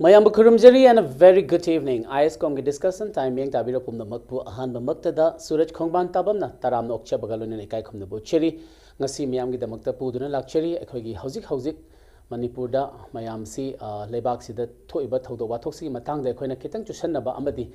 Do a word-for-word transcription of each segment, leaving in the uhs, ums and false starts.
ꯃꯌꯥꯝꯕꯨ ꯈꯨꯔꯨꯝꯖꯔꯤ and a very good evening. I S ꯀꯣꯝꯒꯤ discussion time ꯃꯤꯠꯌꯦꯡ ꯇꯥꯕꯤꯔ ꯄꯨꯝꯅꯃꯛꯄꯨ ꯑꯍꯥꯟꯕꯃꯛꯇꯗ ꯁꯨꯔꯖ ꯈꯣꯡꯕꯥꯟ ꯇꯥꯕꯝꯅ ꯇꯔꯥꯝꯅ ꯑꯣꯛꯆꯕꯒ ꯂꯣꯏꯅꯅ ꯏꯀꯥꯏ ꯈꯨꯝꯅꯕ ꯎꯠꯆꯔꯤ꯫ ꯉꯁꯤ ꯃꯤꯌꯥꯝꯒꯤꯗꯃꯛꯇ ꯄꯨꯗꯨꯅ ꯂꯥꯛꯆꯔꯤ꯫ ꯑꯩꯈꯣꯏꯒꯤ ꯍꯧꯖꯤꯛ ꯍꯧꯖꯤꯛ ꯃꯅꯤꯄꯨꯔꯗ ꯃꯌꯥꯝꯁꯤ, ꯑ, ꯂꯩꯕꯥꯛꯁꯤꯗ ꯊꯣꯛꯏꯕ ꯊꯧꯗꯣꯛ ꯋꯥꯊꯣꯛꯁꯤꯒꯤ ꯃꯇꯥꯡꯗ ꯑꯩꯈꯣꯏꯅ ꯈꯤꯇꯪ ꯆꯨꯁꯟꯅꯕ ꯑꯃꯗꯤ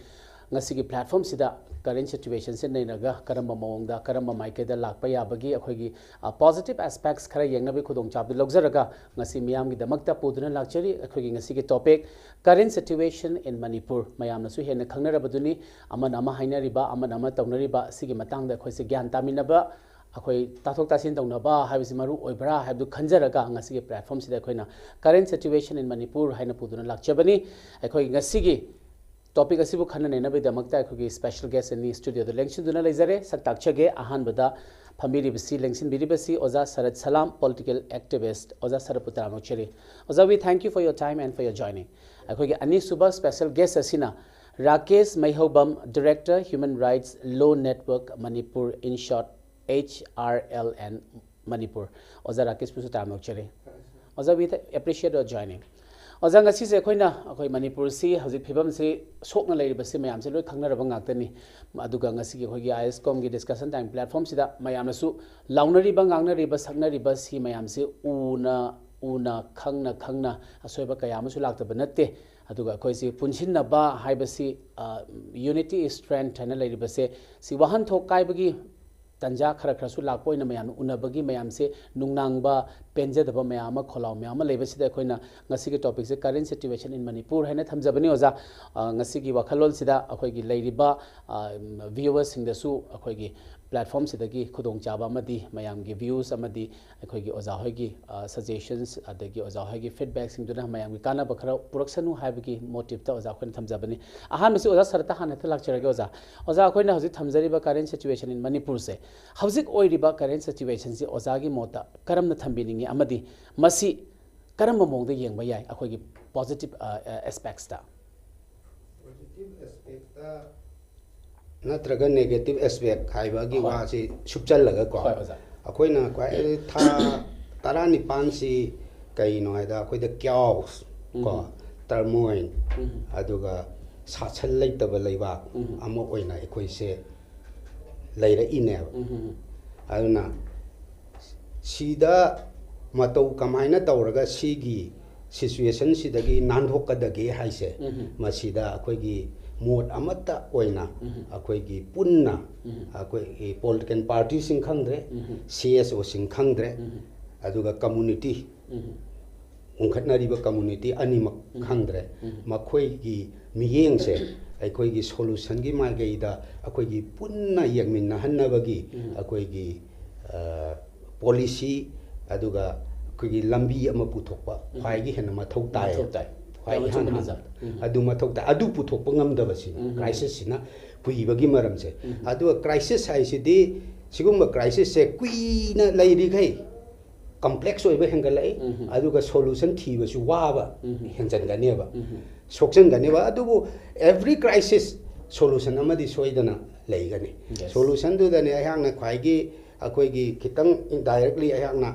ꯉꯁꯤꯒꯤ platformꯁꯤꯗ current situationꯁꯦ ꯅꯩꯅꯔꯒ ꯀꯔꯝꯕ ꯃꯑꯣꯡꯗ, ꯀꯔꯝꯕ ꯃꯥꯏꯀꯩꯗ ꯂꯥꯛꯄ ꯌꯥꯕꯒꯤ ꯑꯩꯈꯣꯏꯒꯤ, ꯑ, positive aspects ꯈꯔ ꯌꯦꯡꯅꯕꯒꯤ ꯈꯨꯗꯣꯡꯆꯥꯕꯗꯨ ꯂꯧꯖꯔꯒ ꯉꯁꯤ ꯃꯤꯌꯥꯝꯒꯤꯗꯃꯛꯇ ꯄꯨꯗꯨꯅ ꯂꯥꯛꯆꯔꯤ꯫ ꯑꯩꯈꯣꯏꯒꯤ ꯉꯁꯤꯒꯤ topic, current situation in Manipur꯫ ꯃꯌꯥꯝꯅꯁꯨ ꯍꯦꯟꯅ ꯈꯪꯅꯔꯕꯗꯨꯅꯤ, ꯑꯃꯅ ꯑꯃ ꯍꯥꯏꯅꯔꯤꯕ, ꯑꯃꯅ ꯑꯃ ꯇꯧꯅꯔꯤꯕ, ꯁꯤꯒꯤ ꯃꯇꯥꯡꯗ ꯑꯩꯈꯣꯏꯁꯦ ꯒ꯭ꯌꯥꯟ ꯇꯥꯃꯤꯟꯅꯕ, ꯑꯩꯈꯣꯏ ꯇꯥꯊꯣꯛ ꯇꯥꯁꯤꯟ ꯇꯧꯅꯕ ꯍꯥꯏꯕꯁꯤ ꯃꯔꯨ ꯑꯣꯏꯕ꯭ꯔꯥ ꯍꯥꯏꯕꯗꯨ ꯈꯟꯖꯔꯒ ꯉꯁꯤꯒꯤ platformꯁꯤꯗ ꯑꯩꯈꯣꯏꯅ current situation in Manipur ꯍꯥꯏꯅ ꯄꯨꯗꯨꯅ ꯂꯥꯛꯆꯕꯅꯤ꯫ ꯑꯩꯈꯣꯏ ꯉꯁꯤꯒꯤ topic ꯑꯁꯤꯕꯨ ꯈꯟꯅ ꯅꯩꯅꯕꯒꯤꯗꯃꯛꯇ ꯑꯩꯈꯣꯏꯒꯤ special guest ꯑꯅꯤ studioꯗ ꯂꯦꯡꯁꯤꯟꯗꯨꯅ ꯂꯩꯖꯔꯦ꯫ ꯁꯛ ꯇꯥꯛꯆꯒꯦ꯫ ꯑꯍꯥꯟꯕꯗ ꯐꯝꯕꯤꯔꯤꯕꯁꯤ, ꯂꯦꯡꯁꯤꯟꯕꯤꯔꯤꯕꯁꯤ ꯑꯣꯖꯥ ꯁꯔꯠ ꯁꯂꯥꯝ, political activist꯫ ꯑꯣꯖꯥ ꯁꯔꯠꯄꯨ ꯇꯔꯥꯝꯅ ꯑꯣꯛꯆꯔꯤ꯫ ꯑꯣꯖꯥ, we thank you for your time and for your joining꯫ ꯑꯩꯈꯣꯏꯒꯤ ꯑꯅꯤꯁꯨꯕ special guest ꯑꯁꯤꯅ Rakesh ꯃꯩꯍꯧꯕꯝ, Director, Human Rights Law Network Manipur, in short, H R L N Manipur꯫ ꯑꯣꯖꯥ ꯔꯥꯀꯦꯁꯄꯨꯁꯨ ꯇꯔꯥꯝꯅ ꯑꯣꯛꯆꯔꯤ꯫ ꯑꯣꯖꯥ, we th-, appreciate your joining꯫ ꯑꯣꯖꯥ, ꯉꯁꯤꯁꯦ ꯑꯩꯈꯣꯏꯅ, ꯑꯩꯈꯣꯏ ꯃꯅꯤꯄꯨꯔꯁꯤ ꯍꯧꯖꯤꯛ ꯐꯤꯕꯝꯁꯤ ꯁꯣꯛꯅ ꯂꯩꯔꯤꯕꯁꯤ ꯃꯌꯥꯝꯁꯦ ꯂꯣꯏ ꯈꯪꯅꯔꯕ ꯉꯥꯛꯇꯅꯤ꯫ ꯑꯗꯨꯒ ꯉꯁꯤꯒꯤ ꯑꯩꯈꯣꯏꯒꯤ ꯑꯥꯏ ꯑꯦꯁ ꯀꯣꯝꯒꯤ discussion time platformꯁꯤꯗ ꯃꯌꯥꯝꯅꯁꯨ ꯂꯥꯎꯅꯔꯤꯕ, ꯉꯥꯡꯅꯔꯤꯕ, ꯁꯛꯅꯔꯤꯕ ꯁꯤ ꯃꯌꯥꯝꯁꯤ ꯎꯅ, ꯎꯅ, ꯈꯪꯅ, ꯈꯪꯅ ꯑꯁꯣꯏꯕ ꯀꯌꯥ ꯑꯃꯁꯨ ꯂꯥꯛꯇꯕ ꯅꯠꯇꯦ꯫ ꯑꯗꯨꯒ ꯑꯩꯈꯣꯏꯁꯤ ꯄꯨꯟꯁꯤꯟꯅꯕ ꯍꯥꯏꯕꯁꯤ, ꯑ, unity is strength ꯍꯥꯏꯅ ꯂꯩꯔꯤꯕꯁꯦ, ꯁꯤ ꯋꯥꯍꯟꯊꯣꯛ ꯀꯥꯏꯕꯒꯤ ꯇꯟꯖꯥ ꯈꯔ ꯈꯔꯁꯨ ꯂꯥꯛꯄ ꯑꯣꯏꯅ ꯃꯌꯥꯝꯅ ꯎꯅꯕꯒꯤ, ꯃꯌꯥꯝꯁꯦ ꯅꯨꯡꯅꯥꯡꯕ, ꯄꯦꯟꯖꯗꯕ ꯃꯌꯥꯝ ꯑꯃ, ꯈꯣꯜꯂꯥꯎ ꯃꯌꯥꯝ ꯑꯃ ꯂꯩꯕꯁꯤꯗ ꯑꯩꯈꯣꯏꯅ ꯉꯁꯤꯒꯤ topicꯁꯦ current situation in Manipur ꯍꯥꯏꯅ ꯊꯝꯖꯕꯅꯤ ꯑꯣꯖꯥ꯫ ꯑ, ꯉꯁꯤꯒꯤ ꯋꯥꯈꯜꯂꯣꯟꯁꯤꯗ ꯑꯩꯈꯣꯏꯒꯤ ꯂꯩꯔꯤꯕ, ꯑ, viewersꯁꯤꯡꯗꯁꯨ ꯑꯩꯈꯣꯏꯒꯤ platformꯁꯤꯗꯒꯤ ꯈꯨꯗꯣꯡꯆꯥꯕ ꯑꯃꯗꯤ ꯃꯌꯥꯝꯒꯤ views ꯑꯃꯗꯤ ꯑꯩꯈꯣꯏꯒꯤ ꯑꯣꯖꯥ ꯍꯣꯏꯒꯤ, ꯑ, suggestions ꯑꯗꯒꯤ ꯑꯣꯖꯥ ꯍꯣꯏꯒꯤ feedbackꯁꯤꯡꯗꯨꯅ ꯃꯌꯥꯝꯒꯤ ꯀꯥꯟꯅꯕ ꯈꯔ ꯄꯨꯔꯛꯁꯅꯨ ꯍꯥꯏꯕꯒꯤ motiveꯇ ꯑꯣꯖꯥ ꯑꯩꯈꯣꯏꯅ ꯊꯝꯖꯕꯅꯤ꯫ ꯑꯍꯥꯟꯕꯁꯤ ꯑꯣꯖꯥ ꯁꯔꯠꯇ ꯍꯥꯟꯅ ꯍꯦꯛꯇ ꯂꯥꯛꯆꯔꯒꯦ ꯑꯣꯖꯥ꯫ ꯑꯣꯖꯥ, ꯑꯩꯈꯣꯏꯅ ꯍꯧꯖꯤꯛ ꯊꯝꯖꯔꯤꯕ current situation in ꯃꯅꯤꯄꯨꯔꯁꯦ, ꯍꯧꯖꯤꯛ ꯑꯣꯏꯔꯤꯕ current situationꯁꯤ ꯑꯣꯖꯥꯒꯤ ꯃꯣꯠꯇ ꯀꯔꯝꯅ ꯊꯝꯕꯤꯅꯤꯡꯉꯤ ꯑꯃꯗꯤ ꯃꯁꯤ ꯀꯔꯝꯕ ꯃꯑꯣꯡꯗ ꯌꯦꯡꯕ ꯌꯥꯏ ꯑꯩꯈꯣꯏꯒꯤ positive, ꯑ, ꯑ, aspectsꯇ? Positive aspectꯇ ꯅꯠꯇ꯭ꯔꯒ negative aspect ꯍꯥꯏꯕꯒꯤ ꯍꯣꯏ꯫ ꯋꯥꯁꯤ ꯁꯨꯞꯆꯜꯂꯒꯀꯣ, ꯍꯣꯏ, ꯑꯣꯖꯥ꯫ ꯑꯩꯈꯣꯏꯅ ꯈ꯭ꯋꯥꯏ ꯊꯥ ꯇꯔꯥꯅꯤꯄꯥꯟꯁꯤ ꯀꯩꯅꯣ ꯍꯥꯏꯗ ꯑꯩꯈꯣꯏꯗ chaos ꯀꯣ, ꯎꯝ꯫ ꯇꯔꯃꯣꯏꯟ, ꯑꯗꯨꯒ ꯁꯥꯁꯟ ꯂꯩꯇꯕ ꯂꯩꯕꯥꯛ ꯑꯃ ꯑꯣꯏꯅ ꯑꯩꯈꯣꯏꯁꯦ ꯂꯩꯔꯛꯏꯅꯦꯕ꯫ ꯑꯗꯨꯅ ꯁꯤꯗ ꯃꯇꯧ ꯀꯃꯥꯏꯅ ꯇꯧꯔꯒ ꯁꯤꯒꯤ ꯁꯤꯆꯨꯋꯦꯁꯟꯁꯤꯗꯒꯤ ꯅꯥꯟꯊꯣꯛꯀꯗꯒꯦ ꯍꯥꯏꯁꯦ, ꯃꯁꯤꯗ ꯑꯩꯈꯣꯏꯒꯤ ꯃꯣꯠ ꯑꯃꯠꯇ ꯑꯣꯏꯅ ꯑꯩꯈꯣꯏꯒꯤ ꯄꯨꯟꯅ ꯑꯩꯈꯣꯏꯒꯤ ꯄꯣꯂꯤꯇꯤꯀꯦꯜ ꯄꯥꯔꯇꯤꯁꯤꯡ ꯈꯪꯗ꯭ꯔꯦ, ꯁꯤ ꯑꯦꯁ ꯑꯣꯁꯤꯡ ꯈꯪꯗ꯭ꯔꯦ, ꯑꯗꯨꯒ ꯀꯝꯃꯨꯅꯤꯇꯤ, ꯎꯝ꯫ ꯎꯪꯈꯠꯅꯔꯤꯕ ꯀꯝꯃꯨꯅꯤꯇꯤ ꯑꯅꯤꯃꯛ ꯎꯝ꯫ ꯈꯪꯗ꯭ꯔꯦ꯫ ꯎꯝ꯫ ꯃꯈꯣꯏꯒꯤ ꯃꯤꯠꯌꯦꯡꯁꯦ ꯑꯩꯈꯣꯏꯒꯤ ꯁꯣꯂꯨꯁꯟꯒꯤ ꯃꯥꯏꯀꯩꯗ ꯑꯩꯈꯣꯏꯒꯤ ꯄꯨꯟꯅ ꯌꯦꯡꯃꯤꯟꯅꯍꯟꯅꯕꯒꯤ ꯎꯝ꯫ ꯑꯩꯈꯣꯏꯒꯤ, ꯑ, ꯄꯣꯂꯤꯁꯤ, ꯑꯗꯨꯒ ꯑꯩꯈꯣꯏꯒꯤ ꯂꯝꯕꯤ ꯑꯃ ꯄꯨꯊꯣꯛꯄ ꯎꯝ꯫ ꯈ꯭ꯋꯥꯏꯒꯤ ꯍꯦꯟꯅ ꯃꯊꯧ ꯇꯥꯏ꯫ ꯃꯊꯧ ꯇꯥꯏ꯫ ꯈ꯭ꯋꯥꯏ ꯌꯥꯝ ꯏꯍꯥꯟ ꯑꯆꯨꯝꯕꯅꯤ, ꯍꯥꯟꯅ꯫ ꯁꯥꯔ꯫ ꯎꯝ꯫ ꯑꯗꯨ ꯃꯊꯧ ꯇꯥꯏ꯫ ꯑꯗꯨ ꯄꯨꯊꯣꯛꯄ ꯉꯝꯗꯕꯁꯤꯅꯤ ꯎꯝ꯫ ꯀ꯭ꯔꯥꯏꯁꯤꯁꯁꯤꯅ ꯀꯨꯏꯕꯒꯤ ꯃꯔꯝꯁꯦ꯫ ꯎꯝ꯫ ꯑꯗꯨꯒ ꯀ꯭ꯔꯥꯏꯁꯤꯁ ꯍꯥꯏꯁꯤꯗꯤ ꯁꯤꯒꯨꯝꯕ ꯀ꯭ꯔꯥꯏꯁꯤꯁꯁꯦ ꯀꯨꯏꯅ ꯂꯩꯔꯤꯈꯩ ꯀꯝꯄ꯭ꯂꯦꯛꯁ ꯑꯣꯏꯕ ꯍꯦꯟꯒꯠꯂꯛꯏ, ꯎꯝ꯫ ꯑꯗꯨꯒ ꯁꯣꯂꯨꯁꯟ ꯊꯤꯕꯁꯨ ꯋꯥꯕ ꯎꯝ꯫ ꯍꯦꯟꯖꯟꯒꯅꯦꯕ, ꯎꯝ꯫ ꯁꯣꯛꯆꯟꯒꯅꯦꯕ꯫ ꯑꯗꯨꯕꯨ every crisis solution ꯑꯃꯗꯤ ꯁꯣꯏꯗꯅ ꯂꯩꯒꯅꯤ꯫ Yes. ꯁꯣꯂꯨꯁꯟꯗꯨꯗꯅꯦ ꯑꯩꯍꯥꯛꯅ ꯈ꯭ꯋꯥꯏꯒꯤ, ꯑꯩꯈꯣꯏꯒꯤ ꯈꯤꯇꯪ indirectly ꯑꯩꯍꯥꯛꯅ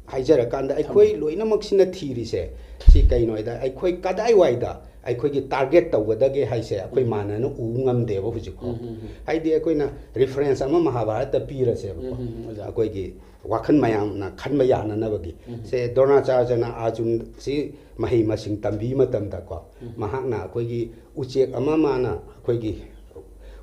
ꯍꯥꯏꯖꯔꯀꯥꯟꯗ, ꯑꯩꯈꯣꯏ ꯊꯝꯃꯦ꯫ ꯂꯣꯏꯅꯃꯛꯁꯤꯅ ꯊꯤꯔꯤꯁꯦ ꯁꯤ ꯀꯩꯅꯣ ꯍꯥꯏꯗ, ꯑꯩꯈꯣꯏ ꯀꯗꯥꯏꯋꯥꯏꯗ ꯑꯩꯈꯣꯏꯒꯤ ꯇꯥꯔꯒꯦꯠ ꯇꯧꯒꯗꯒꯦ ꯍꯥꯏꯁꯦ ꯑꯩꯈꯣꯏ ꯎꯝ꯫ ꯃꯥꯟꯅꯅ ꯎ ꯉꯝꯗꯦꯕ ꯍꯧꯖꯤꯛ ꯐꯥꯎ꯫ ꯎꯝ, ꯎꯝ, ꯎꯝ꯫ ꯍꯥꯏꯗꯤ ꯑꯩꯈꯣꯏꯅ ꯔꯤꯐꯔꯦꯟꯁ ꯑꯃ ꯃꯍꯥꯚꯥꯔꯠꯇ ꯄꯤꯔꯁꯦꯕꯀꯣ꯫ ꯎꯝ, ꯎꯝ, ꯎꯝ, ꯑꯣꯖꯥ꯫ ꯑꯩꯈꯣꯏꯒꯤ ꯋꯥꯈꯜ ꯃꯌꯥꯝꯅ ꯈꯟꯕ ꯌꯥꯅꯅꯕꯒꯤ꯫ ꯎꯝ꯫ ꯁꯦ ꯗ꯭ꯔꯣꯅꯥꯆꯥꯔꯖꯅ ꯑꯥꯔꯖꯨꯟꯁꯤ ꯃꯍꯩ ꯃꯁꯤꯡ ꯇꯝꯕꯤꯕ ꯃꯇꯝꯗꯀꯣ, ꯎꯝ꯫ ꯃꯍꯥꯛꯅ ꯑꯩꯈꯣꯏꯒꯤ ꯎꯆꯦꯛ ꯑꯃ ꯃꯥꯅ ꯑꯩꯈꯣꯏꯒꯤ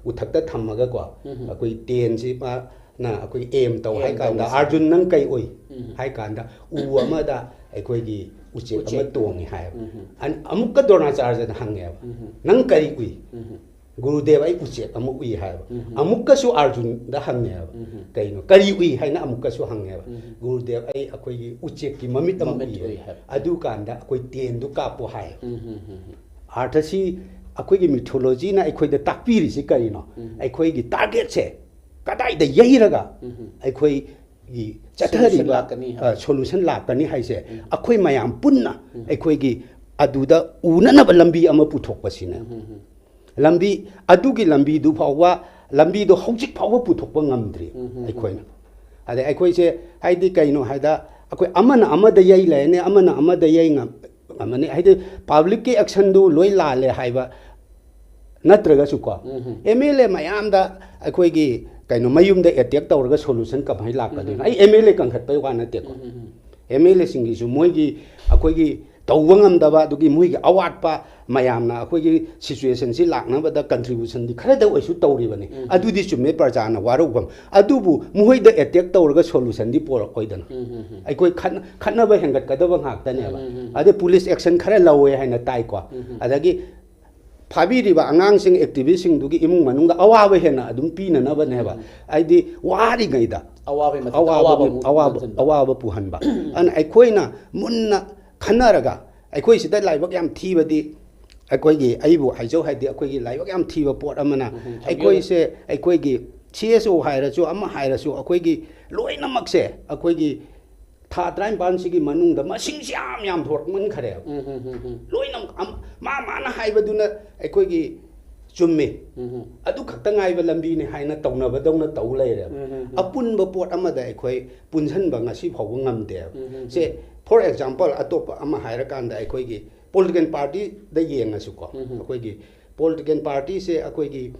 ꯎꯊꯛꯇ ꯊꯝꯃꯒꯀꯣ, ꯎꯝ꯫ ꯑꯩꯈꯣꯏ ꯇꯦꯟꯁꯤ ꯃꯥꯅ ꯑꯩꯈꯣꯏ ꯑꯦꯝ ꯇꯧ ꯑꯦꯝ ꯍꯥꯏ ꯀꯥꯟꯗ, ꯇꯧꯕꯁꯦ꯫ "ꯑꯥꯔꯖꯨꯟ, ꯅꯪ ꯀꯩ ꯎꯏ?" ꯎꯝ꯫ ꯍꯥꯏ ꯀꯥꯟꯗ ꯎ ꯑꯃꯗ ꯑꯩꯈꯣꯏꯒꯤ ꯎꯆꯦꯛ ꯑꯃ ꯎꯆꯦꯛ꯫ ꯇꯣꯡꯉꯤ ꯍꯥꯏꯌꯦꯕ꯫ ꯎꯝ꯫ ꯑꯟ-, ꯑꯃꯨꯛꯀ ꯗ꯭ꯔꯣꯅꯥꯆꯥꯔꯖꯅ ꯍꯪꯉꯦꯕ, ꯎꯝ꯫ "ꯅꯪ ꯀꯔꯤ ꯎꯏ?" ꯎꯝ꯫ "ꯒꯨꯔꯨꯗꯦꯕ, ꯑꯩ ꯎꯆꯦꯛ ꯑꯃ ꯎꯏ" ꯍꯥꯏꯕ꯫ ꯎꯝ꯫ ꯑꯃꯨꯛꯀꯁꯨ ꯑꯥꯔꯖꯨꯟꯗ ꯍꯪꯉꯦꯕ, ꯎꯝ꯫ "ꯀꯩꯅꯣ, ꯀꯔꯤ ꯎꯏ?" ꯍꯥꯏꯅ ꯑꯃꯨꯛꯀꯁꯨ ꯍꯪꯉꯦꯕ꯫ ꯎꯝ꯫ "ꯒꯨꯔꯨꯗꯦꯕ, ꯑꯩ ꯑꯩꯈꯣꯏꯒꯤ ꯎꯆꯦꯛꯀꯤ ꯃꯃꯤꯠ ꯑꯃ ꯃꯃꯤꯠ ꯎꯏ" ꯎꯏ ꯍꯥꯏꯕ꯫ ꯍꯥꯏꯕ꯫ "ꯑꯗꯨꯀꯥꯟꯗ ꯑꯩꯈꯣꯏ ꯇꯦꯟꯗꯨ ꯀꯥꯞꯄꯣ" ꯍꯥꯏꯌꯦꯕ꯫ ꯎꯝ, ꯎꯝ, ꯎꯝ, ꯎꯝ꯫ ꯑꯥꯔꯊꯁꯤ ꯑꯩꯈꯣꯏꯒꯤ ꯃꯤꯊꯣꯂꯣꯖꯤꯅ ꯑꯩꯈꯣꯏꯗ ꯇꯥꯛꯄꯤꯔꯤꯁꯤ ꯀꯔꯤꯅꯣ? ꯎꯝ꯫ ꯑꯩꯈꯣꯏꯒꯤ ꯇꯥꯔꯒꯦꯠꯁꯦ ꯀꯗꯥꯏꯗ ꯌꯩꯔꯒ ꯎꯝ꯫ ꯑꯩꯈꯣꯏꯒꯤ ꯆꯠꯊꯔꯤꯕ, ꯁꯣꯂꯨꯁꯟ ꯂꯥꯛꯀꯅꯤ ꯍꯥꯏꯕ꯫ ꯑ, ꯁꯣꯂꯨꯁꯟ ꯂꯥꯛꯀꯅꯤ ꯍꯥꯏꯁꯦ ꯎꯝ꯫ ꯑꯩꯈꯣꯏ ꯃꯌꯥꯝ ꯄꯨꯟꯅ ꯎꯝ꯫ ꯑꯩꯈꯣꯏꯒꯤ ꯑꯗꯨꯗ ꯎꯅꯅꯕ ꯂꯝꯕꯤ ꯑꯃ ꯄꯨꯊꯣꯛꯄꯁꯤꯅꯦ꯫ ꯎꯝ, ꯎꯝ, ꯎꯝ꯫ ꯂꯝꯕꯤ, ꯑꯗꯨꯒꯤ ꯂꯝꯕꯤꯗꯨ ꯐꯥꯎꯕ, ꯂꯝꯕꯤꯗꯣ ꯍꯧꯖꯤꯛ ꯐꯥꯎꯕ ꯄꯨꯊꯣꯛꯄ ꯉꯝꯗ꯭ꯔꯤ ꯎꯝ, ꯎꯝ, ꯎꯝ꯫ ꯑꯩꯈꯣꯏꯅ꯫ ꯑꯗꯩ ꯑꯩꯈꯣꯏꯁꯦ, ꯍꯥꯏꯗꯤ ꯀꯩꯅꯣ ꯍꯥꯏꯗ, ꯑꯩꯈꯣꯏ ꯑꯃꯅ ꯑꯃꯗ ꯌꯩ ꯂꯩꯔꯅꯤ, ꯑꯃꯅ ꯑꯃꯗ ꯌꯩ ꯉꯝ-, ꯑꯃꯅꯤ꯫ ꯍꯥꯏꯗꯤ ꯄꯕ꯭ꯂꯤꯛꯀꯤ ꯑꯦꯛꯁꯟꯗꯨ ꯂꯣꯏ ꯂꯥꯜꯂꯦ ꯍꯥꯏꯕ ꯅꯠꯇ꯭ꯔꯒꯁꯨꯀꯣ, ꯑꯦꯝ ꯑꯦꯜ ꯑꯦ ꯃꯌꯥꯝꯗ ꯑꯩꯈꯣꯏꯒꯤ ꯀꯩꯅꯣ ꯃꯌꯨꯝꯗ ꯑꯦꯇꯦꯛ ꯇꯧꯔꯒ ꯁꯣꯂꯨꯁꯟ ꯀꯃꯥꯏꯅ ꯂꯥꯛꯀꯗꯣꯏꯅꯣ? ꯑꯩ ꯑꯦꯝ ꯑꯦꯜ ꯑꯦ ꯀꯟꯈꯠꯄꯩ ꯋꯥ ꯅꯠꯇꯦꯀꯣ꯫ ꯑꯦꯝ ꯑꯦꯜ ꯑꯦꯁꯤꯡꯒꯤꯁꯨ ꯃꯣꯏꯒꯤ ꯑꯩꯈꯣꯏꯒꯤ ꯇꯧꯕ ꯉꯝꯗꯕ ꯑꯗꯨꯒꯤ ꯃꯣꯏꯒꯤ ꯑꯋꯥꯠꯄ ꯃꯌꯥꯝꯅ ꯑꯩꯈꯣꯏꯒꯤ ꯁꯤꯆꯨꯋꯦꯁꯟꯁꯤ ꯂꯥꯛꯅꯕꯗ ꯀꯟꯇ꯭ꯔꯤꯕ꯭ꯌꯨꯁꯟꯗꯤ ꯈꯔꯗ ꯑꯣꯏꯁꯨ ꯇꯧꯔꯤꯕꯅꯤ꯫ ꯑꯗꯨꯗꯤ ꯆꯨꯝꯃꯦ, ꯄ꯭ꯔꯖꯥꯅ ꯋꯥꯔꯧꯐꯝ꯫ ꯑꯗꯨꯕꯨ ꯃꯈꯣꯏꯗ ꯑꯦꯇꯦꯛ ꯇꯧꯔꯒ ꯁꯣꯂꯨꯁꯟꯗꯤ ꯄꯣꯔꯛꯑꯣꯏꯗꯅ꯫ ꯑꯩꯈꯣꯏ ꯈꯠꯅ-, ꯈꯠꯅꯕ ꯍꯦꯟꯒꯠꯀꯗꯕ ꯉꯥꯛꯇꯅꯦꯕ꯫ ꯑꯗꯩ ꯄꯨꯂꯤꯁ ꯑꯦꯛꯁꯟ ꯈꯔ ꯂꯧꯋꯦ ꯍꯥꯏꯅ ꯇꯥꯏꯀꯣ꯫ ꯑꯗꯒꯤ ꯐꯥꯕꯤꯔꯤꯕ ꯑꯉꯥꯡꯁꯤꯡ, ꯑꯦꯛꯇꯤꯚꯤꯁꯁꯤꯡꯗꯨꯒꯤ ꯏꯃꯨꯡ ꯃꯅꯨꯡꯗ ꯑꯋꯥꯕ ꯍꯦꯟꯅ ꯑꯗꯨꯝ ꯄꯤꯅꯅꯕꯅꯦꯕ꯫ ꯍꯥꯏꯗꯤ ꯋꯥꯔꯤꯉꯩꯗ ꯑꯋꯥꯕꯒꯤ ꯃꯊꯛꯇ ꯑꯋꯥꯕ ꯑꯋꯥꯕꯒꯤ ꯑꯃꯨꯛ ꯑꯋꯥꯕ, ꯅꯟꯁꯤꯟꯕ꯫ ꯑꯋꯥꯕ ꯄꯨꯍꯟꯕ꯫ ꯑꯗꯨꯅ ꯑꯩꯈꯣꯏꯅ ꯃꯨꯟꯅ ꯈꯟꯅꯔꯒ, ꯑꯩꯈꯣꯏ ꯁꯤꯗ ꯂꯥꯏꯕꯛ ꯌꯥꯝ ꯊꯤꯕꯗꯤ, ꯑꯩꯈꯣꯏꯒꯤ, ꯑꯩꯕꯨ ꯍꯥꯏꯖꯧ ꯍꯥꯏꯗꯤ, ꯑꯩꯈꯣꯏꯒꯤ ꯂꯥꯏꯕꯛ ꯌꯥꯝ ꯊꯤꯕ ꯄꯣꯠ ꯑꯃꯅ, ꯎꯝ, ꯊꯝꯕꯤꯌꯨꯅꯦ꯫ ꯑꯩꯈꯣꯏꯁꯦ, ꯑꯩꯈꯣꯏꯒꯤ ꯁꯤ ꯑꯦꯁ ꯑꯣ ꯍꯥꯏꯔꯁꯨ, ꯑꯃ ꯍꯥꯏꯔꯁꯨ, ꯑꯩꯈꯣꯏꯒꯤ ꯂꯣꯏꯅꯃꯛꯁꯦ ꯑꯩꯈꯣꯏꯒꯤ ꯊꯥ ꯇꯔꯥꯅꯤꯄꯥꯟꯁꯤꯒꯤ ꯃꯅꯨꯡꯗ ꯃꯁꯤꯡꯁꯤ ꯌꯥꯝ ꯌꯥꯝ ꯊꯣꯔꯛꯃꯟꯈ꯭ꯔꯦꯕ꯫ ꯎꯝ, ꯎꯝ, ꯎꯝ, ꯎꯝ꯫ ꯂꯣꯏꯅꯃꯛ ꯑꯝ-, ꯃꯥ ꯃꯥꯅ ꯍꯥꯏꯕꯗꯨꯅ ꯑꯩꯈꯣꯏꯒꯤ ꯆꯨꯝꯃꯤ, ꯎꯝ, ꯎꯝ꯫ ꯑꯗꯨ ꯈꯛꯇ ꯉꯥꯏꯕ ꯂꯝꯕꯤꯅꯤ ꯍꯥꯏꯅ ꯇꯧꯅꯕꯗꯧꯅ ꯇꯧ ꯂꯩꯔꯦꯕ꯫ ꯎꯝ, ꯎꯝ, ꯎꯝ꯫ ꯑꯄꯨꯟꯕ ꯄꯣꯠ ꯑꯃꯗ ꯑꯩꯈꯣꯏ ꯄꯨꯟꯁꯤꯟꯕ ꯉꯁꯤ ꯐꯥꯎꯕ ꯉꯝꯗꯦꯕ꯫ ꯎꯝ, ꯎꯝ, ꯁꯦ, ꯎꯝ꯫ ꯐꯣꯔ ꯑꯦꯛꯖꯥꯝꯄꯜ, ꯑꯇꯣꯞꯄ ꯑꯃ ꯍꯥꯏꯔꯀꯥꯟꯗ, ꯑꯩꯈꯣꯏꯒꯤ ꯄꯣꯂꯤꯇꯤꯀꯦꯜ ꯄꯥꯔꯇꯤꯗ ꯌꯦꯡꯉꯁꯨꯀꯣ, ꯎꯝ, ꯎꯝ꯫ ꯑꯩꯈꯣꯏꯒꯤ ꯄꯣꯂꯤꯇꯤꯀꯦꯜ ꯄꯥꯔꯇꯤꯁꯦ ꯑꯩꯈꯣꯏꯒꯤ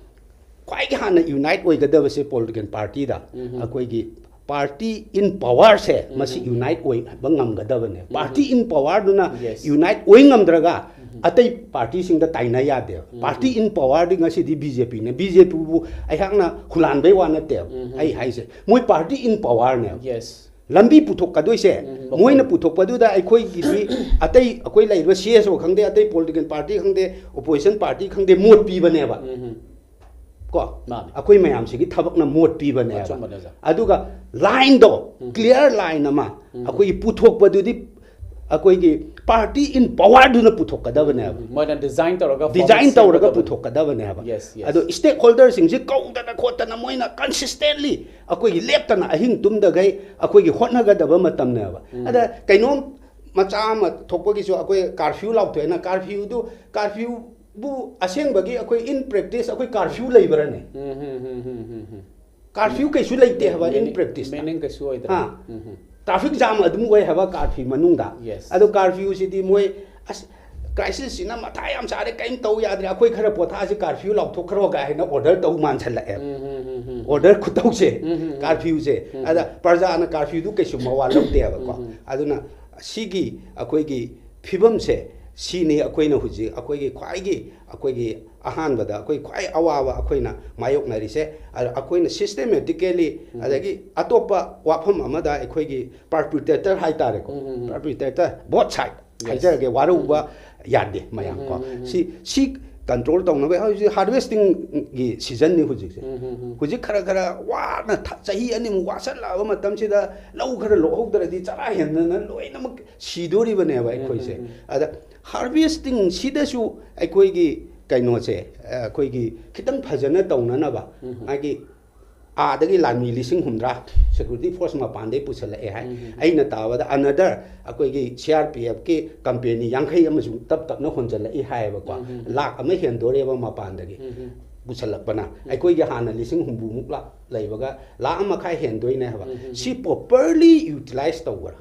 ꯈ꯭ꯋꯥꯏꯒꯤ ꯍꯥꯟꯅ ꯌꯨꯅꯥꯏꯠ ꯑꯣꯏꯒꯗꯕꯁꯦ ꯄꯣꯂꯤꯇꯤꯀꯦꯜ ꯄꯥꯔꯇꯤꯗ ꯎꯝ, ꯎꯝ꯫ ꯑꯩꯈꯣꯏꯒꯤ ꯄꯥꯔꯇꯤ ꯏꯟ ꯄꯋꯥꯔꯁꯦ ꯎꯝ, ꯃꯁꯤ ꯎꯝ꯫ ꯌꯨꯅꯥꯏꯠ ꯑꯣꯏꯕ ꯉꯝꯒꯗꯕꯅꯦ꯫ ꯎꯝ, ꯄꯥꯔꯇꯤ ꯎꯝ꯫ ꯏꯟ ꯄꯋꯥꯔꯗꯨꯅ ꯌꯦꯁ꯫ ꯌꯨꯅꯥꯏꯠ ꯑꯣꯏ ꯉꯝꯗ꯭ꯔꯒ ꯎꯝ, ꯎꯝ꯫ ꯑꯇꯩ ꯄꯥꯔꯇꯤꯁꯤꯡꯗ ꯇꯥꯏꯅ ꯌꯥꯗꯦꯕ꯫ ꯎꯝ, ꯎꯝ꯫ ꯄꯥꯔꯇꯤ ꯏꯟ ꯄꯋꯥꯔꯗꯤ ꯉꯁꯤꯗꯤ ꯕꯤ ꯖꯦ ꯄꯤꯅꯦ꯫ ꯕꯤ ꯖꯦ ꯄꯤꯕꯨ ꯑꯩꯍꯥꯛꯅ ꯍꯨꯂꯥꯟꯕꯩ ꯋꯥ ꯅꯠꯇꯦꯕ꯫ ꯎꯝ, ꯎꯝ꯫ ꯑꯩ ꯍꯥꯏꯁꯦ ꯃꯣꯏ ꯄꯥꯔꯇꯤ ꯏꯟ ꯄꯋꯥꯔꯅꯦꯕ꯫ ꯌꯦꯁ꯫ ꯂꯝꯕꯤ ꯄꯨꯊꯣꯛꯀꯗꯣꯏꯁꯦ ꯎꯝ, ꯎꯝ꯫ ꯃꯣꯏꯅ ꯄꯨꯊꯣꯛꯄꯗꯨꯗ ꯑꯩꯈꯣꯏꯒꯤꯗꯤ ꯑꯇꯩ ꯑꯩꯈꯣꯏ ꯂꯩꯔꯤꯕ ꯁꯤ ꯑꯦꯁ ꯑꯣ ꯈꯪꯗꯦ, ꯑꯇꯩ ꯄꯣꯂꯤꯇꯤꯀꯦꯜ ꯄꯥꯔꯇꯤ ꯈꯪꯗꯦ, ꯑꯣꯄꯣꯖꯤꯁꯟ ꯄꯥꯔꯇꯤ ꯈꯪꯗꯦ, ꯃꯣꯠ ꯄꯤꯕꯅꯦꯕ꯫ ꯎꯝ, ꯎꯝ꯫ ꯀꯣ? ꯃꯥꯅꯦ꯫ ꯑꯩꯈꯣꯏ ꯃꯌꯥꯝꯁꯤꯒꯤ ꯊꯕꯛꯅ ꯃꯣꯠ ꯄꯤꯕꯅꯦꯕ꯫ ꯑꯆꯨꯝꯕꯅꯦ, ꯑꯣꯖꯥ꯫ ꯑꯗꯨꯒ ꯂꯥꯏꯟꯗꯣ, ꯎꯝ꯫ ꯀ꯭ꯂꯤꯌꯥꯔ ꯂꯥꯏꯟ ꯑꯃ ꯎꯝ꯫ ꯑꯩꯈꯣꯏꯒꯤ ꯄꯨꯊꯣꯛꯄꯗꯨꯗꯤ ꯑꯩꯈꯣꯏꯒꯤ ꯄꯥꯔꯇꯤ ꯏꯟ ꯄꯋꯥꯔꯗꯨꯅ ꯄꯨꯊꯣꯛꯀꯗꯕꯅꯦꯕ꯫ ꯎꯝ, ꯃꯣꯏꯅ ꯗꯤꯖꯥꯏꯟ ꯇꯧꯔꯒ ꯗꯤꯖꯥꯏꯟ ꯐꯣꯔꯃꯦꯠ ꯇꯧꯔꯒ ꯁꯦꯝꯒꯗꯕꯅꯤ꯫ ꯄꯨꯊꯣꯛꯀꯗꯕꯅꯦꯕ꯫ Yes, yes. ꯑꯗꯣ ꯁ꯭ꯇꯦꯛ ꯍꯣꯜꯗꯔꯁꯤꯡꯁꯤ ꯀꯧꯗꯅ ꯈꯣꯠꯇꯅ ꯃꯣꯏꯅ ꯀꯟꯁꯤꯁꯇꯦꯟꯂꯤ ꯑꯩꯈꯣꯏꯒꯤ ꯂꯦꯞꯇꯅ ꯑꯍꯤꯡ ꯇꯨꯝꯗꯈꯩ ꯑꯩꯈꯣꯏꯒꯤ ꯍꯣꯠꯅꯒꯗꯕ ꯃꯇꯝꯅꯦꯕ꯫ ꯎꯝ꯫ ꯑꯗ ꯀꯩꯅꯣꯝ ꯃꯆꯥ ꯑꯃ ꯊꯣꯛꯄꯒꯤꯁꯨ ꯑꯩꯈꯣꯏ ꯀꯥꯔꯐ꯭ꯌꯨ ꯂꯥꯎꯊꯣꯛꯑꯦꯅ, ꯀꯥꯔꯐ꯭ꯌꯨꯗꯨ, ꯀꯥꯔꯐ꯭ꯌꯨꯕꯨ ꯑꯁꯦꯡꯕꯒꯤ ꯑꯩꯈꯣꯏ in practice ꯑꯩꯈꯣꯏ ꯀꯥꯔꯐ꯭ꯌꯨ ꯂꯩꯕ꯭ꯔꯅꯦ? ꯎꯝ, ꯎꯝ, ꯎꯝ, ꯎꯝ, ꯎꯝ, ꯎꯝ꯫ ꯀꯥꯔꯐ꯭ꯌꯨ ꯀꯩꯁꯨ ꯂꯩꯇꯦ ꯍꯥꯏꯕ in meaning, practice꯫ Meaning ꯀꯩꯁꯨ ꯑꯣꯏꯗ꯭ꯔꯦ꯫ ꯍꯥ꯫ ꯎꯝ, ꯎꯝ꯫ ꯇ꯭ꯔꯥꯐꯤꯛ ꯖꯥꯝ ꯑꯗꯨꯝ ꯑꯣꯏ ꯍꯥꯏꯕ ꯀꯥꯔꯐ꯭ꯌꯨ ꯃꯅꯨꯡꯗ꯫ Yes. ꯑꯗꯣ ꯀꯥꯔꯐ꯭ꯌꯨꯁꯤꯗꯤ ꯃꯣꯏ ꯑꯁ ꯀ꯭ꯔꯥꯏꯁꯤꯁꯁꯤꯅ ꯃꯊꯥ ꯌꯥꯝ ꯁꯥꯔꯦ, ꯀꯔꯤꯝ ꯇꯧ ꯌꯥꯗ꯭ꯔꯦ, ꯑꯩꯈꯣꯏ ꯈꯔ ꯄꯣꯊꯥꯁꯤ, ꯀꯥꯔꯐ꯭ꯌꯨ ꯂꯥꯎꯊꯣꯛꯈ꯭ꯔꯣꯒ ꯍꯥꯏꯅ ꯑꯣꯔꯗꯔ ꯇꯧ ꯃꯥꯟꯁꯜꯂꯛꯑꯦꯕ꯫ ꯑꯣꯔꯗꯔ ꯈꯨꯇꯧꯁꯦ, ꯀꯥꯔꯐ꯭ꯌꯨꯁꯦ꯫ ꯑꯗ ꯄ꯭ꯔꯖꯥꯅ ꯀꯥꯔꯐ꯭ꯌꯨꯗꯨ ꯀꯩꯁꯨ ꯃꯋꯥ ꯂꯧꯗꯦꯕꯀꯣ꯫ ꯑꯗꯨꯅ ꯁꯤꯒꯤ ꯑꯩꯈꯣꯏꯒꯤ ꯐꯤꯕꯝꯁꯦ ꯁꯤꯅꯤ ꯑꯩꯈꯣꯏꯅ ꯍꯧꯖꯤꯛ ꯑꯩꯈꯣꯏꯒꯤ ꯈ꯭ꯋꯥꯏꯒꯤ ꯑꯩꯈꯣꯏꯒꯤ ꯑꯍꯥꯟꯕꯗ ꯑꯩꯈꯣꯏ ꯈ꯭ꯋꯥꯏ ꯑꯋꯥꯕ ꯑꯩꯈꯣꯏꯅ ꯃꯥꯌꯣꯛꯅꯔꯤꯁꯦ꯫ ꯑꯗ ꯑꯩꯈꯣꯏꯅ ꯁꯤꯁꯇꯦꯃꯦꯇꯤꯀꯦꯂꯤ ꯑꯗꯒꯤ ꯑꯇꯣꯞꯄ ꯋꯥꯐꯝ ꯑꯃꯗ ꯑꯩꯈꯣꯏꯒꯤ ꯄꯥꯔꯄꯤꯇ꯭ꯔꯦꯇꯔ ꯍꯥꯏꯇꯥꯔꯦꯀꯣ, ꯄꯥꯔꯄꯤꯇ꯭ꯔꯦꯇꯔ ꯕꯣꯠ ꯁꯥꯏꯠ ꯍꯥꯏꯖꯔꯒꯦ, ꯋꯥꯔꯧꯕ ꯌꯥꯗꯦ ꯃꯌꯥꯝ ꯀꯣ꯫ ꯁꯤ ꯁꯤ ꯀꯟꯇ꯭ꯔꯣꯜ ꯇꯧꯅꯕ ꯍꯧꯖꯤꯛ ꯍꯥꯔꯚꯦꯁꯇꯤꯡꯒꯤ ꯁꯤꯖꯟꯅꯤ ꯍꯧꯖꯤꯛꯁꯦ꯫ ꯍꯧꯖꯤꯛ ꯈꯔ ꯈꯔ ꯋꯥꯅ ꯊ- ꯆꯍꯤ ꯑꯅꯤꯃꯨꯛ ꯋꯥꯁꯜꯂꯛꯑꯕ ꯃꯇꯝꯁꯤꯗ ꯂꯧ ꯈꯔ ꯂꯣꯛꯍꯧꯗ꯭ꯔꯗꯤ ꯆꯔꯥ ꯍꯦꯟꯗꯅ ꯂꯣꯏꯅꯃꯛ ꯁꯤꯗꯣꯔꯤꯕꯅꯦꯕ ꯑꯩꯈꯣꯏꯁꯦ꯫ ꯑꯗ ꯍꯥꯔꯚꯦꯁꯇꯤꯡꯁꯤꯗꯁꯨ ꯑꯩꯈꯣꯏꯒꯤ ꯀꯩꯅꯣꯁꯦ, ꯑꯩꯈꯣꯏꯒꯤ ꯈꯤꯇꯪ ꯐꯖꯅ ꯇꯧꯅꯅꯕ ꯃꯥꯒꯤ ꯑꯥꯗꯒꯤ ꯂꯥꯟꯃꯤ ꯂꯤꯁꯤꯡ ꯍꯨꯝꯗ꯭ꯔꯥ ꯁꯦꯀ꯭ꯌꯨꯔꯤꯇꯤ ꯐꯣꯔꯁ ꯃꯄꯥꯟꯗꯒꯤ ꯄꯨꯁꯜꯂꯛꯑꯦ ꯍꯥꯏ꯫ ꯑꯩꯅ ꯇꯥꯕꯗ ꯑꯅꯗꯔ ꯑꯩꯈꯣꯏꯒꯤ ꯁꯤ ꯑꯥꯔ ꯄꯤ ꯑꯦꯐꯀꯤ ꯀꯝꯄꯦꯅꯤ ꯌꯥꯡꯈꯩ ꯑꯃꯁꯨ ꯇꯞ ꯇꯞꯅ ꯍꯣꯟꯖꯜꯂꯛꯏ ꯍꯥꯏꯌꯦꯕꯀꯣ꯫ ꯂꯥꯛ ꯑꯃ ꯍꯦꯟꯗꯣꯔꯦꯕ ꯃꯄꯥꯟꯗꯒꯤ ꯄꯨꯁꯜꯂꯛꯄꯅ꯫ ꯑꯩꯈꯣꯏꯒꯤ ꯍꯥꯟꯅ ꯂꯤꯁꯤꯡ ꯍꯨꯝꯐꯨꯃꯨꯛ ꯂꯥꯛ ꯂꯩꯕꯒ ꯂꯥꯛ ꯑꯃ ꯃꯈꯥꯏ ꯍꯦꯟꯗꯣꯏꯅꯦ ꯍꯥꯏꯕ꯫ ꯁꯤ ꯄ꯭ꯔꯣꯄꯔꯂꯤ ꯌꯨꯇꯤꯂꯥꯏꯁ ꯇꯧꯕ꯭ꯔꯥ?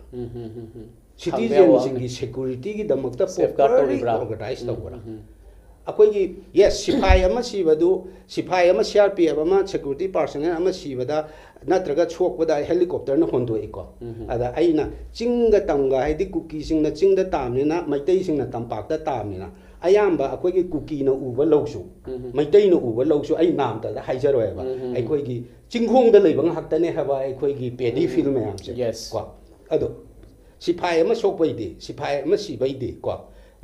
ꯍꯪꯕ ꯌꯥꯕ ꯋꯥꯐꯝꯅꯤ꯫ ꯁꯤꯇꯤꯖꯦꯟꯁꯤꯡꯒꯤ ꯁꯦꯀ꯭ꯌꯨꯔꯤꯇꯤꯒꯤꯗꯃꯛꯇ Safeguard ꯄ꯭ꯔꯣꯄꯔꯂꯤ ꯇꯧꯔꯤꯕ꯭ꯔꯥ? ꯑꯣꯔꯒꯅꯥꯏꯁ ꯇꯧꯕ꯭ꯔꯥ? ꯑꯩꯈꯣꯏꯒꯤ, ꯌꯦꯁ, ꯁꯤꯐꯥꯏ ꯑꯃ ꯁꯤꯕꯗꯨ, ꯁꯤꯐꯥꯏ ꯑꯃ, ꯁꯤ ꯑꯥꯔ ꯄꯤ ꯑꯦꯐ ꯑꯃ, ꯁꯦꯀ꯭ꯌꯨꯔꯤꯇꯤ ꯄꯥꯔꯁꯣꯅꯦꯜ ꯑꯃ ꯁꯤꯕꯗ ꯅꯠꯇ꯭ꯔꯒ ꯁꯣꯛꯄꯗ ꯍꯦꯂꯤꯀꯣꯞꯇꯔꯅ ꯍꯣꯟꯗꯣꯛꯏꯀꯣ꯫ ꯑꯗ ꯑꯩꯅ ꯆꯤꯡꯒ ꯇꯝꯒ, ꯍꯥꯏꯗꯤ ꯀꯨꯀꯤꯁꯤꯡꯅ ꯆꯤꯡꯗ ꯇꯥꯕꯅꯤꯅ, ꯃꯩꯇꯩꯁꯤꯡꯅ ꯇꯝꯄꯥꯛꯇ ꯇꯥꯕꯅꯤꯅ, ꯑꯌꯥꯝꯕ ꯑꯩꯈꯣꯏꯒꯤ ꯀꯨꯀꯤꯅ ꯎꯕ ꯂꯧꯁꯨ, ꯃꯩꯇꯩꯅ ꯎꯕ ꯂꯧꯁꯨ ꯑꯩ ꯅꯥꯝꯇꯗ ꯍꯥꯏꯖꯔꯣꯏꯕ꯫ ꯑꯩꯈꯣꯏꯒꯤ ꯆꯤꯡꯈꯣꯡꯗ ꯂꯩꯕ ꯉꯥꯛꯇꯅꯦ ꯍꯥꯏꯕ ꯑꯩꯈꯣꯏꯒꯤ ꯄꯦꯗꯤ ꯐꯤꯜ ꯃꯌꯥꯝꯁꯦ꯫ Yes. ꯀꯣ, ꯑꯗꯣ ꯁꯤꯐꯥꯏ ꯑꯃ ꯁꯣꯛꯄꯩꯗꯤ, ꯁꯤꯐꯥꯏ ꯑꯃ ꯁꯤꯕꯩꯗꯤ ꯀꯣ,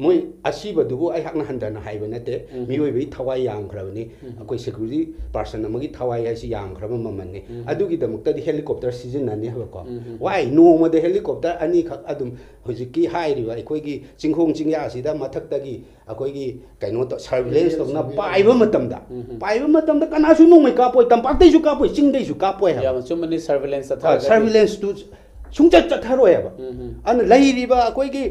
ꯃꯣꯏ ꯑꯁꯤꯕꯗꯨꯕꯨ ꯑꯩꯍꯥꯛꯅ ꯍꯟꯊꯅ ꯍꯥꯏꯕ ꯅꯠꯇꯦ꯫ ꯃꯤꯑꯣꯏꯕꯒꯤ ꯊꯋꯥꯏ ꯌꯥꯝꯈ꯭ꯔꯕꯅꯤ꯫ ꯑꯩꯈꯣꯏ ꯁꯦꯀ꯭ꯌꯨꯔꯤꯇꯤ ꯄꯥꯔꯁꯟ ꯑꯃꯒꯤ ꯊꯋꯥꯏ ꯍꯥꯏꯁꯤ ꯌꯥꯝꯈ꯭ꯔꯕ ꯃꯃꯜꯅꯤ꯫ ꯑꯗꯨꯒꯤꯗꯃꯛꯇꯗꯤ ꯍꯦꯂꯤꯀꯣꯞꯇꯔ ꯁꯤꯖꯤꯟꯅꯅꯤ ꯍꯥꯏꯕꯀꯣ꯫ ꯋꯥꯏ? ꯅꯣꯡꯃꯗ ꯍꯦꯂꯤꯀꯣꯞꯇꯔ ꯑꯅꯤꯈꯛ ꯑꯗꯨꯝ ꯍꯧꯖꯤꯛꯀꯤ ꯍꯥꯏꯔꯤꯕ ꯑꯩꯈꯣꯏꯒꯤ ꯆꯤꯡꯈꯣꯡ ꯆꯤꯡꯌꯥꯁꯤꯗ ꯃꯊꯛꯇꯒꯤ ꯑꯩꯈꯣꯏꯒꯤ ꯀꯩꯅꯣ ꯇꯧ-, ꯁꯔꯚꯤꯂꯦꯟꯁ ꯇꯧꯅ ꯄꯥꯏꯕ ꯃꯇꯝꯗ, ꯄꯥꯏꯕ ꯃꯇꯝꯗ ꯀꯅꯥꯁꯨ ꯅꯣꯡꯃꯩ ꯀꯥꯞꯄꯣꯏ, ꯇꯝꯄꯥꯛꯇꯩꯁꯨ ꯀꯥꯞꯄꯣꯏ, ꯆꯤꯡꯗꯩꯁꯨ ꯀꯥꯞꯄꯣꯏ ꯍꯥꯏꯕ꯫ ꯌꯥꯝꯅ ꯆꯨꯝꯕꯅꯤ, ꯁꯔꯚꯤꯂꯦꯟꯁ ꯆꯠꯊꯔꯒꯗꯤ꯫ ꯁꯔꯚꯤꯂꯦꯟꯁꯇꯨ ꯁꯨꯡꯆꯠ ꯆꯠꯊꯔꯣꯏ ꯍꯥꯏꯕ꯫ ꯑꯗꯨꯅ ꯂꯩꯔꯤꯕ ꯑꯩꯈꯣꯏꯒꯤ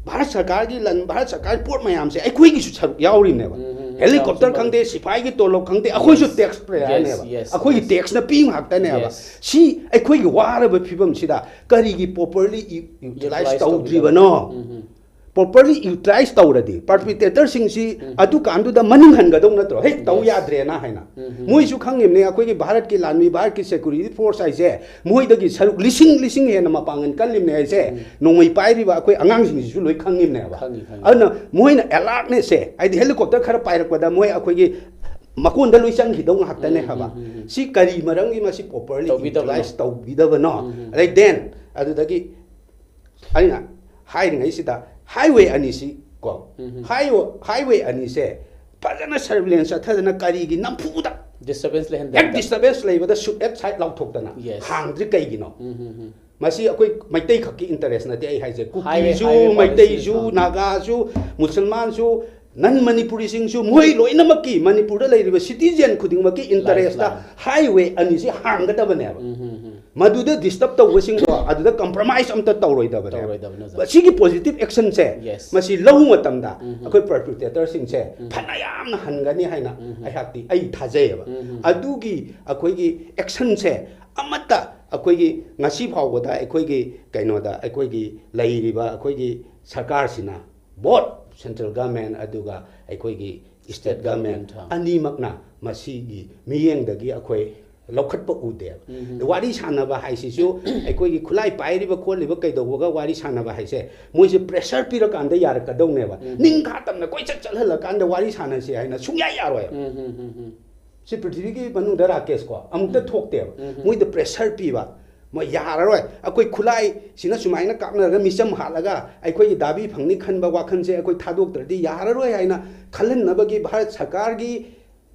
ꯚꯥꯔꯠ ꯁꯔꯀꯥꯔꯒꯤ ꯂꯟ, ꯚꯥꯔꯠ ꯁꯔꯀꯥꯔꯒꯤ ꯄꯣꯠ ꯃꯌꯥꯝꯁꯦ ꯑꯩꯈꯣꯏꯒꯤꯁꯨ ꯁꯔꯨꯛ ꯌꯥꯎꯔꯤꯅꯦꯕ꯫ ꯍꯦꯂꯤꯀꯣꯞꯇꯔ ꯆꯨꯝꯕ꯫ ꯈꯪꯗꯦ, ꯁꯤꯐꯥꯏꯒꯤ ꯇꯣꯂꯣꯞ ꯈꯪꯗꯦ, ꯑꯩꯈꯣꯏꯁꯨ Yes. ꯇꯦꯛꯁ ꯄꯦꯌꯔꯅꯦꯕ, Yes, yes, yes. ꯇꯦꯛꯁꯅ ꯄꯤ ꯉꯥꯛꯇꯅꯦꯕ꯫ Yes. ꯁꯤ ꯑꯩꯈꯣꯏꯒꯤ ꯋꯥꯔꯕ ꯐꯤꯕꯝꯁꯤꯗ ꯀꯔꯤꯒꯤ ꯄ꯭ꯔꯣꯄꯔꯂꯤ ꯌꯨꯇꯤꯂꯥꯏꯁ Utilize ꯇꯧꯗ꯭ꯔꯤꯕꯅꯣ? Um, um. ꯄ꯭ꯔꯣꯄꯔꯂꯤ ꯌꯨꯇꯤꯂꯥꯏꯁ ꯇꯧꯔꯗꯤ ꯄꯔꯄꯤꯇꯦꯇꯔꯁꯤꯡꯁꯤ ꯎꯝ. ꯑꯗꯨꯀꯥꯟꯗꯨꯗ ꯃꯅꯤꯡ ꯍꯟꯒꯗꯧ ꯅꯠꯇ꯭ꯔꯣ? ꯍꯦꯛ ꯇꯧ Yes. ꯌꯥꯗ꯭ꯔꯦꯅ ꯍꯥꯏꯅ꯫ ꯎꯝ, ꯎꯝ. ꯃꯣꯏꯁꯨ ꯈꯪꯉꯤꯕꯅꯦ, ꯑꯩꯈꯣꯏꯒꯤ ꯚꯥꯔꯠꯀꯤ ꯂꯥꯟꯃꯤ, ꯚꯥꯔꯠꯀꯤ ꯁꯦꯀ꯭ꯌꯨꯔꯤꯇꯤ ꯐꯣꯔꯁ ꯍꯥꯏꯁꯦ ꯃꯣꯏꯗꯒꯤ ꯁꯔꯨꯛ ꯂꯤꯁꯤꯡ ꯂꯤꯁꯤꯡ ꯍꯦꯟꯅ ꯃꯄꯥꯡꯒꯜ ꯀꯜꯂꯤꯕꯅꯦ ꯍꯥꯏꯁꯦ꯫ ꯎꯝ. ꯅꯣꯡꯃꯩ ꯄꯥꯏꯔꯤꯕ ꯑꯩꯈꯣꯏ ꯑꯉꯥꯡꯁꯤꯡꯁꯤꯁꯨ ꯂꯣꯏ ꯈꯪꯉꯤꯕꯅꯦꯕ꯫ ꯈꯪꯉꯤ, ꯈꯪꯉꯤ. ꯑꯗꯨꯅ ꯃꯣꯏꯅ ꯑꯦꯂꯥꯔꯠꯅꯦꯁꯁꯦ, ꯍꯥꯏꯗꯤ ꯍꯦꯂꯤꯀꯣꯞꯇꯔ ꯈꯔ ꯄꯥꯏꯔꯛꯄꯗ ꯃꯣꯏ ꯑꯩꯈꯣꯏꯒꯤ ꯃꯀꯣꯟꯗ ꯂꯣꯏ ꯆꯪꯈꯤꯗꯧ ꯉꯥꯛꯇꯅꯦ ꯎꯝ, ꯍꯥꯏꯕ꯫ ꯎꯝ, ꯎꯝ, ꯎꯝ. ꯁꯤ ꯀꯔꯤ ꯃꯔꯝꯒꯤ ꯃꯁꯤ ꯄ꯭ꯔꯣꯄꯔꯂꯤ ꯇꯧꯕꯤꯗꯕꯅꯣ? ꯌꯨꯇꯤꯂꯥꯏꯁ ꯇꯧꯕꯤꯗꯕꯅꯣ? ꯎꯝ, ꯎꯝ. ꯑꯗꯩ ꯗꯦꯟ ꯑꯗꯨꯗꯒꯤ ꯑꯩꯅ ꯍꯥꯏꯔꯤꯉꯩꯁꯤꯗ ꯍꯥꯏꯋꯦ ꯑꯅꯤꯁꯤ ꯀꯣ, ꯎꯝ, ꯎꯝ. ꯍꯥꯏꯋꯦ, ꯍꯥꯏꯋꯦ ꯑꯅꯤꯁꯦ ꯐꯖꯅ ꯁꯔꯚꯤꯂꯦꯟꯁ ꯆꯠꯊꯗꯅ ꯀꯔꯤꯒꯤ ꯅꯝꯐꯨꯗ ꯗꯤꯁꯇꯔꯕꯦꯟꯁ ꯍꯦꯛ ꯂꯩꯍꯟꯗꯕꯤꯗ. ꯗꯤꯁꯇꯔꯕꯦꯟꯁ ꯂꯩꯕꯗ ꯁꯨꯠ ꯑꯦꯠ ꯁꯥꯏꯠ ꯂꯥꯎꯊꯣꯛꯇꯅ Yes. ꯍꯥꯡꯗ꯭ꯔꯤ ꯀꯩꯒꯤꯅꯣ? ꯎꯝ, ꯎꯝ, ꯎꯝ. ꯃꯁꯤ ꯑꯩꯈꯣꯏ ꯃꯩꯇꯩ ꯈꯛꯀꯤ ꯏꯟꯇꯔꯦꯁ ꯅꯠꯇꯦ ꯑꯩ ꯍꯥꯏꯁꯦ꯫ Highway, ꯀꯨꯀꯤꯁꯨ, highway policy ꯃꯩꯇꯩꯁꯨ, ꯁꯥꯡ. ꯅꯥꯒꯥꯁꯨ, ꯃꯨꯁꯜꯃꯥꯟꯁꯨ, ꯅꯟ ꯃꯅꯤꯄꯨꯔꯤꯁꯤꯡꯁꯨ, ꯃꯣꯏ ꯂꯣꯏꯅꯃꯛꯀꯤ, ꯃꯅꯤꯄꯨꯔꯗ ꯂꯩꯔꯤꯕ ꯁꯤꯇꯤꯖꯦꯟ ꯈꯨꯗꯤꯡꯃꯛꯀꯤ ꯏꯟꯇꯔꯦꯁꯇ Lifeline. ꯍꯥꯏꯋꯦ ꯑꯅꯤꯁꯤ ꯍꯥꯡꯒꯗꯕꯅꯦꯕ꯫ ꯎꯝ, ꯎꯝ, ꯎꯝ. ꯃꯗꯨꯗ ꯗꯤꯁꯇꯔꯕ ꯇꯧꯕꯁꯤꯡꯗꯣ ꯑꯗꯨꯗ ꯀꯝꯄ꯭ꯔꯣꯃꯥꯏꯁ ꯑꯝꯇ ꯇꯧꯔꯣꯏꯗꯕꯅꯦꯕ꯫ ꯇꯧꯔꯣꯏꯗꯕꯅꯦ, ꯑꯣꯖꯥ. ꯁꯤꯒꯤ ꯄꯣꯖꯤꯇꯤꯚ ꯑꯦꯛꯁꯟꯁꯦ Yes. ꯃꯁꯤ ꯂꯧꯕ ꯃꯇꯝꯗ ꯎꯝ, ꯎꯝ. ꯑꯩꯈꯣꯏ ꯄꯔꯄꯤꯇꯦꯇꯔꯁꯤꯡꯁꯦ ꯎꯝ. ꯐꯅꯌꯥꯝꯅ ꯍꯟꯒꯅꯤ ꯍꯥꯏꯅ ꯎꯝ, ꯎꯝ. ꯑꯩꯍꯥꯛꯇꯤ, ꯑꯩ ꯊꯥꯖꯩꯌꯦꯕ꯫ ꯎꯝ, ꯎꯝ. ꯑꯗꯨꯒꯤ ꯑꯩꯈꯣꯏꯒꯤ ꯑꯦꯛꯁꯟꯁꯦ ꯑꯃꯠꯇ ꯑꯩꯈꯣꯏꯒꯤ ꯉꯁꯤ ꯐꯥꯎꯕꯗ ꯑꯩꯈꯣꯏꯒꯤ ꯀꯩꯅꯣꯗ ꯑꯩꯈꯣꯏꯒꯤ ꯂꯩꯔꯤꯕ ꯑꯩꯈꯣꯏꯒꯤ ꯁꯔꯀꯥꯔꯁꯤꯅ, ꯕꯣꯠ ꯁꯦꯟꯇ꯭ꯔꯦꯜ ꯒꯚꯔꯟꯃꯦꯟ ꯑꯗꯨꯒ ꯑꯩꯈꯣꯏꯒꯤ ꯏꯁꯇꯦꯠ State ꯒꯚꯔꯟꯃꯦꯟ government, ꯍꯥ. ꯑꯅꯤꯃꯛꯅ ꯃꯁꯤꯒꯤ ꯃꯤꯠꯌꯦꯡꯗꯒꯤ ꯑꯩꯈꯣꯏ ꯂꯧꯈꯠꯄ ꯎꯗꯦꯕ꯫ ꯎꯝ. ꯋꯥꯔꯤ ꯁꯥꯟꯅꯕ ꯍꯥꯏꯁꯤꯁꯨ ꯑꯩꯈꯣꯏꯒꯤ ꯈꯨꯠꯂꯥꯏ ꯄꯥꯏꯔꯤꯕ ꯈꯣꯠꯂꯤꯕ ꯀꯩꯗꯧꯕꯒ ꯋꯥꯔꯤ ꯁꯥꯟꯅꯕ ꯍꯥꯏꯁꯦ ꯃꯣꯏꯁꯦ ꯄ꯭ꯔꯦꯁꯔ ꯄꯤꯔꯀꯥꯟꯗ ꯌꯥꯔꯛꯀꯗꯧꯅꯦꯕ꯫ ꯎꯝ. ꯅꯤꯡꯈꯥ ꯇꯝꯅ ꯀꯣꯏꯆꯠ ꯆꯠꯍꯜꯂꯀꯥꯟꯗ ꯋꯥꯔꯤ ꯁꯥꯟꯅꯁꯤ ꯍꯥꯏꯅ ꯁꯨꯡꯌꯥ ꯌꯥꯔꯣꯏ꯫ ꯎꯝ, ꯎꯝ, ꯎꯝ, ꯎꯝ. ꯁꯤ ꯄ꯭ꯔꯤꯊꯤꯕꯤꯒꯤ ꯃꯅꯨꯡꯗ ꯔꯥꯀꯦꯁ ꯀꯣ ꯑꯃꯨꯛꯇ ꯊꯣꯛꯇꯦꯕ꯫ ꯎꯝ, ꯎꯝ. ꯃꯣꯏꯗ ꯄ꯭ꯔꯦꯁꯔ ꯄꯤꯕ, ꯃꯣꯏ ꯌꯥꯔꯔꯣꯏ, ꯑꯩꯈꯣꯏ ꯈꯨꯠꯂꯥꯏꯁꯤꯅ ꯁꯨꯃꯥꯏꯅ ꯀꯥꯞꯅꯔꯒ ꯃꯤꯆꯝ ꯍꯥꯠꯂꯒ ꯑꯩꯈꯣꯏꯒꯤ ꯗꯥꯕꯤ ꯐꯪꯅꯤ ꯈꯟꯕ ꯋꯥꯈꯜꯁꯦ ꯑꯩꯈꯣꯏ ꯊꯥꯗꯣꯛꯇ꯭ꯔꯗꯤ ꯌꯥꯔꯔꯣꯏ ꯍꯥꯏꯅ ꯈꯜꯍꯟꯅꯕꯒꯤ ꯚꯥꯔꯠ ꯁꯔꯀꯥꯔꯒꯤ,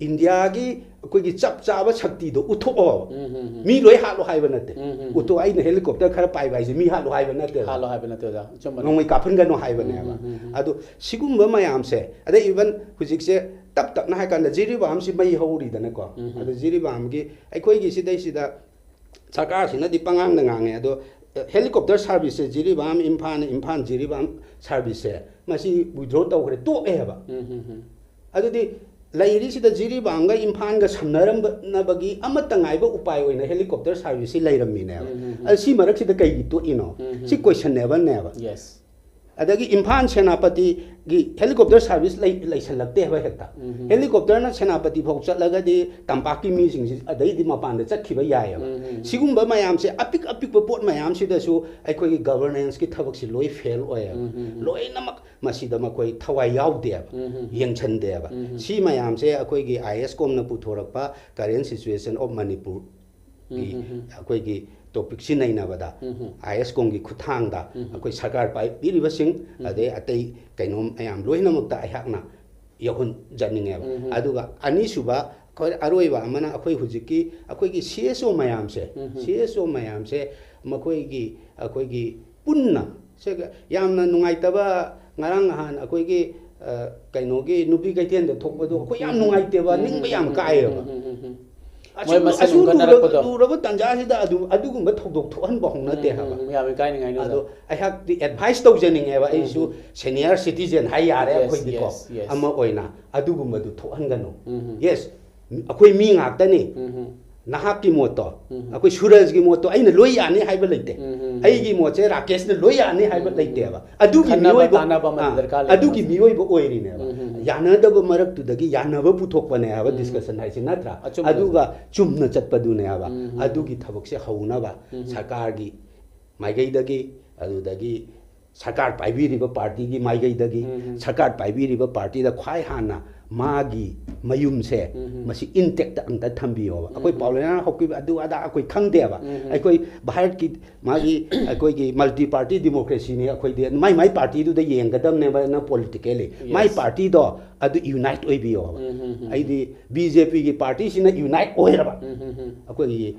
ꯏꯟꯗꯤꯌꯥꯒꯤ ꯑꯩꯈꯣꯏꯒꯤ ꯆꯞ ꯆꯥꯕ ꯁꯛꯇꯤꯗꯣ ꯎꯠꯊꯣꯛꯑꯣꯕ꯫ ꯎꯝ, ꯎꯝ, ꯎꯝ. ꯃꯤ ꯂꯣꯏ ꯍꯥꯠꯂꯣ ꯍꯥꯏꯕ ꯅꯠꯇꯦ꯫ ꯎꯝ, ꯎꯝ, ꯎꯝ. ꯎꯠꯊꯣꯛ ꯑꯩꯅ ꯍꯦꯂꯤꯀꯣꯞꯇꯔ ꯈꯔ ꯄꯥꯏꯕ ꯍꯥꯏꯁꯦ ꯃꯤ ꯍꯥꯠꯂꯣ ꯍꯥꯏꯕ ꯅꯠꯇꯦꯕ꯫ ꯍꯥꯠꯂꯣ ꯍꯥꯏꯕ ꯅꯠꯇꯦ, ꯑꯣꯖꯥ, ꯑꯆꯨꯝꯕꯅꯤ. ꯅꯣꯡꯃꯩ ꯀꯥꯞꯍꯟꯒꯅꯣ ꯍꯥꯏꯕꯅꯦꯕ꯫ ꯎꯝ, ꯎꯝ, ꯎꯝ, ꯎꯝ. ꯑꯗꯣ ꯁꯤꯒꯨꯝꯕ ꯃꯌꯥꯝꯁꯦ, ꯑꯗꯩ ꯏꯚꯟ ꯍꯧꯖꯤꯛꯁꯦ ꯇꯞ ꯇꯞꯅ ꯍꯥꯏ ꯀꯥꯟꯗ ꯖꯤꯔꯤꯕꯥꯝꯁꯤ ꯃꯩ ꯍꯧꯔꯤꯗꯅꯀꯣ꯫ ꯎꯝ, ꯎꯝ. ꯑꯗꯣ ꯖꯤꯔꯤꯕꯥꯝꯒꯤ ꯑꯩꯈꯣꯏꯒꯤ ꯁꯤꯗꯩꯁꯤꯗ ꯁꯔꯀꯥꯔꯁꯤꯅꯗꯤ ꯄꯉꯥꯡꯗ ꯉꯥꯡꯉꯦ, ꯑꯗꯣ ꯍꯦꯂꯤꯀꯣꯞꯇꯔ ꯁꯥꯔꯚꯤꯁꯁꯦ ꯖꯤꯔꯤꯕꯥꯝ ꯏꯝꯐꯥꯜ, ꯏꯝꯐꯥꯜ ꯖꯤꯔꯤꯕꯥꯝ ꯁꯥꯔꯚꯤꯁꯁꯦ ꯃꯁꯤ ꯋꯤꯗ꯭ꯔꯣ ꯇꯧꯈ꯭ꯔꯦ, ꯇꯣꯛꯑꯦ ꯍꯥꯏꯕ꯫ ꯎꯝ, ꯎꯝ, ꯎꯝ. ꯑꯗꯨꯗꯤ ꯂꯩꯔꯤꯁꯤꯗ ꯖꯤꯔꯤꯕꯥꯝꯒ ꯏꯝꯐꯥꯜꯒ ꯁꯝꯅꯔꯝꯅꯕꯒꯤ ꯑꯃꯠꯇ ꯉꯥꯏꯕ ꯎꯄꯥꯏ ꯑꯣꯏꯅ helicopter service ꯁꯤ ꯂꯩꯔꯝꯃꯤꯅꯦꯕ꯫ ꯎꯝ, ꯎꯝ, ꯎꯝ꯫ ꯑꯗꯨ ꯁꯤ ꯃꯔꯛꯁꯤꯗ ꯀꯩꯒꯤ ꯇꯣꯛꯏꯅꯣ? ꯎꯝ, ꯎꯝ꯫ ꯁꯤ questionableꯅꯦꯕ꯫ Yes. ꯑꯗꯒꯤ ꯏꯝꯐꯥꯜ ꯁꯦꯅꯥꯄꯇꯤꯒꯤ helicopter service ꯂꯩ ꯂꯩꯁꯜꯂꯛꯇꯦ ꯍꯥꯏꯕ ꯍꯦꯛꯇ꯫ ꯎꯝ, ꯎꯝ꯫ Helicopterꯅ ꯁꯦꯅꯥꯄꯇꯤ ꯐꯥꯎ ꯆꯠꯂꯒꯗꯤ ꯇꯝꯄꯥꯛꯀꯤ ꯃꯤꯁꯤꯡꯁꯤ ꯑꯗꯩꯗꯤ ꯃꯄꯥꯟꯗ ꯆꯠꯈꯤꯕ ꯌꯥꯏꯑꯕ꯫ ꯎꯝ, ꯎꯝ, ꯎꯝ꯫ ꯁꯤꯒꯨꯝꯕ ꯃꯌꯥꯝꯁꯦ, ꯑꯄꯤꯛ ꯑꯄꯤꯛꯄ ꯄꯣꯠ ꯃꯌꯥꯝꯁꯤꯗꯁꯨ ꯑꯩꯈꯣꯏꯒꯤ governanceꯀꯤ ꯊꯕꯛꯁꯤ ꯂꯣꯏ fail ꯑꯣꯏꯌꯦꯕ꯫ ꯎꯝ, ꯎꯝ, ꯎꯝ꯫ ꯂꯣꯏꯅꯃꯛ ꯃꯁꯤꯗ ꯃꯈꯣꯏ ꯊꯋꯥꯏ ꯌꯥꯎꯗꯦꯕ, ꯎꯝ, ꯎꯝ꯫ ꯌꯦꯡꯁꯟꯗꯦꯕ꯫ ꯎꯝ, ꯎꯝ꯫ ꯁꯤ ꯃꯌꯥꯝꯁꯦ ꯑꯩꯈꯣꯏꯒꯤ IASCOMꯅ ꯄꯨꯊꯣꯔꯛꯄ Current Situation of Manipurꯒꯤ ꯎꯝ, ꯎꯝ, ꯎꯝ꯫ ꯑꯩꯈꯣꯏꯒꯤ topicꯁꯤ ꯅꯩꯅꯕꯗ ꯎꯝ, ꯎꯝ꯫ IASCOMꯒꯤ ꯈꯨꯠꯊꯥꯡꯗ ꯎꯝ, ꯎꯝ꯫ ꯑꯩꯈꯣꯏ ꯁꯔꯀꯥꯔ ꯄꯥꯏꯕꯤꯔꯤꯕꯁꯤꯡ, ꯎꯝ꯫ ꯑꯗꯩ ꯑꯇꯩ ꯀꯩꯅꯣ ꯃꯌꯥꯝ ꯂꯣꯏꯅꯃꯛꯇ ꯑꯩꯍꯥꯛꯅ ꯌꯧꯍꯟꯖꯅꯤꯡꯉꯦꯕ꯫ ꯎꯝ, ꯎꯝ꯫ ꯑꯗꯨꯒ ꯑꯅꯤꯁꯨꯕ, ꯑꯩꯈꯣꯏ ꯑꯔꯣꯏꯕ ꯑꯃꯅ ꯑꯩꯈꯣꯏ ꯍꯧꯖꯤꯛꯀꯤ ꯑꯩꯈꯣꯏꯒꯤ CSO ꯃꯌꯥꯝꯁꯦ, ꯎꯝ, ꯎꯝ꯫ CSO ꯃꯌꯥꯝꯁꯦ ꯃꯈꯣꯏꯒꯤ, ꯑꯩꯈꯣꯏꯒꯤ ꯄꯨꯟꯅ ꯁꯦ ꯌꯥꯝꯅ ꯅꯨꯡꯉꯥꯏꯇꯕ, ꯉꯔꯥꯡ ꯅꯍꯥꯟ ꯑꯩꯈꯣꯏꯒꯤ, ꯑ, ꯀꯩꯅꯣꯒꯤ ꯅꯨꯄꯤ ꯀꯩꯊꯦꯜꯗ ꯊꯣꯛꯄꯗꯣ ꯑꯩꯈꯣꯏ ꯌꯥꯝ ꯅꯨꯡꯉꯥꯏꯇꯦꯕ, ꯎꯝ, ꯅꯤꯡꯕ ꯎꯝ, ꯌꯥꯝ ꯎꯝ, ꯀꯥꯏꯌꯦꯕ꯫ ꯎꯝ, ꯎꯝ, ꯎꯝ, ꯎꯝ꯫ ꯑꯁꯨꯛ ꯃꯣꯏ ꯃꯁꯦꯟ ꯑꯁꯨꯛ ꯎꯟꯈꯠꯅꯔꯛꯄꯗꯣ꯫ ꯂꯨꯔ-, ꯂꯨꯔꯕ ꯇꯥꯟꯖꯥꯁꯤꯗ ꯑꯗꯨ, ꯑꯗꯨꯒꯨꯝꯕ ꯊꯧꯗꯣꯛ ꯊꯣꯛꯍꯟꯕ ꯍꯧꯅꯗꯦ ꯎꯝ, ꯍꯥꯏꯕ꯫ ꯎꯝ, ꯎꯝ, ꯌꯥꯝ ꯏꯀꯥꯏꯅꯤꯡꯉꯥꯏꯅꯤ ꯑꯣꯖꯥ꯫ ꯑꯗꯣ ꯑꯩꯍꯥꯛꯇꯤ advice ꯇꯧꯖꯅꯤꯡꯉꯦꯕ, ꯎꯝ, ꯑꯩꯁꯨ ꯎꯝ꯫ Senior citizen ꯍꯥꯏ ꯌꯥꯔꯦ Yes, ꯑꯩꯈꯣꯏꯗꯤꯀꯣ, yes, yes. ꯑꯃ ꯑꯣꯏꯅ ꯑꯗꯨꯒꯨꯝꯕꯗꯨ ꯊꯣꯛꯍꯟꯒꯅꯨ꯫ ꯎꯝ, ꯎꯝ꯫ Yes, ꯑꯩꯈꯣꯏ ꯃꯤ ꯉꯥꯛꯇꯅꯤ꯫ ꯎꯝ, ꯎꯝ꯫ ꯅꯍꯥꯛꯀꯤ ꯃꯣꯠꯇꯣ, ꯎꯝ, ꯎꯝ꯫ ꯑꯩꯈꯣꯏ ꯁꯨꯔꯖꯒꯤ ꯃꯣꯠꯇꯣ ꯑꯩꯅ ꯂꯣꯏ ꯌꯥꯅꯤ ꯍꯥꯏꯕ ꯂꯩꯇꯦ꯫ ꯎꯝ, ꯎꯝ, ꯎꯝ꯫ ꯑꯩꯒꯤ ꯃꯣꯠꯁꯦ ꯔꯥꯀꯦꯁꯅ ꯂꯣꯏ ꯌꯥꯅꯤ ꯍꯥꯏꯕ ꯎꯝ, ꯎꯝ, ꯂꯩꯇꯦꯕ꯫ ꯎꯝ꯫ ꯑꯗꯨꯒꯤ ꯈꯟꯅꯕ ꯃꯤꯑꯣꯏꯕ, ꯇꯥꯟꯅꯕ ꯑꯃ ꯑꯥ, ꯗꯔꯀꯥꯔ ꯂꯩ ꯑꯗꯨꯒꯤ ꯃꯥꯁꯦ꯫ ꯃꯤꯑꯣꯏꯕ ꯑꯣꯏꯔꯤꯅꯦꯕ꯫ ꯎꯝ, ꯎꯝ, ꯎꯝ꯫ ꯌꯥꯅꯗꯕ ꯃꯔꯛꯇꯨꯗꯒꯤ ꯌꯥꯅꯕ ꯄꯨꯊꯣꯛꯄꯅꯦ ꯍꯥꯏꯕ ꯎꯝ꯫ discussion ꯍꯥꯏꯁꯤ ꯅꯠꯇ꯭ꯔꯥ? ꯑꯆꯨꯝꯕ꯫ ꯑꯗꯨꯒ ꯆꯨꯝꯅ ꯆꯠꯄꯗꯨꯅꯦ ꯍꯥꯏꯕ꯫ ꯎꯝ, ꯎꯝ꯫ ꯑꯗꯨꯒꯤ ꯊꯕꯛꯁꯦ ꯍꯧꯅꯕ ꯎꯝ, ꯎꯝ꯫ ꯁꯔꯀꯥꯔꯒꯤ ꯃꯥꯏꯀꯩꯗꯒꯤ, ꯑꯗꯨꯗꯒꯤ ꯁꯔꯀꯥꯔ ꯄꯥꯏꯕꯤꯔꯤꯕ ꯄꯥꯔꯇꯤꯒꯤ ꯃꯥꯏꯀꯩꯗꯒꯤ, ꯎꯝ, ꯎꯝ꯫ ꯁꯔꯀꯥꯔ ꯄꯥꯏꯕꯤꯔꯤꯕ ꯄꯥꯔꯇꯤꯗ ꯈ꯭ꯋꯥꯏ ꯍꯥꯟꯅ ꯃꯥꯒꯤ ꯃꯌꯨꯝꯁꯦ ꯎꯝ, ꯎꯝ꯫ ꯃꯁꯤ intact ꯑꯝꯇ ꯊꯝꯕꯤꯌꯣꯕ꯫ ꯑꯩꯈꯣꯏ ꯎꯝ, ꯎꯝ꯫ ꯄꯥꯎꯂꯦꯅꯥ ꯍꯧꯈꯤꯕ ꯑꯗꯨ ꯑꯗꯥ ꯑꯩꯈꯣꯏ ꯈꯪꯗꯦꯕ꯫ ꯎꯝ, ꯎꯝ꯫ ꯑꯩꯈꯣꯏ ꯚꯥꯔꯠꯀꯤ ꯃꯥꯒꯤ, ꯑꯩꯈꯣꯏꯒꯤ multi party democracyꯅꯤ, ꯑꯩꯈꯣꯏꯗꯤ ꯃꯥꯏ ꯃꯥꯏ ꯄꯥꯔꯇꯤꯗꯨꯗ ꯌꯦꯡꯒꯗꯕꯅꯦꯕ ꯅ politically꯫ ꯃꯥꯏ Yes. ꯄꯥꯔꯇꯤꯗꯣ ꯑꯗꯨ unite ꯑꯣꯏꯕꯤꯌꯣꯕ꯫ ꯎꯝ, ꯎꯝ, ꯎꯝ꯫ ꯑꯩꯗꯤ BJPꯒꯤ ꯄꯥꯔꯇꯤꯁꯤꯅ unite ꯑꯣꯏꯔꯕ ꯎꯝ, ꯎꯝ, ꯎꯝ꯫ ꯑꯩꯈꯣꯏꯒꯤ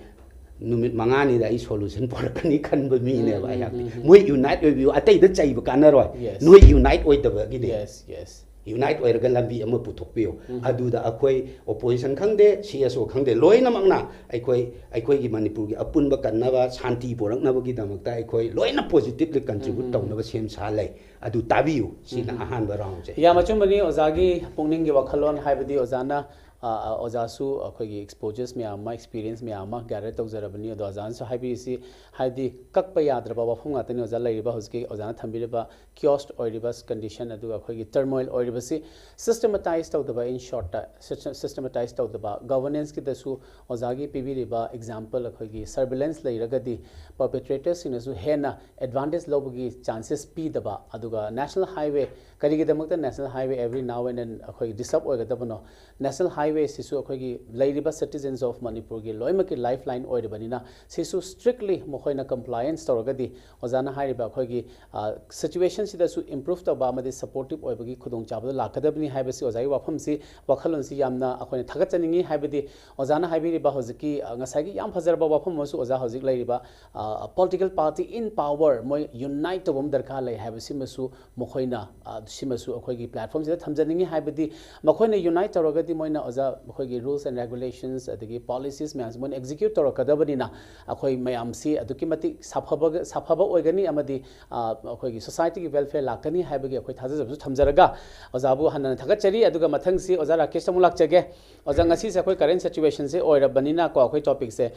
ꯅꯨꯃꯤꯠ ꯃꯉꯥꯅꯤꯗ ꯑꯩ solution ꯄꯨꯔꯛꯀꯅꯤ ꯈꯟꯕ ꯃꯤꯅꯦꯕ ꯎꯝ, ꯑꯩꯍꯥꯛ꯫ ꯎꯝ, ꯎꯝ꯫ ꯃꯣꯏ unite ꯑꯣꯏꯕꯤꯌꯨ, ꯑꯇꯩꯗ ꯆꯩꯕ ꯀꯥꯟꯅꯔꯣꯏ꯫ Yes. ꯅꯣꯏ unite ꯑꯣꯏꯗꯕꯒꯤꯅꯦ꯫ Yes, yes. ꯌꯨꯅꯥꯏꯠ ꯑꯣꯏꯔꯒ ꯂꯝꯕꯤ ꯑꯃ ꯄꯨꯊꯣꯛꯄꯤꯌꯨ꯫ ꯑꯗꯨꯗ ꯑꯩꯈꯣꯏ ꯑꯣꯄꯣꯖꯤꯁꯟ ꯈꯪꯗꯦ, ꯁꯤ ꯑꯦꯁ ꯑꯣ ꯈꯪꯗꯦ, ꯂꯣꯏꯅꯃꯛꯅ ꯑꯩꯈꯣꯏ, ꯑꯩꯈꯣꯏꯒꯤ ꯃꯅꯤꯄꯨꯔꯒꯤ ꯑꯄꯨꯟꯕ ꯀꯟꯅꯕ, ꯁꯥꯟꯇꯤ ꯄꯨꯔꯛꯅꯕꯒꯤꯗꯃꯛꯇ ꯑꯩꯈꯣꯏ ꯂꯣꯏꯅ ꯄꯣꯖꯤꯇꯤꯚꯂꯤ ꯀꯟꯇ꯭ꯔꯤꯕ꯭ꯌꯨꯠ ꯇꯧꯅꯕ ꯁꯦꯝ ꯁꯥ ꯂꯩ꯫ ꯑꯗꯨ ꯇꯥꯕꯤꯌꯨ꯫ ꯁꯤꯅ ꯑꯍꯥꯟꯕ ꯔꯥꯎꯟꯁꯦ꯫ ꯌꯥꯝ ꯑꯆꯨꯝꯕꯅꯤ ꯑꯣꯖꯥꯒꯤ ꯄꯨꯛꯅꯤꯡꯒꯤ ꯋꯥꯈꯜꯂꯣꯟ, ꯍꯥꯏꯕꯗꯤ ꯑꯣꯖꯥꯅ, ꯑ, ꯑ, ꯑꯣꯖꯥꯁꯨ ꯑꯩꯈꯣꯏꯒꯤ ꯑꯦꯛꯁꯄꯣꯖꯔꯁ ꯃꯌꯥꯝ ꯑꯃ, ꯑꯦꯛꯁꯄꯤꯔꯤꯌꯦꯟꯁ ꯃꯌꯥꯝ ꯑꯃ ꯒꯦꯗꯔ ꯇꯧꯖꯔꯕꯅꯤ꯫ ꯑꯗꯣ ꯑꯣꯖꯥꯅꯁꯨ ꯍꯥꯏꯕꯤꯔꯤꯁꯤ ꯍꯥꯏꯕꯗꯤ ꯀꯛꯄ ꯌꯥꯗ꯭ꯔꯕ ꯋꯥꯐꯝ ꯉꯥꯛꯇꯅꯤ ꯑꯣꯖꯥ ꯂꯩꯔꯤꯕ, ꯍꯧꯖꯤꯛꯀꯤ ꯑꯣꯖꯥꯅ ꯊꯝꯕꯤꯔꯤꯕ ꯀꯤꯌꯣꯁ ꯑꯣꯏꯔꯤꯕ ꯀꯟꯗꯤꯁꯟ, ꯑꯗꯨꯒ ꯑꯩꯈꯣꯏꯒꯤ ꯇꯔꯃꯣꯏꯜ ꯑꯣꯏꯔꯤꯕꯁꯤ ꯁꯤꯁꯇꯦꯃꯦꯇꯥꯏꯁ ꯇꯧꯗꯕ, ꯏꯟ ꯁꯣꯔꯠꯇ ꯁꯤꯁꯇꯦꯃꯦꯇꯥꯏꯁ ꯇꯧꯗꯕ, ꯒꯚꯔꯅꯦꯟꯁꯀꯤꯗꯁꯨ ꯑꯣꯖꯥꯒꯤ ꯄꯤꯕꯤꯔꯤꯕ ꯑꯦꯛꯖꯥꯝꯄꯜ, ꯑꯩꯈꯣꯏꯒꯤ ꯁꯔꯚꯤꯂꯦꯟꯁ ꯂꯩꯔꯒꯗꯤ ꯄꯔꯄꯦꯇ꯭ꯔꯦꯇꯔꯁꯤꯡꯅꯁꯨ ꯍꯦꯟꯅ ꯑꯦꯗꯚꯥꯟꯇꯦꯖ ꯂꯧꯕꯒꯤ ꯆꯥꯟꯁꯦꯁ ꯄꯤꯗꯕ, ꯑꯗꯨꯒ ꯅꯦꯁꯅꯦꯜ ꯍꯥꯏꯋꯦ, ꯀꯔꯤꯒꯤꯗꯃꯛꯇ national highway every now and then ꯑꯩꯈꯣꯏꯒꯤ ꯗꯤꯁꯇꯔꯕ ꯑꯣꯏꯒꯗꯕꯅꯣ? ꯅꯦꯁꯅꯦꯜ ꯍꯥꯏꯋꯦꯁꯤꯁꯨ ꯑꯩꯈꯣꯏꯒꯤ ꯂꯩꯔꯤꯕ ꯁꯤꯇꯤꯖꯟꯁ ꯑꯣꯐ ꯃꯅꯤꯄꯨꯔꯒꯤ ꯂꯣꯏꯅꯃꯛꯀꯤ ꯂꯥꯏꯐ ꯂꯥꯏꯟ ꯑꯣꯏꯔꯤꯕꯅꯤꯅ, ꯁꯤꯁꯨ ꯁ꯭ꯇ꯭ꯔꯤꯛꯂꯤ ꯃꯈꯣꯏꯅ ꯀꯝꯄ꯭ꯂꯥꯏꯌꯦꯟꯁ ꯇꯧꯔꯒꯗꯤ ꯑꯣꯖꯥꯅ ꯍꯥꯏꯔꯤꯕ ꯑꯩꯈꯣꯏꯒꯤ, ꯑ, ꯁꯤꯆꯨꯋꯦꯁꯟꯁꯤꯗꯁꯨ ꯏꯝꯄ꯭ꯔꯨꯚ ꯇꯧꯕ ꯑꯃꯗꯤ ꯁꯄꯣꯔꯇꯤꯞ ꯑꯣꯏꯕꯒꯤ ꯈꯨꯗꯣꯡꯆꯥꯕꯗꯣ ꯂꯥꯛꯀꯗꯕꯅꯤ ꯍꯥꯏꯕꯁꯤ ꯑꯣꯖꯥꯒꯤ ꯋꯥꯐꯝꯁꯤ, ꯋꯥꯈꯜꯂꯣꯟꯁꯤ ꯌꯥꯝꯅ ꯑꯩꯈꯣꯏꯅ ꯊꯥꯒꯠꯆꯅꯤꯡꯉꯤ꯫ ꯍꯥꯏꯕꯗꯤ ꯑꯣꯖꯥꯅ ꯍꯥꯏꯕꯤꯔꯤꯕ ꯍꯧꯖꯤꯛꯀꯤ, ꯑ, ꯉꯁꯥꯏꯒꯤ ꯌꯥꯝ ꯐꯖꯔꯕ ꯋꯥꯐꯝ ꯑꯃꯁꯨ ꯑꯣꯖꯥ ꯍꯧꯖꯤꯛ ꯂꯩꯔꯤꯕ, ꯑ, political party in power ꯃꯣꯏ ꯌꯨꯅꯥꯏꯠ ꯇꯧꯕ ꯑꯃ ꯗꯔꯀꯥꯔ ꯂꯩ ꯍꯥꯏꯕꯁꯤꯃꯁꯨ ꯃꯈꯣꯏꯅ, ꯑ, ꯁꯤꯃꯁꯨ ꯑꯩꯈꯣꯏꯒꯤ ꯄ꯭ꯂꯦꯠꯐꯣꯝꯁꯤꯗ ꯊꯝꯖꯅꯤꯡꯉꯤ꯫ ꯍꯥꯏꯕꯗꯤ ꯃꯈꯣꯏꯅ ꯌꯨꯅꯥꯏꯠ ꯇꯧꯔꯒꯗꯤ ꯃꯣꯏꯅ ꯑꯣꯖꯥ ꯑꯩꯈꯣꯏꯒꯤ ꯔꯨꯜꯁ ꯑꯦꯟ ꯔꯦꯒꯨꯂꯦꯁꯟꯁ ꯑꯗꯒꯤ ꯄꯣꯂꯤꯁꯤꯁ ꯃꯌꯥꯝꯁꯦ ꯃꯣꯏꯅ ꯑꯦꯛꯖꯤꯀ꯭ꯌꯨꯠ ꯇꯧꯔꯛꯀꯗꯕꯅꯤꯅ ꯑꯩꯈꯣꯏ ꯃꯌꯥꯝꯁꯤ ꯑꯗꯨꯛꯀꯤ ꯃꯇꯤꯛ ꯁꯥꯐꯕ, ꯁꯥꯐꯕ ꯑꯣꯏꯒꯅꯤ ꯑꯃꯗꯤ, ꯑ, ꯑꯩꯈꯣꯏꯒꯤ ꯁꯣꯁꯥꯏꯇꯤꯒꯤ ꯋꯦꯜꯐꯤꯌꯔ ꯂꯥꯛꯀꯅꯤ ꯍꯥꯏꯕꯒꯤ ꯑꯩꯈꯣꯏ ꯊꯥꯖꯖꯕꯁꯨ ꯊꯝꯖꯔꯒ ꯑꯣꯖꯥꯕꯨ ꯍꯟꯅ ꯊꯥꯒꯠꯆꯔꯤ꯫ ꯑꯗꯨꯒ ꯃꯊꯪꯁꯤ ꯑꯣꯖꯥ ꯔꯥꯀꯦꯁꯇ ꯑꯃꯨꯛ ꯂꯥꯛꯆꯒꯦ꯫ ꯑꯣꯖꯥ, ꯉꯁꯤꯁꯦ ꯑꯩꯈꯣꯏ ꯀꯔꯦꯟ ꯁꯤꯆꯨꯋꯦꯁꯟꯁꯦ ꯑꯣꯏꯔꯕꯅꯤꯅꯀꯣ, ꯑꯩꯈꯣꯏ ꯇꯣꯄꯤꯛꯁꯦ,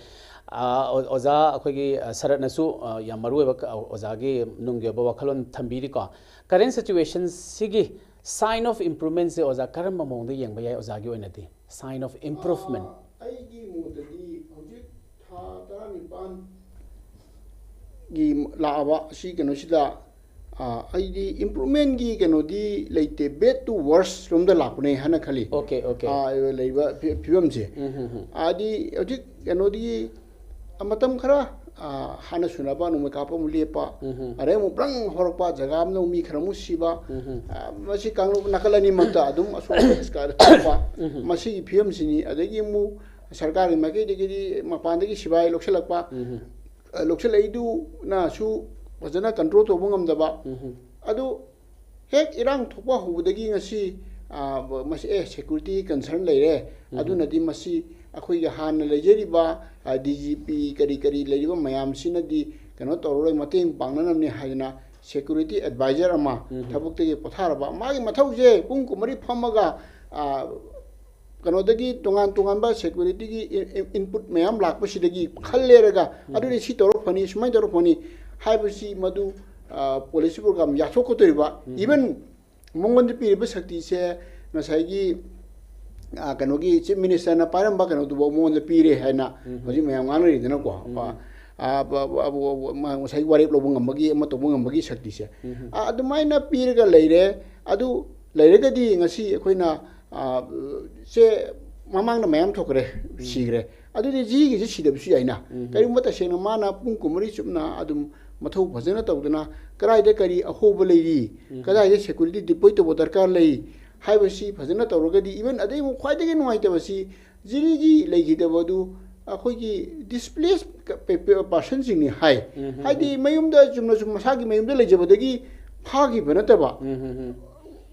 ꯑ, ꯑꯣ-, ꯑꯣꯖꯥ ꯑꯩꯈꯣꯏꯒꯤ, ꯑ, ꯁꯔꯠꯅꯁꯨ, ꯑ, ꯌꯥꯝ ꯃꯔꯨꯑꯣꯏꯕ ꯀ-, ꯑꯣꯖꯥꯒꯤ ꯅꯨꯡꯒꯤ ꯑꯣꯏꯕ ꯋꯥꯈꯜꯂꯣꯟ ꯊꯝꯕꯤꯔꯤꯀꯣ꯫ ꯀꯔꯦꯟ ꯁꯤꯆꯨꯋꯦꯁꯟꯁꯤꯒꯤ ꯁꯥꯏꯟ ꯑꯣꯐ ꯏꯝꯄ꯭ꯔꯨꯚꯃꯦꯟꯁꯦ ꯑꯣꯖꯥ ꯀꯔꯝꯕ ꯃꯑꯣꯡꯗ ꯌꯦꯡꯕ ꯌꯥꯏ ꯑꯣꯖꯥꯒꯤ ꯑꯣꯏꯅꯗꯤ? Sign of improvement. ꯑ, ꯑꯩꯒꯤ ꯃꯣꯠꯇꯗꯤ ꯍꯧꯖꯤꯛ ꯊꯥ ꯇꯔꯥꯅꯤꯄꯥꯟꯒꯤ ꯂꯥꯛꯑꯕ ꯁꯤ ꯀꯩꯅꯣꯁꯤꯗ, ꯑ, ꯑꯩꯗꯤ ꯏꯝꯄ꯭ꯔꯨꯚꯃꯦꯟꯒꯤ ꯀꯩꯅꯣꯗꯤ ꯂꯩꯇꯦ, bad to worse ꯔꯣꯝꯗ ꯂꯥꯛꯄꯅꯦ ꯍꯥꯏꯅ ꯈꯜꯂꯤ꯫ Okay, okay. ꯑ, ꯂꯩꯕ ꯐꯤ-, ꯐꯤꯕꯝꯁꯦ꯫ ꯎꯝ, ꯍꯝ, ꯍꯝ꯫ ꯍꯥꯏꯗꯤ ꯍꯧꯖꯤꯛ ꯀꯩꯅꯣꯗꯒꯤ ꯃꯇꯝ ꯈꯔ, ꯑ, ꯍꯥꯟꯅ ꯁꯨꯅꯕ ꯅꯣꯡꯃꯩ ꯀꯥꯞꯄ ꯑꯃꯨꯛ ꯂꯦꯞꯄ, ꯎꯝ, ꯍꯝ꯫ ꯑꯗꯩ ꯑꯃꯨꯛ ꯕ꯭ꯔꯪ ꯍꯧꯔꯛꯄ, ꯖꯒꯥ ꯑꯃꯗ ꯑꯃꯨꯛ ꯃꯤ ꯈꯔ ꯑꯃꯨꯛ ꯁꯤꯕ, ꯎꯝ, ꯍꯝ꯫ ꯑ, ꯃꯁꯤ ꯀꯥꯡꯂꯨꯞ ꯅꯥꯀꯜ ꯑꯅꯤꯃꯛꯇ ꯑꯗꯨꯝ ꯑꯁꯣꯛ ꯑꯄꯟ ꯊꯣꯛꯄ, ꯎꯝ, ꯍꯝ꯫ ꯃꯁꯤꯒꯤ ꯐꯤꯕꯝꯁꯤꯅꯤ꯫ ꯑꯗꯒꯤ ꯑꯃꯨꯛ ꯁꯔꯀꯥꯔꯒꯤ ꯃꯥꯏꯀꯩꯗꯒꯤꯗꯤ ꯃꯄꯥꯟꯗꯒꯤ ꯁꯤꯐꯥꯏ ꯂꯧꯁꯤꯜꯂꯛꯄ, ꯎꯝ, ꯍꯝ꯫ ꯑ, ꯂꯧꯁꯤꯜꯂꯛꯏꯗꯨꯅꯁꯨ ꯐꯖꯅ ꯀꯟꯇ꯭ꯔꯣꯜ ꯇꯧꯕ ꯉꯝꯗꯕ꯫ ꯎꯝ, ꯍꯝ꯫ ꯑꯗꯨ ꯍꯦꯛ ꯏꯔꯥꯡ ꯊꯣꯛꯄ ꯍꯧꯕꯗꯒꯤ ꯉꯁꯤ, ꯑ, ꯃꯁꯤ, ꯑꯦ, ꯁꯦꯀ꯭ꯌꯨꯔꯤꯇꯤ ꯀꯟꯁꯔꯟ ꯂꯩꯔꯦ, ꯑꯗꯨꯅꯗꯤ ꯃꯁꯤ ꯑꯩꯈꯣꯏꯒꯤ ꯍꯥꯟꯅ ꯂꯩꯖꯔꯤꯕ, ꯑ, ꯗꯤ ꯖꯤ ꯄꯤ ꯀꯔꯤ ꯀꯔꯤ ꯂꯩꯔꯤꯕ ꯃꯌꯥꯝꯁꯤꯅꯗꯤ ꯀꯩꯅꯣ ꯇꯧꯔꯔꯣꯏ, ꯃꯇꯦꯡ ꯄꯥꯡꯅꯅꯕꯅꯤ ꯍꯥꯏꯗꯅ ꯁꯦꯀ꯭ꯌꯨꯔꯤꯇꯤ ꯑꯦꯗꯚꯥꯏꯖꯔ ꯑꯃ ꯊꯕꯛꯇꯒꯤ ꯄꯣꯊꯥꯔꯕ, ꯃꯥꯒꯤ ꯃꯊꯧꯁꯦ ꯄꯨꯡ ꯀꯨꯟꯃꯔꯤ ꯐꯝꯃꯒ, ꯑ, ꯀꯩꯅꯣꯗꯒꯤ ꯇꯣꯉꯥꯟ ꯇꯣꯉꯥꯟꯕ ꯁꯦꯀ꯭ꯌꯨꯔꯤꯇꯤꯒꯤ ꯏꯟ-, ꯏꯟ-, ꯏꯟꯄꯨꯠ ꯃꯌꯥꯝ ꯂꯥꯛꯄꯁꯤꯗꯒꯤ ꯈꯜꯂꯦꯔꯒ, ꯑꯗꯨꯗꯤ ꯁꯤ ꯇꯧꯔ ꯐꯅꯤ, ꯁꯨꯃꯥꯏꯅ ꯇꯧꯔ ꯐꯅꯤ ꯍꯥꯏꯕꯁꯤ ꯃꯗꯨ, ꯑ, ꯄꯣꯂꯤꯁꯤ ꯄ꯭ꯔꯣꯒ꯭ꯔꯥꯝ ꯌꯥꯊꯣꯛꯀꯗꯧꯔꯤꯕ, ꯏꯚꯟ ꯃꯉꯣꯟꯗ ꯄꯤꯔꯤꯕ ꯁꯛꯇꯤꯁꯦ ꯉꯁꯥꯏꯒꯤ, ꯑ, ꯀꯩꯅꯣꯒꯤ ꯆꯤꯐ ꯃꯤꯅꯤꯁꯇꯔꯅ ꯄꯥꯏꯔꯝꯕ ꯀꯩꯅꯣꯗꯨꯐꯥꯎ ꯃꯉꯣꯟꯗ ꯄꯤꯔꯦ ꯍꯥꯏꯅ ꯍꯧꯖꯤꯛ ꯃꯌꯥꯝ ꯉꯥꯡꯅꯔꯤꯗꯅꯀꯣ꯫ ꯑ, ꯑ, ꯕ-, ꯕ-, ꯕ-, ꯕ-, ꯃꯥ ꯉꯁꯥꯏꯒꯤ ꯋꯥꯔꯦꯞ ꯂꯧꯕ ꯉꯝꯕꯒꯤ, ꯑꯃ ꯇꯧꯕ ꯉꯝꯕꯒꯤ ꯁꯛꯇꯤꯁꯦ꯫ ꯑ, ꯑꯗꯨꯃꯥꯏꯅ ꯄꯤꯔꯒ ꯂꯩꯔꯦ꯫ ꯑꯗꯨ ꯂꯩꯔꯒꯗꯤ ꯉꯁꯤ ꯑꯩꯈꯣꯏꯅ, ꯑ, ꯁꯦ ꯃꯃꯥꯡꯗ ꯃꯌꯥꯝ ꯊꯣꯛꯈ꯭ꯔꯦ, ꯁꯤꯈ꯭ꯔꯦ꯫ ꯑꯗꯨꯗꯤ ꯖꯤꯒꯤꯁꯦ ꯁꯤꯗꯕꯁꯨ ꯌꯥꯏꯅ꯫ ꯀꯔꯤꯒꯨꯝꯕ ꯇꯁꯦꯡꯅ ꯃꯥꯅ ꯄꯨꯡ ꯀꯨꯟꯃꯔꯤ ꯆꯨꯞꯅ ꯑꯗꯨꯝ ꯃꯊꯧ ꯐꯖꯅ ꯇꯧꯗꯅ ꯀꯗꯥꯏꯗ ꯀꯔꯤ ꯑꯍꯣꯕ ꯂꯩꯔꯤ, ꯀꯗꯥꯏꯗ ꯁꯦꯀ꯭ꯌꯨꯔꯤꯇꯤ ꯗꯤꯄ꯭ꯂꯣꯏ ꯇꯧꯕ ꯗꯔꯀꯥꯔ ꯂꯩ ꯍꯥꯏꯕꯁꯤ ꯐꯖꯅ ꯇꯧꯔꯒꯗꯤ, ꯏꯚꯟ ꯑꯗꯩ ꯑꯃꯨꯛ ꯈ꯭ꯋꯥꯏꯗꯒꯤ ꯅꯨꯡꯉꯥꯏꯇꯕꯁꯤ ꯖꯤꯔꯤꯒꯤ ꯂꯩꯈꯤꯗꯕ ꯑꯗꯨ ꯑꯩꯈꯣꯏꯒꯤ ꯗꯤꯁꯄ꯭ꯂꯦꯁ ꯄꯥꯔꯁꯟꯁꯤꯡꯅꯤ ꯍꯥꯏ꯫ ꯍꯥꯏꯗꯤ ꯃꯌꯨꯝꯗ ꯆꯨꯝꯅ ꯁꯨꯝ ꯃꯁꯥꯒꯤ ꯃꯌꯨꯝꯗ ꯂꯩꯖꯕꯗꯒꯤ ꯐꯥꯈꯤꯕ ꯅꯠꯇꯕ,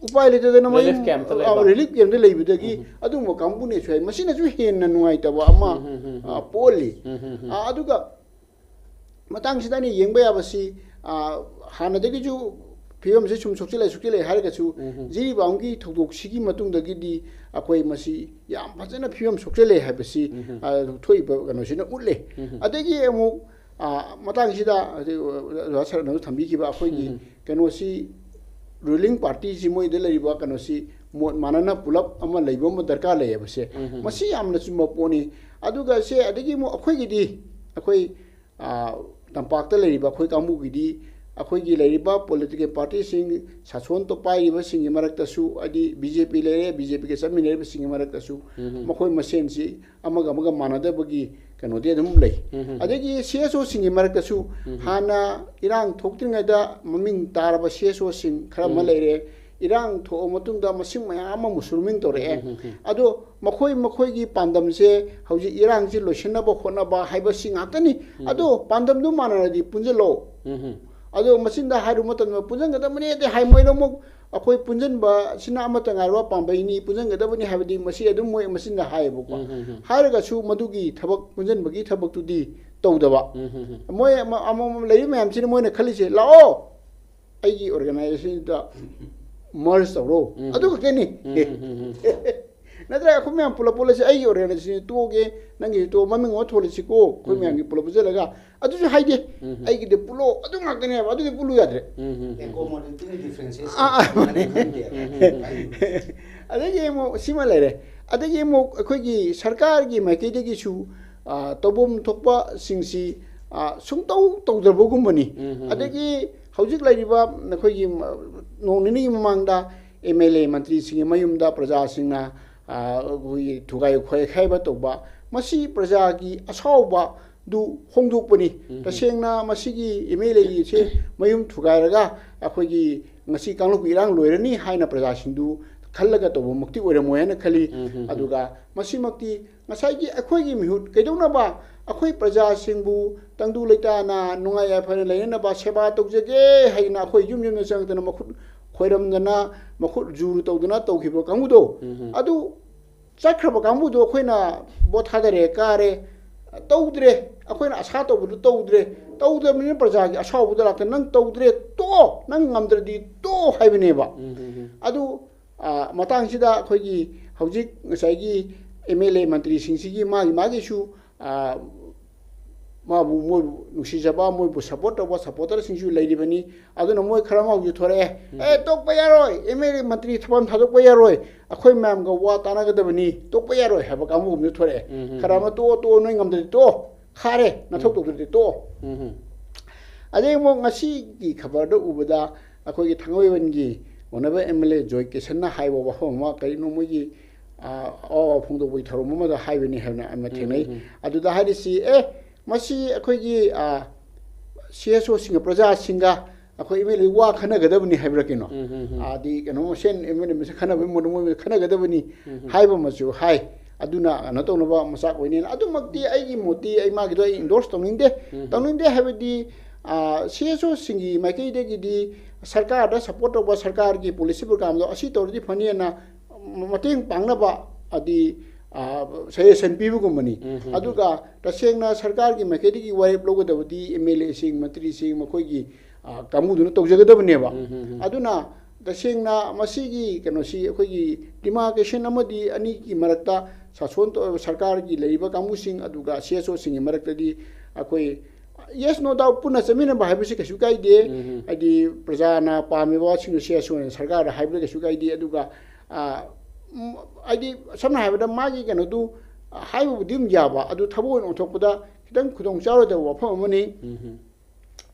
ꯎꯄꯥꯏ ꯂꯩꯇꯗꯅ ꯃꯌꯨꯝ, ꯔꯤꯂꯤꯐ ꯀꯦꯝꯞꯇ ꯂꯩꯕ꯫ ꯑ, ꯔꯤꯂꯤꯐ ꯀꯦꯝꯞꯇ ꯂꯩꯕꯗꯒꯤ ꯑꯗꯨꯒꯨꯝꯕ ꯀꯥꯡꯕꯨꯅꯦꯁꯨ ꯍꯥꯏ꯫ ꯃꯁꯤꯅꯁꯨ ꯍꯦꯟꯅ ꯅꯨꯡꯉꯥꯏꯇꯕ ꯑꯃ, ꯑ, ꯄꯣꯛꯍꯜꯂꯤ꯫ ꯑ, ꯑꯗꯨꯒ ꯃꯇꯥꯡꯁꯤꯗ ꯑꯩꯅ ꯌꯦꯡꯕ ꯌꯥꯕꯁꯤ, ꯑ, ꯍꯥꯟꯅꯗꯒꯤꯁꯨ ꯐꯤꯕꯝꯁꯦ ꯁꯨꯝ ꯁꯣꯛꯆꯤꯜꯂꯛꯑꯦ, ꯁꯣꯛꯆꯤꯜꯂꯛꯑꯦ ꯍꯥꯏꯔꯒꯁꯨ, ꯖꯤꯔꯤꯕꯥꯝꯒꯤ ꯊꯧꯗꯣꯛꯁꯤꯒꯤ ꯃꯇꯨꯡꯗꯒꯤꯗꯤ ꯑꯩꯈꯣꯏ ꯃꯁꯤ ꯌꯥꯝ ꯐꯖꯅ ꯐꯤꯕꯝ ꯁꯣꯛꯆꯤꯜꯂꯦ ꯍꯥꯏꯕꯁꯤ, ꯑ, ꯊꯣꯛꯏꯕ ꯀꯩꯅꯣꯁꯤꯅ ꯎꯠꯂꯦ꯫ ꯑꯗꯒꯤ ꯑꯃꯨꯛ, ꯑ, ꯃꯇꯥꯡꯁꯤꯗ ꯍꯧꯖꯤꯛ ꯑꯣꯖꯥ ꯁꯔꯅꯁꯨ ꯊꯝꯕꯤꯈꯤꯕ ꯑꯩꯈꯣꯏꯒꯤ ꯀꯩꯅꯣꯁꯤ, ꯔꯨꯂꯤꯡ ꯄꯥꯔꯇꯤꯁꯤ, ꯃꯣꯏꯗ ꯂꯩꯔꯤꯕ ꯀꯩꯅꯣꯁꯤ ꯃꯣꯠ ꯃꯥꯟꯅꯅ ꯄꯨꯂꯞ ꯑꯃ ꯂꯩꯕ ꯑꯃ ꯗꯔꯀꯥꯔ ꯂꯩꯌꯦꯕꯁꯦ꯫ ꯃꯁꯤ ꯌꯥꯝꯅ ꯆꯨꯝꯕ ꯄꯣꯠꯅꯤ꯫ ꯑꯗꯨꯒ ꯁꯦ, ꯑꯗꯒꯤ ꯑꯃꯨꯛ ꯑꯩꯈꯣꯏꯒꯤꯗꯤ, ꯑꯩꯈꯣꯏ, ꯑ, ꯇꯝꯄꯥꯛꯇ ꯂꯩꯔꯤꯕ ꯑꯩꯈꯣꯏ ꯀꯥꯡꯕꯨꯒꯤꯗꯤ ꯑꯩꯈꯣꯏꯒꯤ ꯂꯩꯔꯤꯕ ꯄꯣꯂꯤꯇꯤꯀꯦꯜ ꯄꯥꯔꯇꯤꯁꯤꯡ, ꯁꯥꯁꯣꯟ ꯄꯥꯏꯔꯤꯕꯁꯤꯡꯒꯤ ꯃꯔꯛꯇꯁꯨ, ꯍꯥꯏꯗꯤ ꯕꯤ ꯖꯦ ꯄꯤ ꯂꯩꯔꯦ, ꯕꯤ ꯖꯦ ꯄꯤꯒ ꯆꯠꯃꯤꯟꯅꯔꯤꯕꯁꯤꯡꯒꯤ ꯃꯔꯛꯇꯁꯨ ꯃꯈꯣꯏ ꯃꯁꯦꯟꯁꯤ ꯑꯃꯒ ꯑꯃꯒ ꯃꯥꯟꯅꯗꯕꯒꯤ ꯀꯩꯅꯣꯗꯤ ꯑꯗꯨꯝ ꯂꯩ꯫ ꯑꯗꯒꯤ ꯁꯤ ꯑꯦꯁ ꯑꯣꯁꯤꯡꯒꯤ ꯃꯔꯛꯇꯁꯨ ꯍꯥꯟꯅ ꯏꯔꯥꯡ ꯊꯣꯛꯇ꯭ꯔꯤꯉꯩꯗ ꯃꯃꯤꯡ ꯇꯥꯔꯕ ꯁꯤ ꯑꯦꯁ ꯑꯣꯁꯤꯡ ꯈꯔ ꯑꯃ ꯂꯩꯔꯦ꯫ ꯏꯔꯥꯡ ꯊꯣꯛꯑ ꯃꯇꯨꯡꯗ ꯃꯁꯤꯡ ꯃꯌꯥꯝ ꯑꯃ ꯃꯨꯁꯨꯔꯨꯃꯤꯡ ꯇꯧꯔꯛꯑꯦ꯫ ꯑꯗꯣ ꯃꯈꯣꯏ ꯃꯈꯣꯏꯒꯤ ꯄꯥꯟꯗꯝꯁꯦ ꯍꯧꯖꯤꯛ ꯏꯔꯥꯡꯁꯤ ꯂꯣꯏꯁꯤꯟꯅꯕ ꯍꯣꯠꯅꯕ ꯍꯥꯏꯕꯁꯤ ꯉꯥꯛꯇꯅꯤ꯫ ꯑꯗꯣ ꯄꯥꯟꯗꯝꯗꯨ ꯃꯥꯟꯅꯔꯗꯤ ꯄꯨꯟꯁꯤꯜꯂꯣ꯫ ꯑꯗꯣ ꯃꯆꯤꯟꯗ ꯍꯥꯏꯔꯨꯕ ꯃꯇꯝꯗ ꯄꯨꯟꯁꯤꯟꯒꯗꯕꯅꯦꯗꯤ ꯍꯥꯏ, ꯃꯣꯏꯅ ꯑꯃꯨꯛ ꯑꯩꯈꯣꯏ ꯄꯨꯟꯁꯤꯟꯕꯁꯤꯅ ꯑꯃꯠꯇ ꯉꯥꯏꯔꯕ ꯄꯥꯝꯕꯩꯅꯤ, ꯄꯨꯟꯁꯤꯟꯒꯗꯕꯅꯤ ꯍꯥꯏꯕꯗꯤ ꯃꯁꯤ ꯑꯗꯨꯝ ꯃꯣꯏ ꯃꯆꯤꯟꯗ ꯍꯥꯏꯌꯦꯕꯀꯣ꯫ ꯎꯝ, ꯎꯝ, ꯎꯝ꯫ ꯍꯥꯏꯔꯒꯁꯨ ꯃꯗꯨꯒꯤ ꯊꯕꯛ, ꯄꯨꯟꯁꯤꯟꯕꯒꯤ ꯊꯕꯛꯇꯨꯗꯤ ꯇꯧꯗꯕ꯫ ꯎꯝ, ꯎꯝ, ꯎꯝ꯫ ꯃꯣꯏ ꯑꯃ-, ꯑꯃꯃꯝ ꯂꯩꯔꯤꯕ ꯃꯌꯥꯝꯁꯤꯅ ꯃꯣꯏꯅ ꯈꯜꯂꯤꯁꯦ, "ꯂꯥꯛꯑꯣ, ꯑꯩꯒꯤ organizationꯗ merge ꯇꯧꯔꯣ"꯫ ꯎꯝ꯫ ꯑꯗꯨ ꯈꯛꯇꯅꯤ꯫ ꯎꯝ, ꯎꯝ, ꯎꯝ, ꯎꯝ꯫ ꯅꯠꯇ꯭ꯔꯒ ꯑꯩꯈꯣꯏ ꯃꯌꯥꯝ ꯄꯨꯂꯞ ꯄꯨꯜꯂꯁꯤ, "ꯑꯩꯒꯤ organization ꯇꯣꯛꯑꯒꯦ, ꯅꯪꯒꯤꯁꯨ ꯇꯣꯛꯑꯣ, ꯃꯃꯤꯡ ꯑꯃ ꯊꯣꯜꯂꯁꯤꯀꯣ ꯑꯩꯈꯣꯏ ꯎꯝ꯫ ꯃꯌꯥꯝꯒꯤ ꯄꯨꯂꯞ ꯄꯨꯟꯁꯤꯜꯂꯒ"꯫ ꯑꯗꯨꯁꯨ ꯍꯥꯏꯗꯦ꯫ ꯎꯝ꯫ "ꯑꯩꯒꯤꯗꯤ ꯄꯨꯜꯂꯣ", ꯑꯗꯨ ꯉꯥꯛꯇꯅꯦꯕ꯫ ꯑꯗꯨꯗꯤ ꯄꯨꯜꯂꯨ ꯌꯥꯗ꯭ꯔꯦ꯫ ꯎꯝ, ꯎꯝ, ꯎꯝ꯫ Accommodating differences ꯑꯥ, ꯑꯥ, ꯃꯥꯅꯦ꯫ ꯈꯪꯗꯦ꯫ ꯎꯝ, ꯎꯝ, ꯎꯝ꯫ ꯑꯗꯒꯤ ꯑꯃꯨꯛ ꯁꯤꯃ ꯂꯩꯔꯦ꯫ ꯑꯗꯒꯤ ꯑꯃꯨꯛ ꯑꯩꯈꯣꯏꯒꯤ ꯁꯔꯀꯥꯔꯒꯤ ꯃꯥꯏꯀꯩꯗꯒꯤꯁꯨ, ꯑ, ꯇꯧꯐꯝ ꯊꯣꯛꯄꯁꯤꯡꯁꯤ, ꯑ, ꯁꯨꯡꯇꯧ ꯇꯧꯗ꯭ꯔꯕꯒꯨꯝꯕꯅꯤ꯫ ꯎꯝ, ꯎꯝ, ꯎꯝ꯫ ꯑꯗꯒꯤ ꯍꯧꯖꯤꯛ ꯂꯩꯔꯤꯕ ꯑꯩꯈꯣꯏꯒꯤ, ꯃ-, ꯅꯣꯡ ꯅꯤꯅꯤꯒꯤ ꯃꯃꯥꯡꯗ MLA ꯃꯟꯇ꯭ꯔꯤꯁꯤꯡꯒꯤ ꯃꯌꯨꯝꯗ ꯄ꯭ꯔꯖꯥꯁꯤꯡꯅ, ꯑ, ꯑꯩꯈꯣꯏꯒꯤ ꯊꯨꯒꯥꯏ ꯈꯣꯏꯈꯥꯏꯕ ꯇꯧꯕ, ꯃꯁꯤ ꯄ꯭ꯔꯖꯥꯒꯤ ꯑꯁꯥꯎꯕꯗꯨ ꯐꯣꯡꯗꯣꯛꯄꯅꯤ꯫ ꯎꯝ꯫ ꯇꯁꯦꯡꯅ ꯃꯁꯤꯒꯤ MLAꯁꯦ ꯃꯌꯨꯝ ꯊꯨꯒꯥꯏꯔꯒ ꯑꯩꯈꯣꯏꯒꯤ ꯉꯁꯤ ꯀꯥꯡꯂꯨꯞꯀꯤ ꯏꯔꯥꯡ ꯂꯣꯏꯔꯅꯤ ꯍꯥꯏꯅ ꯄ꯭ꯔꯖꯥꯁꯤꯡꯗꯨ ꯈꯜꯂꯒ ꯇꯧꯕꯃꯛꯇꯤ ꯑꯣꯏꯔꯝꯃꯣꯏ ꯍꯥꯏꯅ ꯈꯜꯂꯤ꯫ ꯎꯝ, ꯎꯝ, ꯎꯝ꯫ ꯑꯗꯨꯒ ꯃꯁꯤꯃꯛꯇꯤ ꯉꯁꯥꯏꯒꯤ ꯑꯩꯈꯣꯏꯒꯤ ꯃꯤꯍꯨꯠ ꯀꯩꯗꯧꯅꯕ, ꯑꯩꯈꯣꯏ ꯄ꯭ꯔꯖꯥꯁꯤꯡꯕꯨ ꯇꯪꯗꯨ ꯂꯩꯇꯥꯅ ꯅꯨꯡꯉꯥꯏ ꯌꯥꯏꯐꯅ ꯂꯩꯅꯅꯕ ꯁꯦꯕꯥ ꯇꯧꯖꯒꯦ ꯍꯥꯏꯗꯅ ꯑꯩꯈꯣꯏ ꯌꯨꯝ ꯌꯨꯝꯗ ꯆꯪꯗꯅ ꯃꯈꯨꯠ ꯈꯣꯏꯔꯝꯗꯅ, ꯃꯈꯨꯠ ꯖꯨꯔꯨ ꯇꯧꯗꯅ ꯇꯧꯈꯤꯕ ꯀꯥꯡꯕꯨꯗꯣ, ꯎꯝ, ꯎꯝ꯫ ꯑꯗꯨ ꯆꯠꯈ꯭ꯔꯕ ꯀꯥꯡꯕꯨꯗꯣ ꯑꯩꯈꯣꯏꯅ ꯚꯣꯠ ꯊꯥꯗꯔꯦ, ꯀꯥꯔꯦ, ꯇꯧꯗ꯭ꯔꯦ, ꯑꯩꯈꯣꯏꯅ ꯑꯁꯥ ꯇꯧꯕꯗꯨ ꯇꯧꯗ꯭ꯔꯦ, ꯇꯧꯗ꯭ꯔꯕꯅꯤꯅ ꯄ꯭ꯔꯖꯥꯒꯤ ꯑꯁꯥꯎꯕꯗ ꯂꯥꯛꯇꯅ "ꯅꯪ ꯇꯧꯗ꯭ꯔꯦ, ꯇꯣꯛꯑꯣ, ꯅꯪ ꯉꯝꯗ꯭ꯔꯗꯤ ꯇꯣꯛꯑꯣ" ꯍꯥꯏꯕꯅꯦꯕ꯫ ꯎꯝ, ꯎꯝ, ꯎꯝ꯫ ꯑꯗꯨ, ꯑ, ꯃꯇꯥꯡꯁꯤꯗ ꯑꯩꯈꯣꯏꯒꯤ ꯍꯧꯖꯤꯛ ꯉꯁꯥꯏꯒꯤ MLA ꯃꯟꯇ꯭ꯔꯤꯁꯤꯡꯁꯤꯒꯤ ꯃꯥꯒꯤ ꯃꯥꯒꯤꯁꯨ, ꯑ, ꯃꯥꯕꯨ, ꯃꯣꯏꯕꯨ ꯅꯨꯡꯁꯤꯖꯕ, ꯃꯣꯏꯕꯨ support ꯇꯧꯕ supporterꯁꯤꯡꯁꯨ ꯂꯩꯔꯤꯕꯅꯤ꯫ ꯑꯗꯨꯅ ꯃꯣꯏ ꯈꯔ ꯑꯃ ꯍꯧꯖꯤꯛ ꯊꯣꯔꯛꯑꯦ, ꯎꯝ꯫ "ꯑꯦ, ꯇꯣꯛꯄ ꯌꯥꯔꯣꯏ, MLA ꯃꯟꯇ꯭ꯔꯤ ꯊꯝꯐꯝ ꯊꯥꯗꯣꯛꯄ ꯌꯥꯔꯣꯏ, ꯑꯩꯈꯣꯏ ꯃꯌꯥꯝꯒ ꯋꯥ ꯇꯥꯟꯅꯒꯗꯕꯅꯤ, ꯇꯣꯛꯄ ꯌꯥꯔꯣꯏ" ꯍꯥꯏꯕ ꯀꯥꯡꯕꯨ ꯑꯃꯁꯨ ꯊꯣꯔꯛꯑꯦ꯫ ꯎꯝ, ꯎꯝ, ꯈꯔ ꯎꯝ꯫ ꯑꯃ "ꯇꯣꯛꯑꯣ, ꯇꯣꯛꯑꯣ, ꯅꯣꯏ ꯉꯝꯗ꯭ꯔꯗꯤ ꯇꯣꯛꯑꯣ, ꯈꯥꯔꯦ, ꯅꯊꯧ ꯎꯝ꯫ ꯇꯧꯗ꯭ꯔꯗꯤ ꯇꯣꯛꯑꯣ"꯫ ꯎꯝ, ꯎꯝ꯫ ꯑꯗꯩ ꯑꯃꯨꯛ ꯉꯁꯤꯒꯤ ꯈꯕꯔꯗ ꯎꯕꯗ ꯑꯩꯈꯣꯏꯒꯤ ꯊꯥꯡꯃꯩꯕꯟꯒꯤ ꯑꯣꯅꯔꯦꯕꯜ MLA ꯖꯣꯏ ꯀꯤꯁꯟꯅ ꯍꯥꯏꯕ ꯋꯥꯐꯝ ꯑꯃ, ꯀꯔꯤꯅꯣ ꯃꯣꯏꯒꯤ, ꯑ, ꯑꯋꯥꯕ ꯐꯣꯡꯗꯣꯛꯄꯒꯤ ꯊꯧꯔꯝ ꯑꯃꯗ ꯍꯥꯏꯕꯅꯤ ꯍꯥꯏꯅ ꯑꯃ ꯎꯝ, ꯊꯦꯡꯅꯩ꯫ ꯎꯝ, ꯎꯝ꯫ ꯑꯗꯨꯗ ꯍꯥꯏꯔꯤꯁꯤ, ꯑꯦ, ꯃꯁꯤ ꯑꯩꯈꯣꯏꯒꯤ, ꯑ, CSOꯁꯤꯡꯒ ꯄ꯭ꯔꯖꯥꯁꯤꯡꯒ ꯑꯩꯈꯣꯏ MLA ꯋꯥ ꯈꯟꯅꯒꯗꯕꯅꯤ ꯍꯥꯏꯕ꯭ꯔꯥ ꯀꯩꯅꯣ? ꯎꯝ, ꯎꯝ, ꯎꯝ꯫ ꯑꯗꯤ ꯀꯩꯅꯣ ꯃꯁꯦꯟ MLA ꯃꯁꯦꯟ ꯈꯟꯅꯕꯒꯤ ꯃꯑꯣꯡꯗ ꯃꯣꯏ ꯃꯁꯦꯟ ꯈꯟꯅꯒꯗꯕꯅꯤ ꯎꯝ, ꯎꯝ꯫ ꯍꯥꯏꯕ ꯑꯃꯁꯨ ꯍꯥꯏ꯫ ꯑꯗꯨꯅ ꯀꯩꯅꯣ ꯇꯧꯅꯕ ꯃꯆꯥꯛ ꯑꯣꯏꯅꯦꯅ꯫ ꯑꯗꯨꯃꯛꯇꯤ ꯑꯩꯒꯤ ꯃꯣꯠꯇꯤ, ꯑꯩ ꯃꯥꯒꯤꯗꯣ ꯑꯩ endorse ꯇꯧꯅꯤꯡꯗꯦ꯫ ꯎꯝ, ꯎꯝ꯫ ꯇꯧꯅꯤꯡꯗꯦ ꯍꯥꯏꯕꯗꯤ, ꯁꯤ ꯑꯦꯁ ꯑꯣꯁꯤꯡꯒꯤ ꯃꯥꯏꯀꯩꯗꯒꯤꯗꯤ ꯁꯔꯀꯥꯔꯗ ꯁꯞꯄꯣꯔꯠ ꯇꯧꯕ, ꯁꯔꯀꯥꯔꯒꯤ ꯄꯣꯂꯤꯁꯤ ꯄ꯭ꯔꯣꯒ꯭ꯔꯥꯝꯗꯣ ꯑꯁꯤ ꯇꯧꯔꯗꯤ ꯐꯅꯤꯅ ꯃꯇꯦꯡ ꯄꯥꯡꯅꯕ ꯑꯗꯤ ꯁꯖꯦꯁꯟ ꯄꯤꯕꯒꯨꯝꯕꯅꯤ꯫ ꯑꯗꯨꯒ ꯇꯁꯦꯡꯅ ꯁꯔꯀꯥꯔꯒꯤ ꯃꯥꯏꯀꯩꯗꯒꯤ ꯋꯥꯔꯦꯞ ꯂꯧꯒꯗꯕꯗꯤ ꯑꯦꯝ ꯑꯦꯜ ꯑꯦꯁꯤꯡ, ꯃꯟꯇ꯭ꯔꯤꯁꯤꯡ, ꯃꯈꯣꯏꯒꯤ ꯀꯥꯡꯕꯨꯗꯨꯅ ꯇꯧꯖꯒꯗꯕꯅꯦꯕ꯫ ꯑꯗꯨꯅ ꯇꯁꯦꯡꯅ ꯃꯁꯤꯒꯤ ꯀꯩꯅꯣꯁꯤ ꯑꯩꯈꯣꯏꯒꯤ ꯗꯤꯃꯥꯔꯀꯦꯁꯟ ꯑꯃꯗꯤ ꯑꯅꯤꯒꯤ ꯃꯔꯛꯇ ꯁꯥꯁꯣꯟ ꯇꯧ-, ꯁꯔꯀꯥꯔꯒꯤ ꯂꯩꯔꯤꯕ ꯀꯥꯡꯕꯨꯁꯤꯡ ꯑꯗꯨꯒ ꯁꯤ ꯑꯦꯁ ꯑꯣꯁꯤꯡꯒꯤ ꯃꯔꯛꯇꯗꯤ ꯑꯩꯈꯣꯏ, ꯌꯦꯁ, ꯅꯣ ꯗꯥꯎꯠ, ꯄꯨꯟꯅ ꯆꯠꯃꯤꯟꯅꯕ ꯍꯥꯏꯕꯁꯤ ꯀꯩꯁꯨ ꯀꯥꯏꯗꯦ꯫ ꯍꯥꯏꯗꯤ ꯄ꯭ꯔꯖꯥꯅ ꯄꯥꯝꯃꯤꯕ ꯋꯥꯁꯤꯡꯗꯣ ꯁꯤ ꯑꯦꯁ ꯑꯣꯅ ꯁꯔꯀꯥꯔꯗ ꯍꯥꯏꯕꯗ ꯀꯩꯁꯨ ꯀꯥꯏꯗꯦ꯫ ꯑꯗꯨꯒ, ꯑ, ꯎꯝ, ꯍꯥꯏꯗꯤ ꯁꯝꯅ ꯍꯥꯏꯔꯕꯗ ꯃꯥꯒꯤ ꯀꯩꯅꯣꯗꯨ, ꯑ, ꯍꯥꯏꯕꯕꯨꯗꯤ ꯑꯗꯨꯝ ꯌꯥꯕ, ꯑꯗꯨ ꯊꯕꯛ ꯑꯣꯏꯅ ꯑꯣꯟꯊꯣꯛꯄꯗ ꯈꯤꯇꯪ ꯈꯨꯗꯣꯡ ꯆꯥꯔꯣꯏꯗꯕ ꯋꯥꯐꯝ ꯑꯃꯅꯤ꯫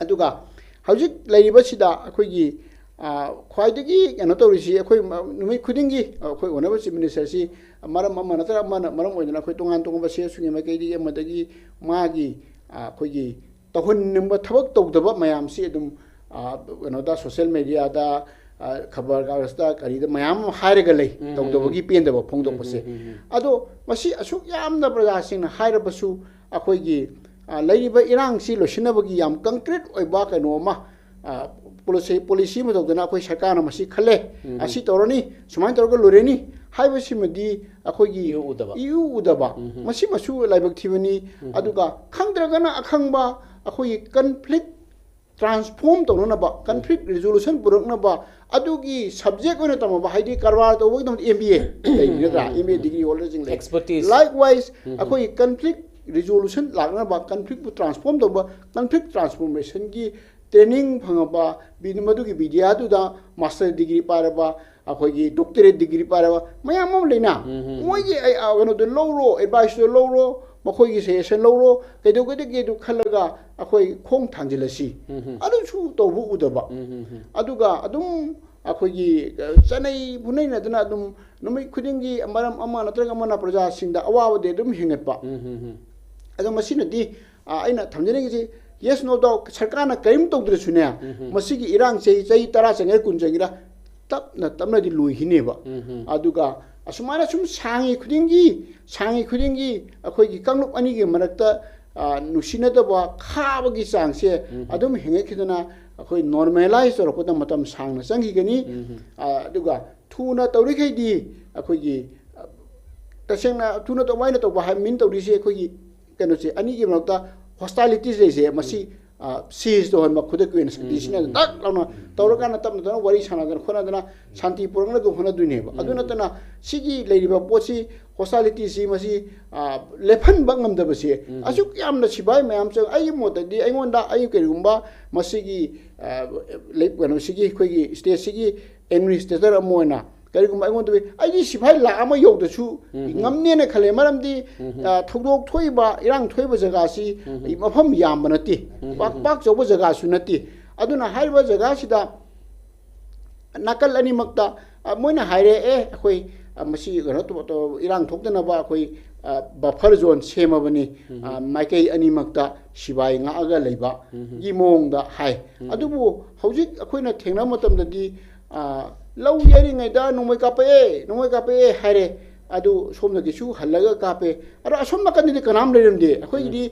ꯑꯗꯨꯒ ꯍꯧꯖꯤꯛ ꯂꯩꯔꯤꯕꯁꯤꯗ ꯑꯩꯈꯣꯏꯒꯤ, ꯑ, ꯈ꯭ꯋꯥꯏꯗꯒꯤ ꯀꯩꯅꯣ ꯇꯧꯔꯤꯁꯤ, ꯑꯩꯈꯣꯏ ꯃ-, ꯅꯨꯃꯤꯠ ꯈꯨꯗꯤꯡꯒꯤ, ꯑ, ꯑꯩꯈꯣꯏ ꯑꯣꯅꯔꯦꯕꯜ ꯆꯤꯐ ꯃꯤꯅꯤꯁꯇꯔꯁꯤ ꯃꯔꯝ ꯑꯃ ꯅꯠꯇ꯭ꯔꯒ ꯑꯃꯅ ꯃꯔꯝ ꯑꯣꯏꯗꯅ ꯑꯩꯈꯣꯏ ꯇꯣꯉꯥꯟ ꯇꯣꯉꯥꯟꯕ ꯁꯤ ꯑꯦꯁ ꯑꯣꯒꯤ ꯃꯥꯏꯀꯩꯗꯒꯤ ꯑꯃꯗꯒꯤ ꯃꯥꯒꯤ, ꯑ, ꯑꯩꯈꯣꯏꯒꯤ ꯇꯧꯍꯟꯅꯤꯡꯕ ꯊꯕꯛ ꯇꯧꯗꯕ ꯃꯌꯥꯝꯁꯤ ꯑꯗꯨꯝ, ꯑ, ꯀꯩꯅꯣꯗ, ꯁꯣꯁꯤꯌꯦꯜ ꯃꯦꯗꯤꯌꯥꯗ, ꯑ, ꯈꯕꯔ ꯀꯥꯒꯖꯇ ꯀꯔꯤꯗ ꯃꯌꯥꯝ ꯑꯃ ꯍꯥꯏꯔꯒ ꯂꯩ, ꯎꯝ, ꯎꯝ, ꯇꯧꯗꯕꯒꯤ ꯎꯝ꯫ ꯄꯦꯟꯗꯕ ꯐꯣꯡꯗꯣꯛꯄꯁꯦ꯫ ꯎꯝ, ꯎꯝ, ꯎꯝ, ꯎꯝ꯫ ꯑꯗꯣ ꯃꯁꯤ ꯑꯁꯨꯛ ꯌꯥꯝꯅ ꯄ꯭ꯔꯖꯥꯁꯤꯡꯅ ꯍꯥꯏꯔꯕꯁꯨ ꯑꯩꯈꯣꯏꯒꯤ, ꯑ, ꯂꯩꯔꯤꯕ ꯏꯔꯥꯡꯁꯤ ꯂꯣꯏꯁꯤꯟꯅꯕꯒꯤ ꯌꯥꯝ ꯀꯪꯀ꯭ꯔꯤꯠ ꯑꯣꯏꯕ ꯀꯩꯅꯣ ꯑꯃ, ꯑ, ꯄꯣꯂꯤꯁꯤ, ꯄꯣꯂꯤꯁꯤ ꯑꯃ ꯇꯧꯗꯅ ꯑꯩꯈꯣꯏ ꯁꯔꯀꯥꯔꯅ ꯃꯁꯤ ꯈꯜꯂꯦ, ꯎꯝ꯫ ꯑꯁꯤ ꯇꯧꯔꯅꯤ, ꯁꯨꯃꯥꯏꯅ ꯇꯧꯔꯒ ꯂꯣꯏꯔꯅꯤ ꯍꯥꯏꯕꯁꯤꯃꯗꯤ ꯑꯩꯈꯣꯏꯒꯤ ꯏꯎ ꯎꯗꯕ꯫ ꯏꯎ ꯎꯗꯕ꯫ ꯎꯝ꯫ ꯃꯁꯤꯃꯁꯨ ꯂꯥꯏꯕꯛ ꯊꯤꯕꯅꯤ꯫ ꯎꯝ꯫ ꯑꯗꯨꯒ ꯈꯪꯗ꯭ꯔꯒꯅ ꯑꯈꯪꯕ ꯑꯩꯈꯣꯏꯒꯤ ꯀꯟꯐ꯭ꯂꯤꯛ ꯇ꯭ꯔꯥꯟꯁꯐꯣꯔꯝ ꯇꯧꯅꯅꯕ, ꯀꯟꯐ꯭ꯂꯤꯛ ꯔꯤꯖꯣꯂꯨꯁꯟ ꯄꯨꯔꯛꯅꯕ ꯑꯗꯨꯒꯤ ꯁꯕꯖꯦꯛ ꯑꯣꯏꯅ ꯇꯝꯃꯕ, ꯍꯥꯏꯗꯤ ꯀꯔꯕꯥꯔ ꯇꯧꯕꯒꯤꯗꯃꯛꯇ ꯑꯦꯝ ꯕꯤ ꯑꯦ ꯂꯩꯔꯤ ꯅꯠꯇ꯭ꯔꯥ? ꯎꯝ꯫ ꯑꯦꯝ ꯕꯤ ꯑꯦ ꯗꯤꯒ꯭ꯔꯤ ꯍꯣꯜꯗꯔꯁꯤꯡ ꯂꯩ꯫ Expertise꯫ Likewise, ꯎꯝ꯫ ꯑꯩꯈꯣꯏꯒꯤ ꯀꯟꯐ꯭ꯂꯤꯛ ꯔꯤꯖꯣꯂꯨꯁꯟ ꯂꯥꯛꯅꯕ, ꯀꯟꯐ꯭ꯂꯤꯛꯄꯨ ꯇ꯭ꯔꯥꯟꯁꯐꯣꯔꯝ ꯇꯧꯕ, ꯀꯟꯐ꯭ꯂꯤꯛ ꯇ꯭ꯔꯥꯟꯁꯐꯣꯔꯃꯦꯁꯟꯒꯤ ꯇ꯭ꯔꯦꯅꯤꯡ ꯐꯪꯉꯕ, ꯕꯤ-, ꯃꯗꯨꯒꯤ ꯕꯤꯗ꯭ꯌꯥꯗꯨꯗ ꯃꯥꯁꯇꯔ ꯗꯤꯒ꯭ꯔꯤ ꯄꯥꯏꯔꯕ, ꯑꯩꯈꯣꯏꯒꯤ ꯗꯣꯛꯇꯔꯦꯠ ꯗꯤꯒ꯭ꯔꯤ ꯄꯥꯏꯔꯕ ꯃꯌꯥꯝ ꯑꯃ ꯂꯩꯅ, ꯎꯝ, ꯎꯝ, ꯎꯝ꯫ ꯃꯣꯏꯒꯤ ꯑꯩ, ꯑ, ꯀꯩꯅꯣꯗꯣ ꯂꯧꯔꯣ, ꯑꯦꯗꯚꯥꯏꯁꯇꯣ ꯂꯧꯔꯣ, ꯃꯈꯣꯏꯒꯤ ꯁꯖꯦꯁꯟ ꯂꯧꯔꯣ, ꯀꯩꯗꯧꯒꯗꯒꯦꯗꯨ ꯈꯜꯂꯒ ꯑꯩꯈꯣꯏ ꯈꯣꯡ ꯊꯥꯡꯖꯤꯜꯂꯁꯤ꯫ ꯎꯝ, ꯎꯝ꯫ ꯑꯗꯨꯁꯨ ꯇꯧꯕ ꯎꯗꯕ꯫ ꯎꯝ, ꯎꯝ, ꯎꯝ꯫ ꯑꯗꯨꯒ ꯑꯗꯨꯝ ꯑꯩꯈꯣꯏꯒꯤ, ꯑ, ꯆꯠꯅꯩ ꯐꯨꯅꯩꯅꯗꯅ ꯑꯗꯨꯝ ꯅꯨꯃꯤꯠ ꯈꯨꯗꯤꯡꯒꯤ ꯃꯔꯝ ꯑꯃ ꯅꯠꯇ꯭ꯔꯒ ꯑꯃꯅ ꯄ꯭ꯔꯖꯥꯁꯤꯡꯗ ꯑꯋꯥꯕꯗꯤ ꯑꯗꯨꯝ ꯍꯦꯟꯒꯠꯄ꯫ ꯎꯝ, ꯎꯝ, ꯎꯝ꯫ ꯑꯗꯣ ꯃꯁꯤꯅꯗꯤ, ꯑ, ꯑꯩꯅ ꯊꯝꯖꯅꯤꯡꯉꯤꯁꯤ, ꯌꯦꯁ, ꯅꯣ ꯗꯥꯎꯠ, ꯁꯔꯀꯥꯔꯅ ꯀꯔꯤꯝ ꯇꯧꯗ꯭ꯔꯁꯨꯅꯦ, ꯎꯝ, ꯎꯝ꯫ ꯃꯁꯤꯒꯤ ꯏꯔꯥꯡꯁꯦ ꯆꯍꯤ ꯇꯔꯥ ꯆꯪꯒꯦꯔꯥ, ꯀꯨꯟ ꯆꯪꯒꯦꯔꯥ, ꯇꯞꯅ ꯇꯞꯅꯗꯤ ꯂꯣꯏꯈꯤꯅꯦꯕ꯫ ꯎꯝ, ꯎꯝ꯫ ꯑꯗꯨꯒ ꯑꯁꯨꯃꯥꯏꯅ ꯁꯨꯝ ꯁꯥꯡꯉꯤ ꯈꯨꯗꯤꯡꯒꯤ, ꯁꯥꯡꯉꯤ ꯈꯨꯗꯤꯡꯒꯤ ꯑꯩꯈꯣꯏꯒꯤ ꯀꯥꯡꯂꯨꯞ ꯑꯅꯤꯒꯤ ꯃꯔꯛꯇ ꯅꯨꯡꯁꯤꯅꯗꯕ ꯈꯥꯕꯒꯤ ꯆꯥꯡꯁꯦ ꯑꯗꯨꯝ ꯍꯦꯟꯒꯠꯈꯤꯗꯅ ꯑꯩꯈꯣꯏ normalize ꯇꯧꯔꯛꯄꯗ ꯃꯇꯝ ꯁꯥꯡꯅ ꯆꯪꯈꯤꯒꯅꯤ꯫ ꯑꯗꯨꯒ ꯊꯨꯅ ꯇꯧꯔꯤꯈꯩꯗꯤ ꯑꯩꯈꯣꯏꯒꯤ ꯇꯁꯦꯡꯅ ꯊꯨꯅ ꯇꯧꯕ ꯍꯥꯏꯅ ꯇꯧꯕ ꯍꯥꯏ ꯃꯤꯟ ꯇꯧꯔꯤꯁꯦ ꯑꯩꯈꯣꯏꯒꯤ ꯀꯩꯅꯣꯁꯦ ꯑꯅꯤꯒꯤ ꯃꯔꯛꯇ hostilities ꯂꯩꯁꯦ ꯃꯁꯤ cease ꯇꯧꯍꯟꯕ ꯈꯨꯗꯛꯀꯤ ꯑꯣꯏꯅ ꯁꯛꯇꯤꯁꯤꯅ ꯗꯛ ꯂꯥꯎꯅ ꯇꯧꯔꯀꯥꯟꯗ ꯇꯞꯅ ꯇꯞꯅ ꯋꯥꯔꯤ ꯁꯥꯟꯅꯗꯅ ꯈꯣꯠꯅꯗꯅ ꯁꯥꯟꯇꯤ ꯄꯨꯔꯛꯅꯕ ꯍꯣꯠꯅꯗꯣꯏꯅꯦꯕ꯫ ꯑꯗꯨ ꯅꯠꯇꯅ ꯁꯤꯒꯤ ꯂꯩꯔꯤꯕ ꯄꯣꯠꯁꯤ hostilityꯁꯤ ꯃꯁꯤ ꯂꯦꯞꯍꯟꯕ ꯉꯝꯗꯕꯁꯦ ꯑꯁꯨꯛ ꯌꯥꯝꯅ ꯁꯤꯐꯥꯏ ꯃꯌꯥꯝ ꯆꯪ ꯑꯩꯒꯤ ꯃꯣꯠꯇꯗꯤ ꯑꯩꯉꯣꯟꯗ ꯑꯩ ꯀꯔꯤꯒꯨꯝꯕ ꯃꯁꯤꯒꯤ ꯀꯩꯅꯣꯁꯤꯒꯤ ꯑꯩꯈꯣꯏꯒꯤ stateꯁꯤꯒꯤ administrator ꯑꯃ ꯑꯣꯏꯅ ꯀꯔꯤꯒꯨꯝꯕ ꯑꯩꯉꯣꯟꯗ ꯑꯩꯒꯤ ꯁꯤꯐꯥꯏ ꯂꯥꯛ ꯑꯃ ꯌꯧꯗꯁꯨ ꯉꯝꯅꯦꯅ ꯈꯜꯂꯦ꯫ ꯃꯔꯝꯗꯤ ꯊꯧꯗꯣꯛ ꯊꯣꯛꯏꯕ ꯏꯔꯥꯡ ꯊꯣꯛꯏꯕ ꯖꯒꯥꯁꯤ ꯃꯐꯝ ꯌꯥꯝꯕ ꯅꯠꯇꯦ, ꯄꯥꯛ ꯄꯥꯛ ꯆꯥꯎꯕ ꯖꯒꯥꯁꯨ ꯅꯠꯇꯦ꯫ ꯑꯗꯨꯅ ꯍꯥꯏꯔꯤꯕ ꯖꯒꯥꯁꯤꯗ ꯅꯥꯀꯜ ꯑꯅꯤꯃꯛꯇ ꯃꯣꯏꯅ ꯍꯥꯏꯔꯦ, ꯑꯦ ꯑꯩꯈꯣꯏ ꯃꯁꯤ ꯀꯩꯅꯣ ꯏꯔꯥꯡ ꯊꯣꯛꯇꯅꯕ ꯑꯩꯈꯣꯏ buffer zone ꯁꯦꯝꯃꯕꯅꯤ ꯃꯥꯏꯀꯩ ꯑꯅꯤꯃꯛꯇ ꯁꯤꯐꯥꯏ ꯉꯥꯛꯑꯒ ꯂꯩꯕꯒꯤ ꯃꯑꯣꯡꯗ ꯍꯥꯏ꯫ ꯑꯗꯨꯕꯨ ꯍꯧꯖꯤꯛ ꯑꯩꯈꯣꯏꯅ ꯊꯦꯡꯅꯕ ꯃꯇꯝꯗꯗꯤ ꯂꯧ ꯌꯩꯔꯤꯉꯩꯗ ꯅꯣꯡꯃꯩ ꯀꯥꯞꯄꯛꯑꯦ, ꯅꯣꯡꯃꯩ ꯀꯥꯞꯄꯛꯑꯦ ꯍꯥꯏꯔꯦ꯫ ꯑꯗꯨ ꯁꯣꯝꯗꯒꯤꯁꯨ ꯍꯜꯂꯒ ꯀꯥꯞꯄꯦ꯫ ꯑꯗꯣ ꯑꯁꯣꯝ ꯅꯥꯀꯟꯗꯗꯤ ꯀꯅꯥꯝ ꯂꯩꯔꯝꯗꯦ꯫ ꯑꯩꯈꯣꯏꯒꯤꯗꯤ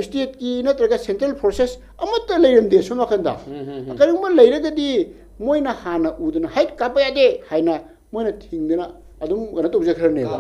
stateꯀꯤ ꯅꯠꯇ꯭ꯔꯒ central forces ꯑꯃꯠꯇ ꯂꯩꯔꯝꯗꯦ ꯁꯣꯝ ꯅꯥꯀꯟꯗ꯫ ꯀꯔꯤꯒꯨꯝꯕ ꯂꯩꯔꯒꯗꯤ ꯃꯣꯏꯅ ꯍꯥꯟꯅ ꯎꯗꯅ ꯍꯩꯠ ꯀꯥꯞꯄ ꯌꯥꯗꯦ ꯍꯥꯏꯅ ꯃꯣꯏꯅ ꯊꯤꯡꯗꯅ ꯑꯗꯨꯝ ꯀꯩꯅꯣ ꯇꯧꯖꯈ꯭ꯔꯅꯦꯕ꯫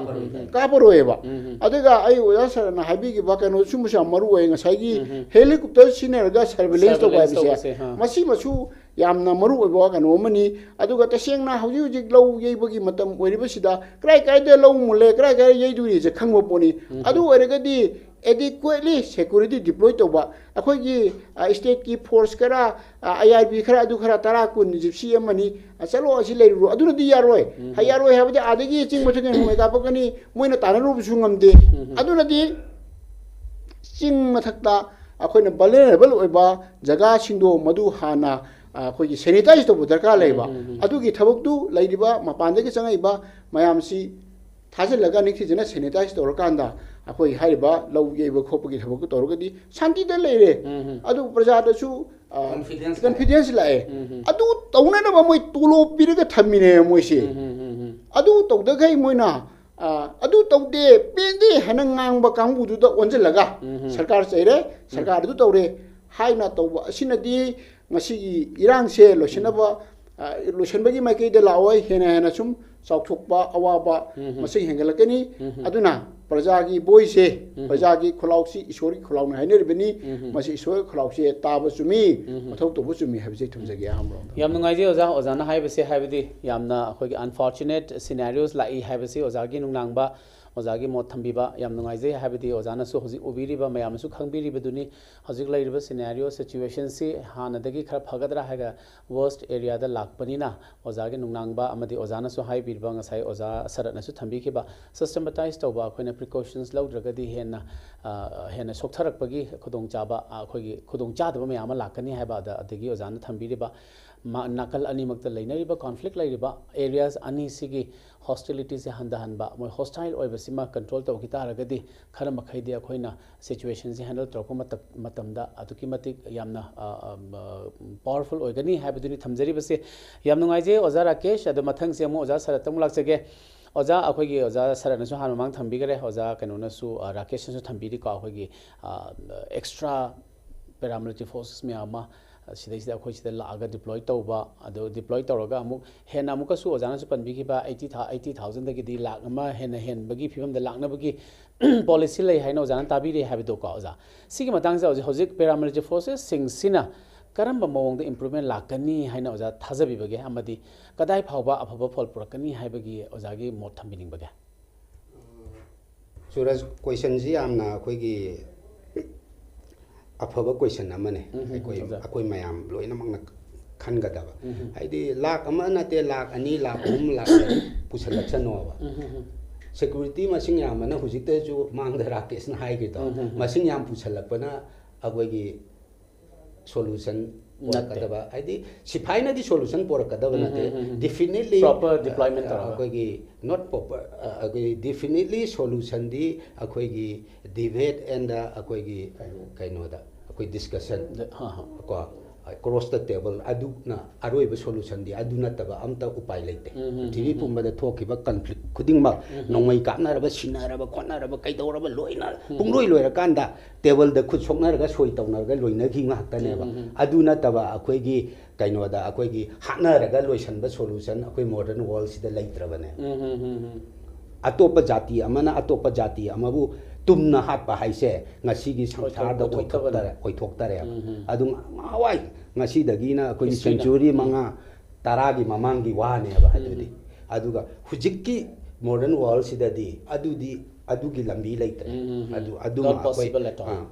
ꯀꯥꯞꯄꯔꯣꯏꯕ꯫ ꯑꯗꯨꯒ ꯑꯩ ꯑꯣꯖꯥ ꯁꯥꯔꯅ ꯍꯥꯏꯕꯤꯈꯤꯕ ꯀꯩꯅꯣ ꯁꯨꯝꯕꯁꯨ ꯌꯥꯝ ꯃꯔꯨ ꯑꯣꯏ꯫ ꯉꯁꯥꯏꯒꯤ helicopter ꯁꯤꯖꯤꯟꯅꯔꯒ surveillance ꯇꯧꯕ ꯍꯥꯏꯕꯁꯦ ꯃꯁꯤꯃꯁꯨ ꯌꯥꯝꯅ ꯃꯔꯨ ꯑꯣꯏꯕ ꯀꯩꯅꯣ ꯑꯃꯅꯤ꯫ ꯑꯗꯨꯒ ꯇꯁꯦꯡꯅ ꯍꯧꯖꯤꯛ ꯍꯧꯖꯤꯛ ꯂꯧ ꯌꯩꯕꯒꯤ ꯃꯇꯝ ꯑꯣꯏꯔꯤꯕꯁꯤꯗ ꯀꯔꯥꯏ ꯀꯔꯥꯏꯗ ꯂꯧ ꯃꯨꯜꯂꯦ, ꯀꯔꯥꯏ ꯀꯔꯥꯏ ꯌꯩꯗꯣꯔꯤꯁꯦ ꯈꯪꯕ ꯄꯣꯠꯅꯤ꯫ ꯑꯗꯨ ꯑꯣꯏꯔꯒꯗꯤ adequately security deploy ꯇꯧꯕ, ꯑꯩꯈꯣꯏꯒꯤ stateꯀꯤ force ꯈꯔ, IRB ꯈꯔ, ꯑꯗꯨ ꯈꯔ ꯇꯔꯥ ꯀꯨꯟ gypsy ꯑꯃꯅꯤ, ꯆꯠꯂꯣ ꯑꯁꯤ ꯂꯩꯔꯨꯔꯣ, ꯑꯗꯨꯅꯗꯤ ꯌꯥꯔꯣꯏ꯫ ꯌꯥꯔꯣꯏ ꯍꯥꯏꯕꯗꯤ ꯑꯥꯗꯒꯤ ꯆꯤꯡ ꯃꯊꯛꯇ ꯅꯣꯡꯃꯩ ꯀꯥꯞꯄꯛꯀꯅꯤ, ꯃꯣꯏꯅ ꯇꯥꯟꯅꯔꯨꯕꯁꯨ ꯉꯝꯗꯦ꯫ ꯑꯗꯨꯅꯗꯤ ꯆꯤꯡ ꯃꯊꯛꯇ ꯑꯩꯈꯣꯏꯅ vulnerable ꯑꯣꯏꯕ ꯖꯒꯥꯁꯤꯡꯗꯣ ꯃꯗꯨ ꯍꯥꯟꯅ ꯑꯩꯈꯣꯏꯒꯤ sanitize ꯇꯧꯕ ꯗꯔꯀꯥꯔ ꯂꯩꯕ꯫ ꯑꯗꯨꯒꯤ ꯊꯕꯛꯇꯨ ꯂꯩꯔꯤꯕ ꯃꯄꯥꯟꯗꯒꯤ ꯆꯪꯉꯛꯏꯕ ꯃꯌꯥꯝꯁꯤ ꯊꯥꯖꯤꯜꯂꯒ ꯅꯤꯡꯊꯤꯖꯅ sanitize ꯇꯧꯔꯀꯥꯟꯗ ꯑꯩꯈꯣꯏ ꯍꯥꯏꯔꯤꯕ ꯂꯧ ꯌꯩꯕ ꯈꯣꯠꯄꯒꯤ ꯊꯕꯛꯇꯨ ꯇꯧꯔꯒꯗꯤ ꯁꯥꯟꯇꯤꯗ ꯂꯩꯔꯦ꯫ ꯑꯗꯨ ꯄ꯭ꯔꯖꯥꯗꯁꯨ confidence ꯂꯥꯛꯑꯦ꯫ ꯑꯗꯨ ꯇꯧꯅꯅꯕ ꯃꯣꯏ ꯇꯣꯂꯣꯞ ꯄꯤꯔꯒ ꯊꯝꯃꯤꯅꯦ ꯃꯣꯏꯁꯦ꯫ ꯑꯗꯨ ꯇꯧꯗꯈꯩ ꯃꯣꯏꯅ ꯑ, ꯑꯗꯨ ꯇꯧꯗꯦ, ꯄꯦꯟꯗꯦ ꯍꯥꯏꯅ ꯉꯥꯡꯕ ꯀꯥꯡꯕꯨꯗꯨꯗ ꯑꯣꯟꯁꯤꯜꯂꯒ ꯎꯝ, ꯎꯝ꯫ ꯁꯔꯀꯥꯔ ꯆꯩꯔꯦ, ꯁꯔꯀꯥꯔ ꯑꯗꯨ ꯇꯧꯔꯦ ꯍꯥꯏꯅ ꯇꯧꯕ ꯑꯁꯤꯅꯗꯤ ꯉꯁꯤꯒꯤ ꯏꯔꯥꯡꯁꯦ ꯂꯣꯏꯁꯤꯟꯅꯕ, ꯑ, ꯂꯣꯏꯁꯤꯟꯕꯒꯤ ꯃꯥꯏꯀꯩꯗ ꯂꯥꯛꯑꯣꯏ, ꯍꯦꯟꯅ ꯍꯦꯟꯅ ꯁꯨꯝ ꯆꯥꯎꯊꯣꯛꯄ, ꯑꯋꯥꯕ ꯎꯝ, ꯎꯝ꯫ ꯃꯁꯤꯡ ꯍꯦꯟꯒꯠꯂꯛꯀꯅꯤ꯫ ꯎꯝ, ꯎꯝ꯫ ꯑꯗꯨꯅ ꯄ꯭ꯔꯖꯥꯒꯤ ꯕꯣꯏꯁꯦ, ꯎꯝ, ꯎꯝ꯫ ꯄ꯭ꯔꯖꯥꯒꯤ ꯈꯣꯜꯂꯥꯎꯁꯤ ꯏꯁꯣꯔꯒꯤ ꯈꯣꯜꯂꯥꯎꯅꯤ ꯍꯥꯏꯅꯔꯤꯕꯅꯤ꯫ ꯎꯝ, ꯎꯝ꯫ ꯃꯁꯤ ꯏꯁꯣꯔꯒꯤ ꯈꯣꯜꯂꯥꯎꯁꯤ ꯇꯥꯕ ꯆꯨꯝꯃꯤ, ꯎꯝ, ꯎꯝ꯫ ꯃꯊꯧ ꯇꯧꯕ ꯆꯨꯝꯃꯤ ꯍꯥꯏꯕꯁꯤ ꯊꯝꯖꯒꯦ ꯑꯍꯥꯟꯕ ꯔꯣꯝꯗ꯫ ꯌꯥꯝ ꯅꯨꯡꯉꯥꯏꯖꯩ ꯑꯣꯖꯥ, ꯑꯣꯖꯥꯅ ꯍꯥꯏꯕꯁꯦ, ꯍꯥꯏꯕꯗꯤ ꯌꯥꯝꯅ ꯑꯩꯈꯣꯏꯒꯤ unfortunate scenarios ꯂꯥꯛꯏ ꯍꯥꯏꯕꯁꯤ ꯑꯣꯖꯥꯒꯤ ꯅꯨꯡꯅꯥꯡꯕ, ꯑꯣꯖꯥꯒꯤ ꯃꯣꯠ ꯊꯝꯕꯤꯕ ꯌꯥꯝ ꯅꯨꯡꯉꯥꯏꯖꯩ꯫ ꯍꯥꯏꯕꯗꯤ ꯑꯣꯖꯥꯅꯁꯨ ꯍꯧꯖꯤꯛ ꯎꯕꯤꯔꯤꯕ, ꯃꯌꯥꯝꯅꯁꯨ ꯈꯪꯕꯤꯔꯤꯕꯗꯨꯅꯤ, ꯍꯧꯖꯤꯛ ꯂꯩꯔꯤꯕ scenario, situationꯁꯤ ꯍꯥꯟꯅꯗꯒꯤ ꯈꯔ ꯐꯒꯗ꯭ꯔꯥ ꯍꯥꯏꯔꯒ worst areaꯗ ꯂꯥꯛꯄꯅꯤꯅ, ꯑꯣꯖꯥꯒꯤ ꯅꯨꯡꯅꯥꯡꯕ ꯑꯃꯗꯤ ꯑꯣꯖꯥꯅꯁꯨ ꯍꯥꯏꯕꯤꯔꯤꯕ, ꯉꯁꯥꯏ ꯑꯣꯖꯥ ꯁꯔꯠꯅꯁꯨ ꯊꯝꯕꯤꯈꯤꯕ, systematize ꯇꯧꯕ, ꯑꯩꯈꯣꯏꯅ precautions ꯂꯧꯗ꯭ꯔꯒꯗꯤ ꯍꯦꯟꯅ, ꯑ, ꯍꯦꯟꯅ ꯁꯣꯛꯊꯔꯛꯄꯒꯤ ꯈꯨꯗꯣꯡꯆꯥꯕ, ꯑ, ꯑꯩꯈꯣꯏꯒꯤ ꯈꯨꯗꯣꯡꯆꯥꯗꯕ ꯃꯌꯥꯝ ꯑꯃ ꯂꯥꯛꯀꯅꯤ ꯍꯥꯏꯕ ꯑꯗ-, ꯑꯗꯒꯤ ꯑꯣꯖꯥꯅ ꯊꯝꯕꯤꯔꯤꯕ ꯃꯥ-, ꯅꯥꯀꯜ ꯑꯅꯤꯃꯛꯇ ꯂꯩꯅꯔꯤꯕ conflict ꯂꯩꯔꯤꯕ areas ꯑꯅꯤꯁꯤꯒꯤ hostilityꯁꯦ ꯍꯟꯊꯍꯟꯕ, ꯃꯣꯏ hostile ꯑꯣꯏꯕꯁꯤꯃ control ꯇꯧꯈꯤ ꯇꯥꯔꯒꯗꯤ ꯈꯔ ꯃꯈꯩꯗꯤ ꯑꯩꯈꯣꯏꯅ situationꯁꯦ handle ꯇꯧꯔꯛꯄ ꯃꯇꯝ-, ꯃꯇꯝꯗ ꯑꯗꯨꯛꯀꯤ ꯃꯇꯤꯛ ꯌꯥꯝꯅ, ꯑ, ꯑ, powerful ꯑꯣꯏꯒꯅꯤ ꯍꯥꯏꯕꯗꯨꯅꯤ ꯊꯝꯖꯔꯤꯕꯁꯦ꯫ ꯌꯥꯝ ꯅꯨꯡꯉꯥꯏꯖꯩ ꯑꯣꯖꯥ ꯔꯥꯀꯦꯁ꯫ ꯑꯗꯣ ꯃꯊꯪꯁꯦ ꯑꯃꯨꯛ ꯑꯣꯖꯥ ꯁꯔꯠꯇ ꯑꯃꯨꯛ ꯂꯥꯛꯆꯒꯦ꯫ ꯑꯣꯖꯥ, ꯑꯩꯈꯣꯏꯒꯤ ꯑꯣꯖꯥ ꯁꯔꯠꯅꯁꯨ ꯍꯥꯟꯅ ꯃꯃꯥꯡ ꯊꯝꯕꯤꯈꯔꯦ, ꯑꯣꯖꯥ ꯀꯩꯅꯣꯅꯁꯨ, ꯑ, ꯔꯥꯀꯦꯁꯅꯁꯨ ꯊꯝꯕꯤꯔꯤꯀꯣ, ꯑꯩꯈꯣꯏꯒꯤ, ꯑ, extra paramilitary forces ꯃꯌꯥꯝ ꯑꯃ, ꯑ, ꯁꯤꯗꯩꯁꯤꯗ ꯑꯩꯈꯣꯏ ꯁꯤꯗ ꯂꯥꯛꯑꯒ deploy ꯇꯧꯕ, ꯑꯗꯨ deploy ꯇꯧꯔꯒ ꯑꯃꯨꯛ ꯍꯦꯟꯅ ꯑꯃꯨꯛꯀꯁꯨ ꯑꯣꯖꯥꯅꯁꯨ ꯄꯟꯕꯤꯈꯤꯕ eighty thou-, eighty thousandꯗꯒꯤꯗꯤ ꯂꯥꯛ ꯑꯃ ꯍꯦꯟꯅ ꯍꯦꯟꯕꯒꯤ ꯐꯤꯕꯝꯗ ꯂꯥꯛꯅꯕꯒꯤ policy ꯂꯩ ꯍꯥꯏꯅ ꯑꯣꯖꯥꯅ ꯇꯥꯕꯤꯔꯦ ꯍꯥꯏꯕꯗꯣꯀꯣ ꯑꯣꯖꯥ꯫ ꯁꯤꯒꯤ ꯃꯇꯥꯡꯁꯤꯗ ꯍꯧꯖꯤꯛ, ꯍꯧꯖꯤꯛ paramilitary forcesꯁꯤꯡꯁꯤꯅ ꯀꯔꯝꯕ ꯃꯑꯣꯡꯗ improvement ꯂꯥꯛꯀꯅꯤ ꯍꯥꯏꯅ ꯑꯣꯖꯥ ꯊꯥꯖꯕꯤꯕꯒꯦ? ꯑꯃꯗꯤ ꯀꯗꯥꯏ ꯐꯥꯎꯕ ꯑꯐꯕ ꯐꯜ ꯄꯨꯔꯛꯀꯅꯤ ꯍꯥꯏꯕꯒꯤ ꯑꯣꯖꯥꯒꯤ ꯃꯣꯠ ꯊꯝꯕꯤꯅꯤꯡꯕꯒꯦ? ꯁꯨꯔꯖ, questionꯁꯤ ꯌꯥꯝꯅ ꯑꯩꯈꯣꯏꯒꯤ ꯑꯐꯕ question ꯑꯃꯅꯦ꯫ ꯎꯝ, ꯎꯝ, ꯑꯩꯈꯣꯏ, ꯑꯣꯖꯥ꯫ ꯑꯩꯈꯣꯏ ꯃꯌꯥꯝ ꯂꯣꯏꯅꯃꯛꯅ ꯈꯟꯒꯗꯕ꯫ ꯎꯝ, ꯎꯝ꯫ ꯍꯥꯏꯗꯤ ꯂꯥꯛ ꯑꯃ ꯅꯠꯇꯦ, ꯂꯥꯛ ꯑꯅꯤ, ꯂꯥꯛ ꯑꯍꯨꯝ, ꯂꯥꯛ ꯃꯔꯤ ꯄꯨꯁꯜꯂꯛꯁꯅꯣꯕ꯫ ꯎꯝ, ꯎꯝ, ꯎꯝ꯫ Security ꯃꯁꯤꯡ ꯌꯥꯝꯕꯅ ꯍꯧꯖꯤꯛꯇꯁꯨ ꯃꯥꯡꯗ ꯔꯥꯀꯦꯁꯅ ꯍꯥꯏꯈꯤꯗꯣ, ꯎꯝ, ꯎꯝ, ꯎꯝ꯫ ꯃꯁꯤꯡ ꯌꯥꯝ ꯄꯨꯁꯜꯂꯛꯄꯅ ꯑꯩꯈꯣꯏꯒꯤ solution ꯅꯠꯇꯦ꯫ ꯄꯨꯔꯛꯀꯗꯕ, ꯍꯥꯏꯗꯤ ꯁꯤꯐꯥꯏꯅꯗꯤ solution ꯄꯨꯔꯛꯀꯗꯕ ꯎꯝ, ꯅꯠꯇꯦ꯫ ꯎꯝ, ꯎꯝ, ꯎꯝ꯫ Definitely, Proper deployment ꯑ, ꯇꯧꯔꯒ꯫ ꯑꯩꯈꯣꯏꯒꯤ not proper, ꯑ, ꯑꯩꯈꯣꯏꯒꯤ definitely solutionꯗꯤ ꯑꯩꯈꯣꯏꯒꯤ debate and ꯑꯩꯈꯣꯏꯒꯤ ꯀꯩꯅꯣ꯫ ꯀꯩꯅꯣꯗ, ꯑꯩꯈꯣꯏ discussion ꯗ-, ꯍꯥ, ꯍꯥ꯫ ꯀꯣ, Across the table ꯑꯗꯨꯅ ꯑꯔꯣꯏꯕ solution ꯗꯤ, ꯑꯗꯨ ꯅꯠꯇꯕ ꯑꯝꯇ ꯎꯄꯥꯏ ꯂꯩꯇꯦ꯫ ꯎꯝ, ꯎꯝ, ꯄ꯭ꯔꯤꯊꯤꯕꯤ ꯎꯝ, ꯎꯝ꯫ ꯄꯨꯝꯕꯗ ꯊꯣꯛꯈꯤꯕ conflict ꯈꯨꯗꯤꯡꯃꯛ, ꯎꯝ, ꯎꯝ꯫ ꯅꯣꯡꯃꯩ ꯀꯥꯞꯅꯔꯕ, ꯁꯤꯟꯅꯔꯕ, ꯈꯣꯠꯅꯔꯕ, ꯀꯩꯗꯧꯔꯕ, ꯂꯣꯏꯅ ꯎꯝ꯫ ꯄꯨꯡꯂꯣꯏ ꯂꯣꯏꯔꯀꯥꯟꯗ table ꯗ ꯈꯨꯠ ꯁꯣꯛꯅꯔꯒ, ꯁꯣꯏ ꯇꯧꯅꯔꯒ ꯂꯣꯏꯅꯈꯤ ꯉꯥꯛꯇꯅꯦꯕ꯫ ꯎꯝ, ꯎꯝ, ꯎꯝ꯫ ꯑꯗꯨ ꯅꯠꯇꯕ ꯑꯩꯈꯣꯏꯒꯤ ꯀꯩꯅꯣꯗ, ꯑꯩꯈꯣꯏꯒꯤ ꯍꯥꯠꯅꯔꯒ ꯂꯣꯏꯁꯟꯕ solution ꯑꯩꯈꯣꯏ modern world ꯁꯤꯗ ꯂꯩꯇ꯭ꯔꯕꯅꯦ꯫ ꯎꯝ, ꯎꯝ, ꯎꯝ, ꯎꯝ꯫ ꯑꯇꯣꯞꯄ ꯖꯥꯇꯤ ꯑꯃꯅ ꯑꯇꯣꯞꯄ ꯖꯥꯇꯤ ꯑꯃꯕꯨ ꯇꯨꯝꯅ ꯍꯥꯠꯄ ꯍꯥꯏꯁꯦ ꯉꯁꯤꯒꯤ ꯁꯪꯁꯥꯔꯗ ꯑꯣꯏꯊꯣꯛꯇꯕꯅꯦ꯫ ꯑꯣꯏꯊꯣꯛꯇꯔꯦ, ꯑꯣꯏꯊꯣꯛꯇꯔꯦꯕ꯫ ꯎꯝ, ꯎꯝ꯫ ꯑꯗꯨꯝ ꯉꯍꯥꯟꯋꯥꯏ, ꯉꯁꯤꯗꯒꯤꯅ ꯑꯩꯈꯣꯏꯒꯤ history ꯗ꯫ Century ꯎꯝ꯫ ꯃꯉꯥ, ꯇꯔꯥꯒꯤ ꯃꯃꯥꯡꯒꯤ ꯋꯥꯅꯦꯕ ꯎꯝ꯫ ꯑꯗꯨꯗꯤ꯫ ꯑꯗꯨꯒ ꯍꯧꯖꯤꯛꯀꯤ modern world ꯁꯤꯗꯗꯤ ꯑꯗꯨꯗꯤ, ꯑꯗꯨꯒꯤ ꯂꯝꯕꯤ ꯂꯩꯇ꯭ꯔꯦ꯫ ꯎꯝ, ꯎꯝ, ꯎꯝ꯫ ꯑꯗꯨ, ꯑꯗꯨꯃ Not ꯑꯩꯈꯣꯏ, possible at all꯫ ꯑꯥ꯫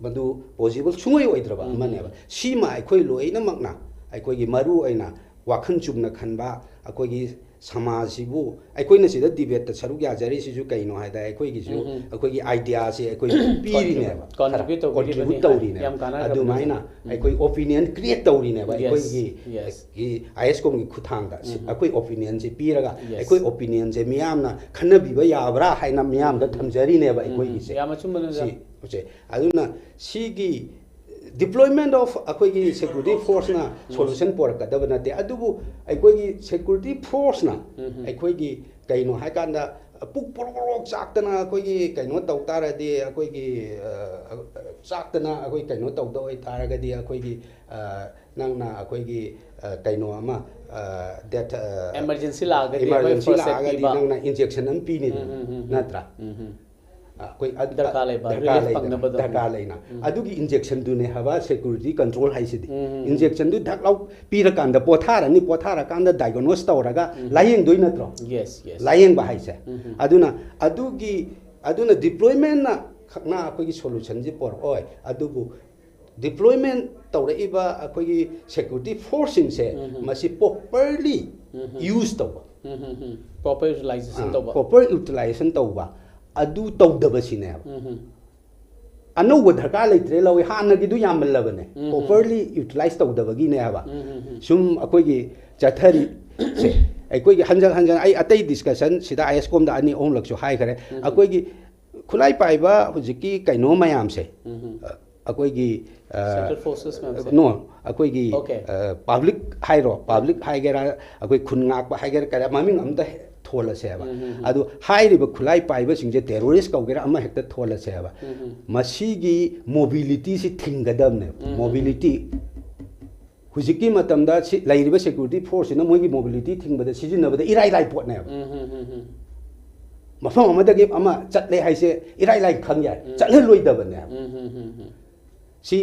ꯃꯗꯨ possible ꯁꯨꯡꯑꯣꯏ ꯑꯣꯏꯗ꯭ꯔꯕ ꯎꯝ, ꯎꯝ꯫ ꯑꯃꯅꯦꯕ꯫ ꯁꯤꯃ ꯑꯩꯈꯣꯏ ꯂꯣꯏꯅꯃꯛꯅ, ꯑꯩꯈꯣꯏꯒꯤ ꯃꯔꯨ ꯑꯣꯏꯅ ꯋꯥꯈꯜ ꯆꯨꯝꯅ ꯈꯟꯕ, ꯑꯩꯈꯣꯏꯒꯤ ꯁꯃꯥꯖꯁꯤꯕꯨ, ꯑꯩꯈꯣꯏꯅ ꯁꯤꯗ debate ꯇ ꯁꯔꯨꯛ ꯌꯥꯖꯔꯤꯁꯤꯁꯨ ꯀꯩꯅꯣ ꯍꯥꯏ ꯇꯥꯔꯗꯤ, ꯑꯩꯈꯣꯏꯒꯤꯁꯨ ꯎꯝ, ꯎꯝ꯫ ꯑꯩꯈꯣꯏꯒꯤ idea ꯁꯦ ꯑꯩꯈꯣꯏ ꯄꯤꯔꯤꯅꯦꯕ, contribute ꯈꯔ ꯇꯧꯕꯤꯔꯤꯕꯅꯤ꯫ Contribute ꯇꯧꯔꯤꯅꯦꯕ꯫ ꯌꯥꯝ ꯀꯥꯟꯅꯈ꯭ꯔꯕꯅꯤ꯫ ꯑꯗꯨꯃꯥꯏꯅ ꯎꯝ꯫ ꯑꯩꯈꯣꯏ opinion create ꯇꯧꯔꯤꯅꯦꯕ꯫ Yes, ꯑꯩꯈꯣꯏꯒꯤ, yes꯫ ꯒꯤ ISCOM ꯒꯤ ꯈꯨꯠꯊꯥꯡꯗ ꯁꯤ ꯎꯝ꯫ ꯑꯩꯈꯣꯏ opinion ꯁꯦ ꯄꯤꯔꯒ, Yes꯫ ꯑꯩꯈꯣꯏ opinion ꯁꯦ ꯃꯤꯌꯥꯝꯅ ꯈꯟꯅꯕꯤꯕ ꯌꯥꯕ꯭ꯔꯥ ꯍꯥꯏꯅ ꯃꯤꯌꯥꯝꯗ ꯎꯝ꯫ ꯊꯝꯖꯔꯤꯅꯦꯕ ꯎꯝ, ꯎꯝ꯫ ꯑꯩꯈꯣꯏꯒꯤꯁꯦ꯫ ꯌꯥꯝ ꯑꯆꯨꯝꯕꯅꯤꯗ꯫ ꯁꯤ, ꯁꯦ꯫ ꯑꯗꯨꯅ ꯁꯤꯒꯤ deployment of ꯑꯩꯈꯣꯏꯒꯤ security force ꯅ ꯎꯝ꯫ Solution ꯄꯨꯔꯛꯀꯗꯕ ꯅꯠꯇꯦ, ꯑꯗꯨꯕꯨ ꯑꯩꯈꯣꯏꯒꯤ security force ꯅ ꯎꯝ, ꯎꯝ꯫ ꯑꯩꯈꯣꯏꯒꯤ ꯀꯩꯅꯣ ꯍꯥꯏꯀꯥꯟꯗ ꯄꯨꯛ ꯄꯣꯔꯣꯛ ꯄꯣꯔꯣꯛ ꯆꯥꯛꯇꯅ ꯑꯩꯈꯣꯏꯒꯤ ꯀꯩꯅꯣ ꯇꯧ ꯇꯥꯔꯗꯤ, ꯑꯩꯈꯣꯏꯒꯤ, ꯑ, ꯆꯥꯛꯇꯅ ꯑꯩꯈꯣꯏ ꯀꯩꯅꯣ ꯇꯧꯗ ꯑꯣꯏꯇꯥꯔꯒꯗꯤ, ꯑꯩꯈꯣꯏꯒꯤ, ꯑ, ꯅꯪꯅ ꯑꯩꯈꯣꯏꯒꯤ, ꯑ, ꯀꯩꯅꯣ ꯑꯃ, ꯑ, death, ꯑ, Emergency ꯂꯥꯛꯑꯒꯗꯤ ꯑꯩꯈꯣꯏ emergency first aid ꯂꯥꯛꯑꯒꯗꯤ ꯄꯤꯕ꯫ ꯅꯪꯅ injection ꯑꯃ ꯄꯤꯅꯤꯗꯅ, ꯎꯝ, ꯎꯝ, ꯎꯝ, ꯎꯝ꯫ ꯅꯠꯇ꯭ꯔꯥ? ꯎꯝ, ꯎꯝ꯫ ꯑꯩꯈꯣꯏ ꯑ-, ꯗꯔꯀꯥꯔ ꯂꯩꯕ, ꯗꯔꯀꯥꯔ relief ꯂꯩꯗꯅ, ꯐꯪꯅꯕꯗꯣ꯫ ꯗꯔꯀꯥꯔ ꯂꯩꯅ꯫ ꯎꯝ꯫ ꯑꯗꯨꯒꯤ injection ꯗꯨꯅꯦ ꯍꯥꯏꯕ security control ꯍꯥꯏꯁꯤꯗꯤ꯫ ꯎꯝ, ꯎꯝ, ꯎꯝ꯫ Injection ꯗꯨ ꯙꯛ ꯂꯥꯎ ꯄꯤꯔꯀꯥꯟꯗ, ꯄꯣꯊꯥꯔꯅꯤ, ꯄꯣꯊꯥꯔꯀꯥꯟꯗ diagnose ꯇꯧꯔꯒ ꯎꯝ꯫ ꯂꯥꯌꯦꯡꯗꯣꯏ ꯅꯠꯇ꯭ꯔꯣ? Yes, yes꯫ ꯂꯥꯌꯦꯡꯕ ꯍꯥꯏꯁꯦ꯫ ꯎꯝ, ꯎꯝ꯫ ꯑꯗꯨꯅ ꯑꯗꯨꯒꯤ, ꯑꯗꯨꯅ deployment ꯅ ꯈꯛꯅ ꯑꯩꯈꯣꯏꯒꯤ solution ꯁꯤ ꯄꯨꯔꯛꯑꯣꯏ, ꯑꯗꯨꯕꯨ deployment ꯇꯧꯔꯛꯏꯕ ꯑꯩꯈꯣꯏꯒꯤ security force ꯁꯤꯡꯁꯦ ꯎꯝ, ꯎꯝ꯫ ꯃꯁꯤ properly ꯎꯝ, ꯎꯝ꯫ Use ꯇꯧꯕ꯫ ꯎꯝ, ꯎꯝ, ꯎꯝ꯫ Proper utilization ꯑꯥ, ꯇꯧꯕ꯫ Proper utilization ꯇꯧꯕ꯫ ꯑꯗꯨ ꯇꯧꯗꯕꯁꯤꯅꯦꯕ꯫ ꯎꯝ, ꯎꯝ꯫ ꯑꯅꯧꯕ ꯗꯔꯀꯥꯔ ꯂꯩꯇ꯭ꯔꯦ ꯂꯧꯋꯤ, ꯍꯥꯟꯅꯒꯤꯗꯨ ꯌꯥꯝꯃꯜꯂꯕꯅꯦ꯫ ꯎꯝ, ꯎꯝ꯫ Properly utilize ꯇꯧꯗꯕꯒꯤꯅꯦ ꯍꯥꯏꯕ꯫ ꯎꯝ, ꯎꯝ, ꯎꯝ꯫ ꯁꯨꯝ ꯑꯩꯈꯣꯏꯒꯤ ꯆꯠꯊꯔꯤꯁꯦ, ꯑꯩꯈꯣꯏꯒꯤ ꯍꯟꯖꯟ ꯍꯟꯖꯟ ꯑꯩ ꯑꯇꯩ discussion ꯁꯤꯗ ISCOM ꯗ ꯑꯅꯤ ꯑꯍꯨꯝꯂꯛꯁꯨ ꯍꯥꯏꯈ꯭ꯔꯦ꯫ ꯎꯝ, ꯎꯝ꯫ ꯑꯩꯈꯣꯏꯒꯤ ꯈꯨꯠꯂꯥꯏ ꯄꯥꯏꯕ ꯍꯧꯖꯤꯛꯀꯤ ꯀꯩꯅꯣ ꯃꯌꯥꯝꯁꯦ, ꯎꯝ, ꯎꯝ꯫ ꯑ, ꯑꯩꯈꯣꯏꯒꯤ Central forces ꯃꯌꯥꯝꯁꯦ? ꯅꯣ ꯑꯩꯈꯣꯏꯒꯤ Okay. ꯄꯥꯕ꯭ꯂꯤꯛ ꯍꯥꯏꯔꯣ, ꯄꯥꯕ꯭ꯂꯤꯛ ꯍꯥꯏꯒꯦꯔꯥ, ꯑꯩꯈꯣꯏ ꯈꯨꯟ ꯉꯥꯛꯄ ꯍꯥꯏꯒꯦꯔꯥ, ꯀꯔꯤ ꯃꯃꯤꯡ ꯑꯝꯇ ꯊꯣꯜꯂꯁꯦꯕ꯫ ꯎꯝ, ꯎꯝ, ꯎꯝ. ꯑꯗꯨ ꯍꯥꯏꯔꯤꯕ ꯈꯨꯠꯂꯥꯏ ꯄꯥꯏꯕꯁꯤꯡꯁꯦ ꯇꯦꯔꯣꯔꯤꯁ ꯀꯧꯒꯦꯔꯥ ꯑꯃ ꯍꯦꯛꯇ ꯊꯣꯜꯂꯁꯦꯕ꯫ ꯎꯝ, ꯎꯝ. ꯃꯁꯤꯒꯤ ꯃꯣꯕꯤꯂꯤꯇꯤꯁꯤ ꯊꯤꯡꯒꯗꯕꯅꯦꯕ꯫ ꯎꯝ, ꯎꯝ. ꯃꯣꯕꯤꯂꯤꯇꯤ ꯍꯧꯖꯤꯛꯀꯤ ꯃꯇꯝꯗ ꯁꯤ ꯂꯩꯔꯤꯕ ꯁꯦꯀ꯭ꯌꯨꯔꯤꯇꯤ ꯐꯣꯔꯁꯁꯤꯅ ꯃꯣꯏꯒꯤ ꯃꯣꯕꯤꯂꯤꯇꯤ ꯊꯤꯡꯕꯗ ꯁꯤꯖꯤꯟꯅꯕꯗ ꯏꯔꯥꯏ ꯂꯥꯏ ꯄꯣꯠꯅꯦꯕ꯫ ꯎꯝ, ꯎꯝ, ꯎꯝ, ꯎꯝ. ꯃꯐꯝ ꯑꯃꯗꯒꯤ ꯑꯃ ꯆꯠꯂꯦ ꯍꯥꯏꯁꯦ ꯏꯔꯥꯏ ꯂꯥꯏ ꯈꯪ ꯌꯥꯏ꯫ ꯎꯝ. ꯆꯠꯍꯜꯂꯣꯏꯗꯕꯅꯦꯕ꯫ ꯎꯝ, ꯎꯝ, ꯎꯝ, ꯎꯝ. ꯁꯤ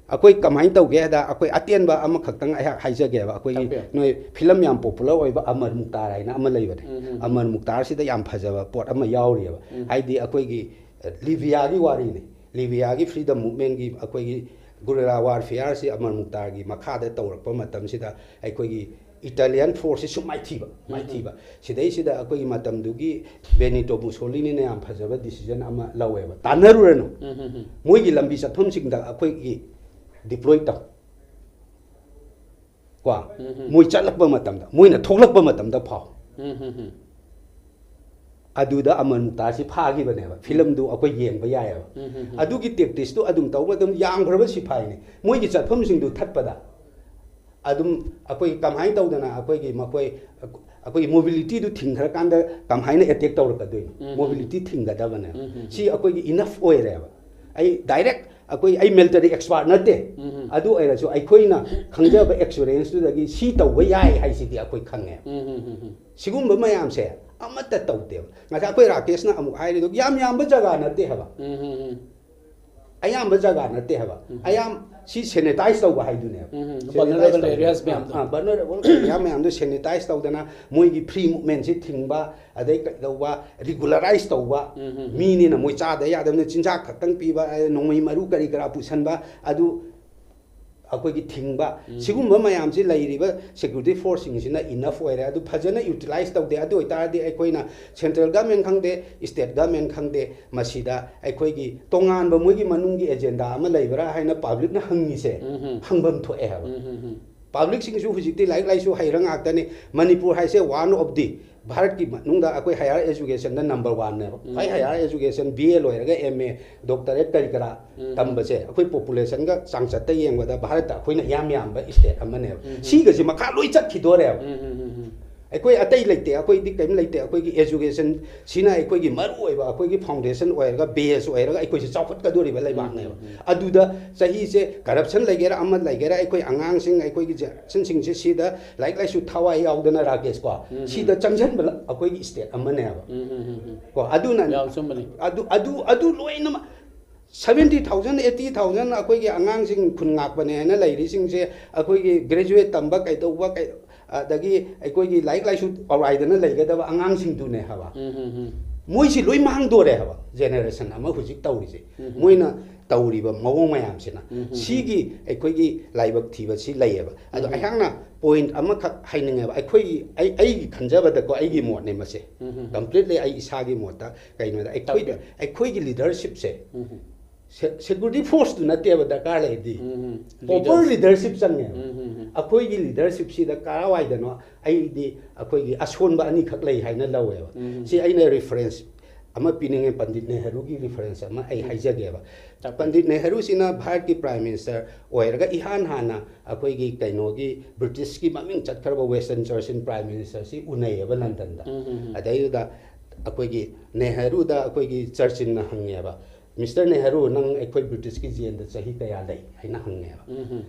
ꯑꯩꯈꯣꯏ ꯀꯃꯥꯏꯅ ꯇꯧꯒꯦ ꯍꯥꯏꯗ, ꯑꯩꯈꯣꯏ ꯑꯇꯦꯟꯕ ꯑꯃꯈꯛꯇꯪ ꯑꯩꯍꯥꯛ ꯍꯥꯏꯖꯒꯦꯕ꯫ ꯑꯩꯈꯣꯏꯒꯤ ꯇꯥꯛꯄꯤꯌꯨ. ꯅꯣꯏ ꯐꯤꯂꯝ ꯌꯥꯝ ꯄꯣꯄꯨꯂꯔ ꯑꯣꯏꯕ ꯑꯃꯔ ꯃꯨꯛꯇꯥꯔ ꯍꯥꯏꯅ ꯑꯃ ꯂꯩꯕꯅꯦ꯫ ꯎꯝ, ꯎꯝ. ꯑꯃꯔ ꯃꯨꯛꯇꯥꯔꯁꯤꯗ ꯌꯥꯝ ꯐꯖꯕ ꯄꯣꯠ ꯑꯃ ꯌꯥꯎꯔꯤꯑꯕ꯫ ꯎꯝ. ꯍꯥꯏꯗꯤ ꯑꯩꯈꯣꯏꯒꯤ ꯑ, ꯂꯤꯕꯤꯌꯥꯒꯤ ꯋꯥꯔꯤꯅꯤ꯫ ꯂꯤꯕꯤꯌꯥꯒꯤ ꯐ꯭ꯔꯤꯗꯝ ꯃꯨꯚꯃꯦꯟꯒꯤ ꯑꯩꯈꯣꯏꯒꯤ ꯒꯨꯔꯤꯂꯥ ꯋꯥꯔꯐꯤꯌꯥꯔꯁꯤ ꯑꯃꯔ ꯃꯨꯛꯇꯥꯔꯒꯤ ꯃꯈꯥꯗ ꯇꯧꯔꯛꯄ ꯃꯇꯝꯁꯤꯗ ꯑꯩꯈꯣꯏꯒꯤ ꯏꯇꯥꯂꯤꯌꯥꯟ ꯐꯣꯔꯁꯁꯤ ꯁꯨꯝ ꯃꯥꯏꯊꯤꯕ, ꯃꯥꯏꯊꯤꯕ꯫ ꯁꯤꯗꯩꯁꯤꯗ ꯑꯩꯈꯣꯏꯒꯤ ꯃꯇꯝꯗꯨꯒꯤ ꯕꯦꯅꯤꯇꯣ ꯃꯨꯁꯣꯂꯤꯅꯤꯅ ꯌꯥꯝ ꯐꯖꯕ ꯗꯤꯁꯤꯖꯟ ꯑꯃ ꯂꯧꯋꯦꯕ꯫ ꯇꯥꯟꯅꯔꯨꯔꯅꯨ꯫ ꯎꯝ, ꯎꯝ, ꯎꯝ. ꯃꯣꯏꯒꯤ ꯂꯝꯕꯤ ꯆꯠꯐꯝꯁꯤꯡꯗ ꯑꯩꯈꯣꯏꯒꯤ ꯗꯤꯄ꯭ꯂꯣꯏ ꯇꯧ꯫ ꯀꯣ? ꯎꯝ, ꯎꯝ. ꯃꯣꯏ ꯆꯠꯂꯛꯄ ꯃꯇꯝꯗ, ꯃꯣꯏꯅ ꯊꯣꯛꯂꯛꯄ ꯃꯇꯝꯗ ꯐꯥꯎ꯫ ꯎꯝ, ꯎꯝ, ꯎꯝ. ꯑꯗꯨꯗ ꯑꯃꯔ ꯃꯨꯛꯇꯥꯔꯁꯤ ꯐꯥꯈꯤꯕꯅꯦꯕ꯫ ꯐꯤꯂꯝꯗꯨ ꯑꯩꯈꯣꯏ ꯌꯦꯡꯕ ꯌꯥꯏꯑꯕ꯫ ꯎꯝ, ꯎꯝ, ꯎꯝ. ꯑꯗꯨꯒꯤ ꯇꯦꯛꯇꯤꯛꯁꯇꯨ ꯑꯗꯨꯝ ꯇꯧꯕ ꯑꯗꯨꯝ ꯌꯥꯝꯈ꯭ꯔꯕ ꯁꯤꯐꯥꯏꯅꯤ꯫ ꯃꯣꯏꯒꯤ ꯆꯠꯐꯝꯁꯤꯡꯗꯨ ꯊꯠꯄꯗ ꯑꯗꯨꯝ ꯑꯩꯈꯣꯏ ꯀꯃꯥꯏꯅ ꯇꯧꯗꯅ ꯑꯩꯈꯣꯏꯒꯤ ꯃꯈꯣꯏ ꯑꯩꯈꯣꯏꯒꯤ ꯃꯣꯕꯤꯂꯤꯇꯤꯗꯨ ꯊꯤꯡꯈ꯭ꯔꯀꯥꯟꯗ ꯀꯃꯥꯏꯅ ꯑꯦꯇꯦꯛ ꯇꯧꯔꯛꯀꯗꯣꯏꯅꯣ? ꯎꯝ, ꯎꯝ. ꯃꯣꯕꯤꯂꯤꯇꯤ ꯊꯤꯡꯒꯗꯕꯅꯦꯕ꯫ ꯎꯝ, ꯎꯝ. ꯁꯤ ꯑꯩꯈꯣꯏꯒꯤ ꯏꯅꯐ ꯑꯣꯏꯔꯦꯕ꯫ ꯑꯩ ꯗꯥꯏꯔꯦꯛ ꯑꯩꯈꯣꯏ ꯑꯩ ꯃꯤꯂꯤꯇꯔꯤ ꯑꯦꯛꯁꯄꯥꯔꯠ ꯅꯠꯇꯦ꯫ ꯎꯝ, ꯎꯝ. ꯑꯗꯨ ꯑꯣꯏꯔꯁꯨ ꯑꯩꯈꯣꯏꯅ ꯈꯪꯖꯕ ꯑꯦꯛꯁꯄꯤꯔꯤꯌꯦꯟꯁꯇꯨꯗꯒꯤ ꯁꯤ ꯇꯧꯕ ꯌꯥꯏ ꯍꯥꯏꯁꯤꯗꯤ ꯑꯩꯈꯣꯏ ꯈꯪꯉꯦ꯫ ꯎꯝ, ꯎꯝ, ꯎꯝ, ꯎꯝ. ꯁꯤꯒꯨꯝꯕ ꯃꯌꯥꯝꯁꯦ ꯑꯃꯠꯇ ꯇꯧꯗꯦꯕ꯫ ꯉꯁꯥꯏ ꯑꯩꯈꯣꯏ ꯔꯥꯀꯦꯁꯅ ꯑꯃꯨꯛ ꯍꯥꯏꯔꯤꯗꯣ ꯌꯥꯝ ꯌꯥꯝꯕ ꯖꯒꯥ ꯅꯠꯇꯦ ꯍꯥꯏꯕ꯫ ꯎꯝ, ꯎꯝ, ꯎꯝ. ꯑꯌꯥꯝꯕ ꯖꯒꯥ ꯅꯠꯇꯦ ꯍꯥꯏꯕ꯫ ꯎꯝ. ꯑꯌꯥꯝ ꯁꯤ ꯁꯦꯅꯤꯇꯥꯏꯁ ꯇꯧꯕ ꯍꯥꯏꯗꯨꯅꯦꯕ꯫ ꯎꯝ, ꯎꯝ. Sanitize Vulnerable ꯇꯧꯕ꯫ areas ꯃꯌꯥꯝꯗꯣ. ꯑꯥ, vulnerable area ꯃꯌꯥꯝꯗꯣ ꯁꯦꯅꯤꯇꯥꯏꯁ ꯇꯧꯗꯅ ꯃꯣꯏꯒꯤ ꯐ꯭ꯔꯤ ꯃꯨꯚꯃꯦꯟꯁꯤ ꯊꯤꯡꯕ, ꯑꯗꯩ ꯀꯩꯗꯧꯕ, ꯔꯤꯒꯨꯂꯔꯥꯏꯁ ꯇꯧꯕ꯫ ꯎꯝ, ꯎꯝ, ꯎꯝ. ꯃꯤꯅꯤꯅ ꯃꯣꯏ ꯆꯥꯗ ꯌꯥꯗꯕꯅꯤꯅ ꯆꯤꯟꯖꯥꯛ ꯈꯛꯇꯪ ꯄꯤꯕ, ꯑꯦ, ꯅꯣꯡꯃꯩ ꯃꯔꯨ ꯀꯔꯤ ꯀꯔꯥ ꯄꯨꯁꯟꯕ, ꯑꯗꯨ ꯑꯩꯈꯣꯏꯒꯤ ꯊꯤꯡꯕ꯫ ꯎꯝ. ꯁꯤꯒꯨꯝꯕ ꯃꯌꯥꯝꯁꯤ ꯂꯩꯔꯤꯕ ꯁꯦꯀ꯭ꯌꯨꯔꯤꯇꯤ ꯐꯣꯔꯁꯁꯤꯡꯁꯤꯅ ꯏꯅꯐ ꯑꯣꯏꯔꯦ꯫ ꯑꯗꯨ ꯐꯖꯅ ꯌꯨꯇꯤꯂꯥꯏꯁ ꯇꯧꯗꯦ꯫ ꯑꯗꯨ ꯑꯣꯏꯇꯥꯔꯗꯤ ꯑꯩꯈꯣꯏꯅ ꯁꯦꯟꯇ꯭ꯔꯦꯜ ꯒꯃꯦꯟ ꯈꯪꯗꯦ, ꯁ꯭ꯇꯦꯠ ꯒꯃꯦꯟ ꯈꯪꯗꯦ, ꯃꯁꯤꯗ ꯑꯩꯈꯣꯏꯒꯤ ꯇꯣꯉꯥꯟꯕ ꯃꯣꯏꯒꯤ ꯃꯅꯨꯡꯒꯤ ꯑꯦꯖꯦꯟꯗꯥ ꯑꯃ ꯂꯩꯕ꯭ꯔꯥ ꯍꯥꯏꯅ ꯄꯥꯕ꯭ꯂꯤꯛꯅ ꯍꯪꯉꯤꯁꯦ ꯎꯝ, ꯎꯝ. ꯍꯪꯐꯝ ꯊꯣꯛꯑꯦ ꯍꯥꯏꯕ꯫ ꯎꯝ, ꯎꯝ, ꯎꯝ. ꯄꯥꯕ꯭ꯂꯤꯛꯁꯤꯡꯁꯨ ꯍꯧꯖꯤꯛꯇꯤ ꯂꯥꯏꯔꯤꯛ ꯂꯥꯏꯁꯨ ꯍꯩꯔ ꯉꯥꯛꯇꯅꯤ꯫ ꯃꯅꯤꯄꯨꯔ ꯍꯥꯏꯁꯦ one of the ꯚꯥꯔꯠꯀꯤ ꯃꯅꯨꯡꯗ ꯑꯩꯈꯣꯏ ꯍꯥꯌꯔ ꯑꯦꯖꯨꯀꯦꯁꯟꯗ ꯅꯝꯕꯔ ꯋꯥꯟꯅꯦꯕ꯫ ꯈ꯭ꯋꯥꯏ ꯍꯥꯌꯔ ꯑꯦꯖꯨꯀꯦꯁꯟ, ꯕꯤ ꯑꯦ ꯂꯣꯏꯔꯒ ꯑꯦꯝ ꯑꯦ, ꯗꯣꯛꯇꯔꯦꯠ ꯀꯔꯤ ꯀꯔꯥ ꯇꯝꯕꯁꯦ ꯑꯩꯈꯣꯏ ꯄꯣꯄꯨꯂꯦꯁꯟꯒ ꯆꯥꯡꯆꯠꯇ ꯌꯦꯡꯕꯗ ꯚꯥꯔꯠꯇ ꯑꯩꯈꯣꯏꯅ ꯏꯌꯥꯝ ꯌꯥꯝꯕ ꯁ꯭ꯇꯦꯠ ꯑꯃꯅꯦꯕ꯫ ꯁꯤꯒꯁꯦ ꯃꯈꯥ ꯂꯣꯏ ꯆꯠꯈꯤꯗꯣꯔꯦꯕ꯫ ꯑꯩꯈꯣꯏ ꯑꯇꯩ ꯂꯩꯇꯦ, ꯑꯩꯈꯣꯏꯗꯤ ꯀꯔꯤꯝ ꯂꯩꯇꯦ꯫ ꯑꯩꯈꯣꯏꯒꯤ ꯑꯦꯖꯨꯀꯦꯁꯟ ꯁꯤꯅ ꯑꯩꯈꯣꯏꯒꯤ ꯃꯔꯨ ꯑꯣꯏꯕ, ꯑꯩꯈꯣꯏꯒꯤ ꯐꯥꯎꯟꯗꯦꯁꯟ ꯑꯣꯏꯔꯒ, ꯕꯦꯁ ꯑꯣꯏꯔꯒ ꯑꯩꯈꯣꯏꯁꯦ ꯆꯥꯎꯈꯠꯀꯗꯣꯔꯤꯕ ꯂꯩꯕꯥꯛꯅꯦꯕ꯫ ꯑꯗꯨꯗ ꯆꯍꯤꯁꯦ ꯀꯔꯞꯁꯟ ꯂꯩꯒꯦꯔꯥ, ꯑꯃ ꯂꯩꯒꯦꯔꯥ, ꯑꯩꯈꯣꯏ ꯑꯉꯥꯡꯁꯤꯡ, ꯑꯩꯈꯣꯏꯒꯤ ꯖꯦꯅꯦꯔꯦꯁꯟꯁꯤꯡꯁꯦ ꯁꯤꯗ ꯂꯥꯏꯔꯤꯛ ꯂꯥꯏꯁꯨ ꯊꯋꯥꯏ ꯌꯥꯎꯗꯅ, ꯔꯥꯀꯦꯁ ꯀꯣ, ꯁꯤꯗ ꯆꯪꯁꯤꯟꯕ ꯂ-, ꯑꯩꯈꯣꯏꯒꯤ ꯁ꯭ꯇꯦꯠ ꯑꯃꯅꯦꯕ꯫ ꯀꯣ, ꯑꯗꯨꯅ ꯌꯥꯝ ꯆꯨꯝꯕꯅꯤ꯫ ꯑꯗꯨ, ꯑꯗꯨ, ꯑꯗꯨ ꯂꯣꯏꯅꯃꯛ seventy thousand, eighty thousand ꯑꯩꯈꯣꯏꯒꯤ ꯑꯉꯥꯡꯁꯤꯡ ꯈꯨꯟ ꯉꯥꯛꯄꯅꯦ ꯍꯥꯏꯅ ꯂꯩꯔꯤꯁꯤꯡꯁꯦ, ꯑꯩꯈꯣꯏꯒꯤ ꯒ꯭ꯔꯦꯖꯨꯑꯦꯠ ꯇꯝꯕ ꯀꯩꯗꯧꯕ ꯀꯩ-, ꯑꯗꯒꯤ ꯑꯩꯈꯣꯏꯒꯤ ꯂꯥꯏꯔꯤꯛ ꯂꯥꯏꯁꯨ ꯑꯧꯔꯥꯏꯗꯅ ꯂꯩꯒꯗꯕ ꯑꯉꯥꯡꯁꯤꯡꯗꯨꯅꯦ ꯍꯥꯏꯕ꯫ ꯃꯣꯏꯁꯤ ꯂꯣꯏ ꯃꯥꯡꯗꯣꯔꯦ ꯍꯥꯏꯕ, ꯖꯦꯅꯦꯔꯦꯁꯟ ꯑꯃ ꯍꯧꯖꯤꯛ ꯇꯧꯔꯤꯁꯦ꯫ ꯃꯣꯏꯅ ꯇꯧꯔꯤꯕ ꯃꯑꯣꯡ ꯃꯌꯥꯝꯁꯤꯅ꯫ ꯁꯤꯒꯤ ꯑꯩꯈꯣꯏꯒꯤ ꯂꯥꯏꯕꯛ ꯊꯤꯕꯁꯤ ꯂꯩꯌꯦꯕ꯫ ꯑꯗꯣ ꯑꯩꯍꯥꯛꯅ ꯄꯣꯏꯟꯠ ꯑꯃꯈꯛ ꯍꯥꯏꯅꯤꯡꯉꯦꯕ꯫ ꯑꯩꯈꯣꯏꯒꯤ, ꯑꯩ, ꯑꯩꯒꯤ ꯈꯟꯖꯕꯗꯀꯣ, ꯑꯩꯒꯤ ꯃꯣꯠꯅꯦ ꯃꯁꯦ꯫ ꯀꯝꯄ꯭ꯂꯤꯠꯂꯤ ꯑꯩ ꯏꯁꯥꯒꯤ ꯃꯣꯠꯇ ꯀꯩꯅꯣꯗ, ꯑꯩꯈꯣꯏꯗ, ꯑꯩꯈꯣꯏꯒꯤ ꯂꯤꯗꯔꯁꯤꯞꯁꯦ ꯁꯦ-, ꯁꯦꯀ꯭ꯌꯨꯔꯤꯇꯤ ꯐꯣꯔꯁꯇꯨ ꯅꯠꯇꯦꯕ ꯗꯔꯀꯥꯔ ꯂꯩꯔꯗꯤ꯫ ꯄ꯭ꯔꯣꯄꯔ ꯂꯤꯗꯔꯁꯤꯞ ꯆꯪꯉꯦꯕ꯫ ꯑꯩꯈꯣꯏꯒꯤ ꯂꯤꯗꯔꯁꯤꯞꯁꯤꯗ ꯀꯔꯥꯏꯋꯥꯏꯗꯅꯣ ꯑꯩꯗꯤ ꯑꯩꯈꯣꯏꯒꯤ ꯑꯁꯣꯟꯕ ꯑꯅꯤꯈꯛ ꯂꯩ ꯍꯥꯏꯅ ꯂꯧꯋꯦꯕ꯫ ꯁꯤ ꯑꯩꯅ ꯔꯤꯐꯔꯦꯟꯁ ꯑꯃ ꯄꯤꯅꯤꯡꯉꯦ, ꯄꯟꯗꯤꯠ ꯅꯦꯍꯔꯨꯒꯤ ꯔꯤꯐꯔꯦꯟꯁ ꯑꯃ ꯑꯩ ꯍꯥꯏꯖꯒꯦꯕ꯫ ꯄꯟꯗꯤꯠ ꯅꯦꯍꯔꯨꯁꯤꯅ ꯚꯥꯔꯠꯀꯤ ꯄ꯭ꯔꯥꯏꯝ ꯃꯤꯅꯤꯁꯇꯔ ꯑꯣꯏꯔꯒ ꯏꯍꯥꯟ ꯍꯥꯟꯅ ꯑꯩꯈꯣꯏꯒꯤ ꯀꯩꯅꯣꯒꯤ ꯕ꯭ꯔꯤꯇꯤꯁꯀꯤ ꯃꯃꯤꯡ ꯆꯠꯈ꯭ꯔꯕ ꯋꯤꯟꯁꯇꯟ ꯆꯔꯆꯤꯜ ꯄ꯭ꯔꯥꯏꯝ ꯃꯤꯅꯤꯁꯇꯔꯁꯤ ꯎꯅꯩꯌꯦꯕ ꯂꯟꯗꯟꯗ꯫ ꯑꯗꯩꯗꯨꯗ ꯑꯩꯈꯣꯏꯒꯤ ꯅꯦꯍꯔꯨꯗ ꯑꯩꯈꯣꯏꯒꯤ ꯆꯔꯆꯤꯜꯅ ꯍꯪꯉꯦꯕ, "ꯃꯤꯁꯇꯔ ꯅꯦꯍꯔꯨ, ꯅꯪ ꯑꯩꯈꯣꯏ ꯕ꯭ꯔꯤꯇꯤꯁꯀꯤ ꯖꯦꯜꯗ ꯆꯍꯤ ꯀꯌꯥ ꯂꯩ?" ꯍꯥꯏꯅ ꯍꯪꯉꯦꯕ꯫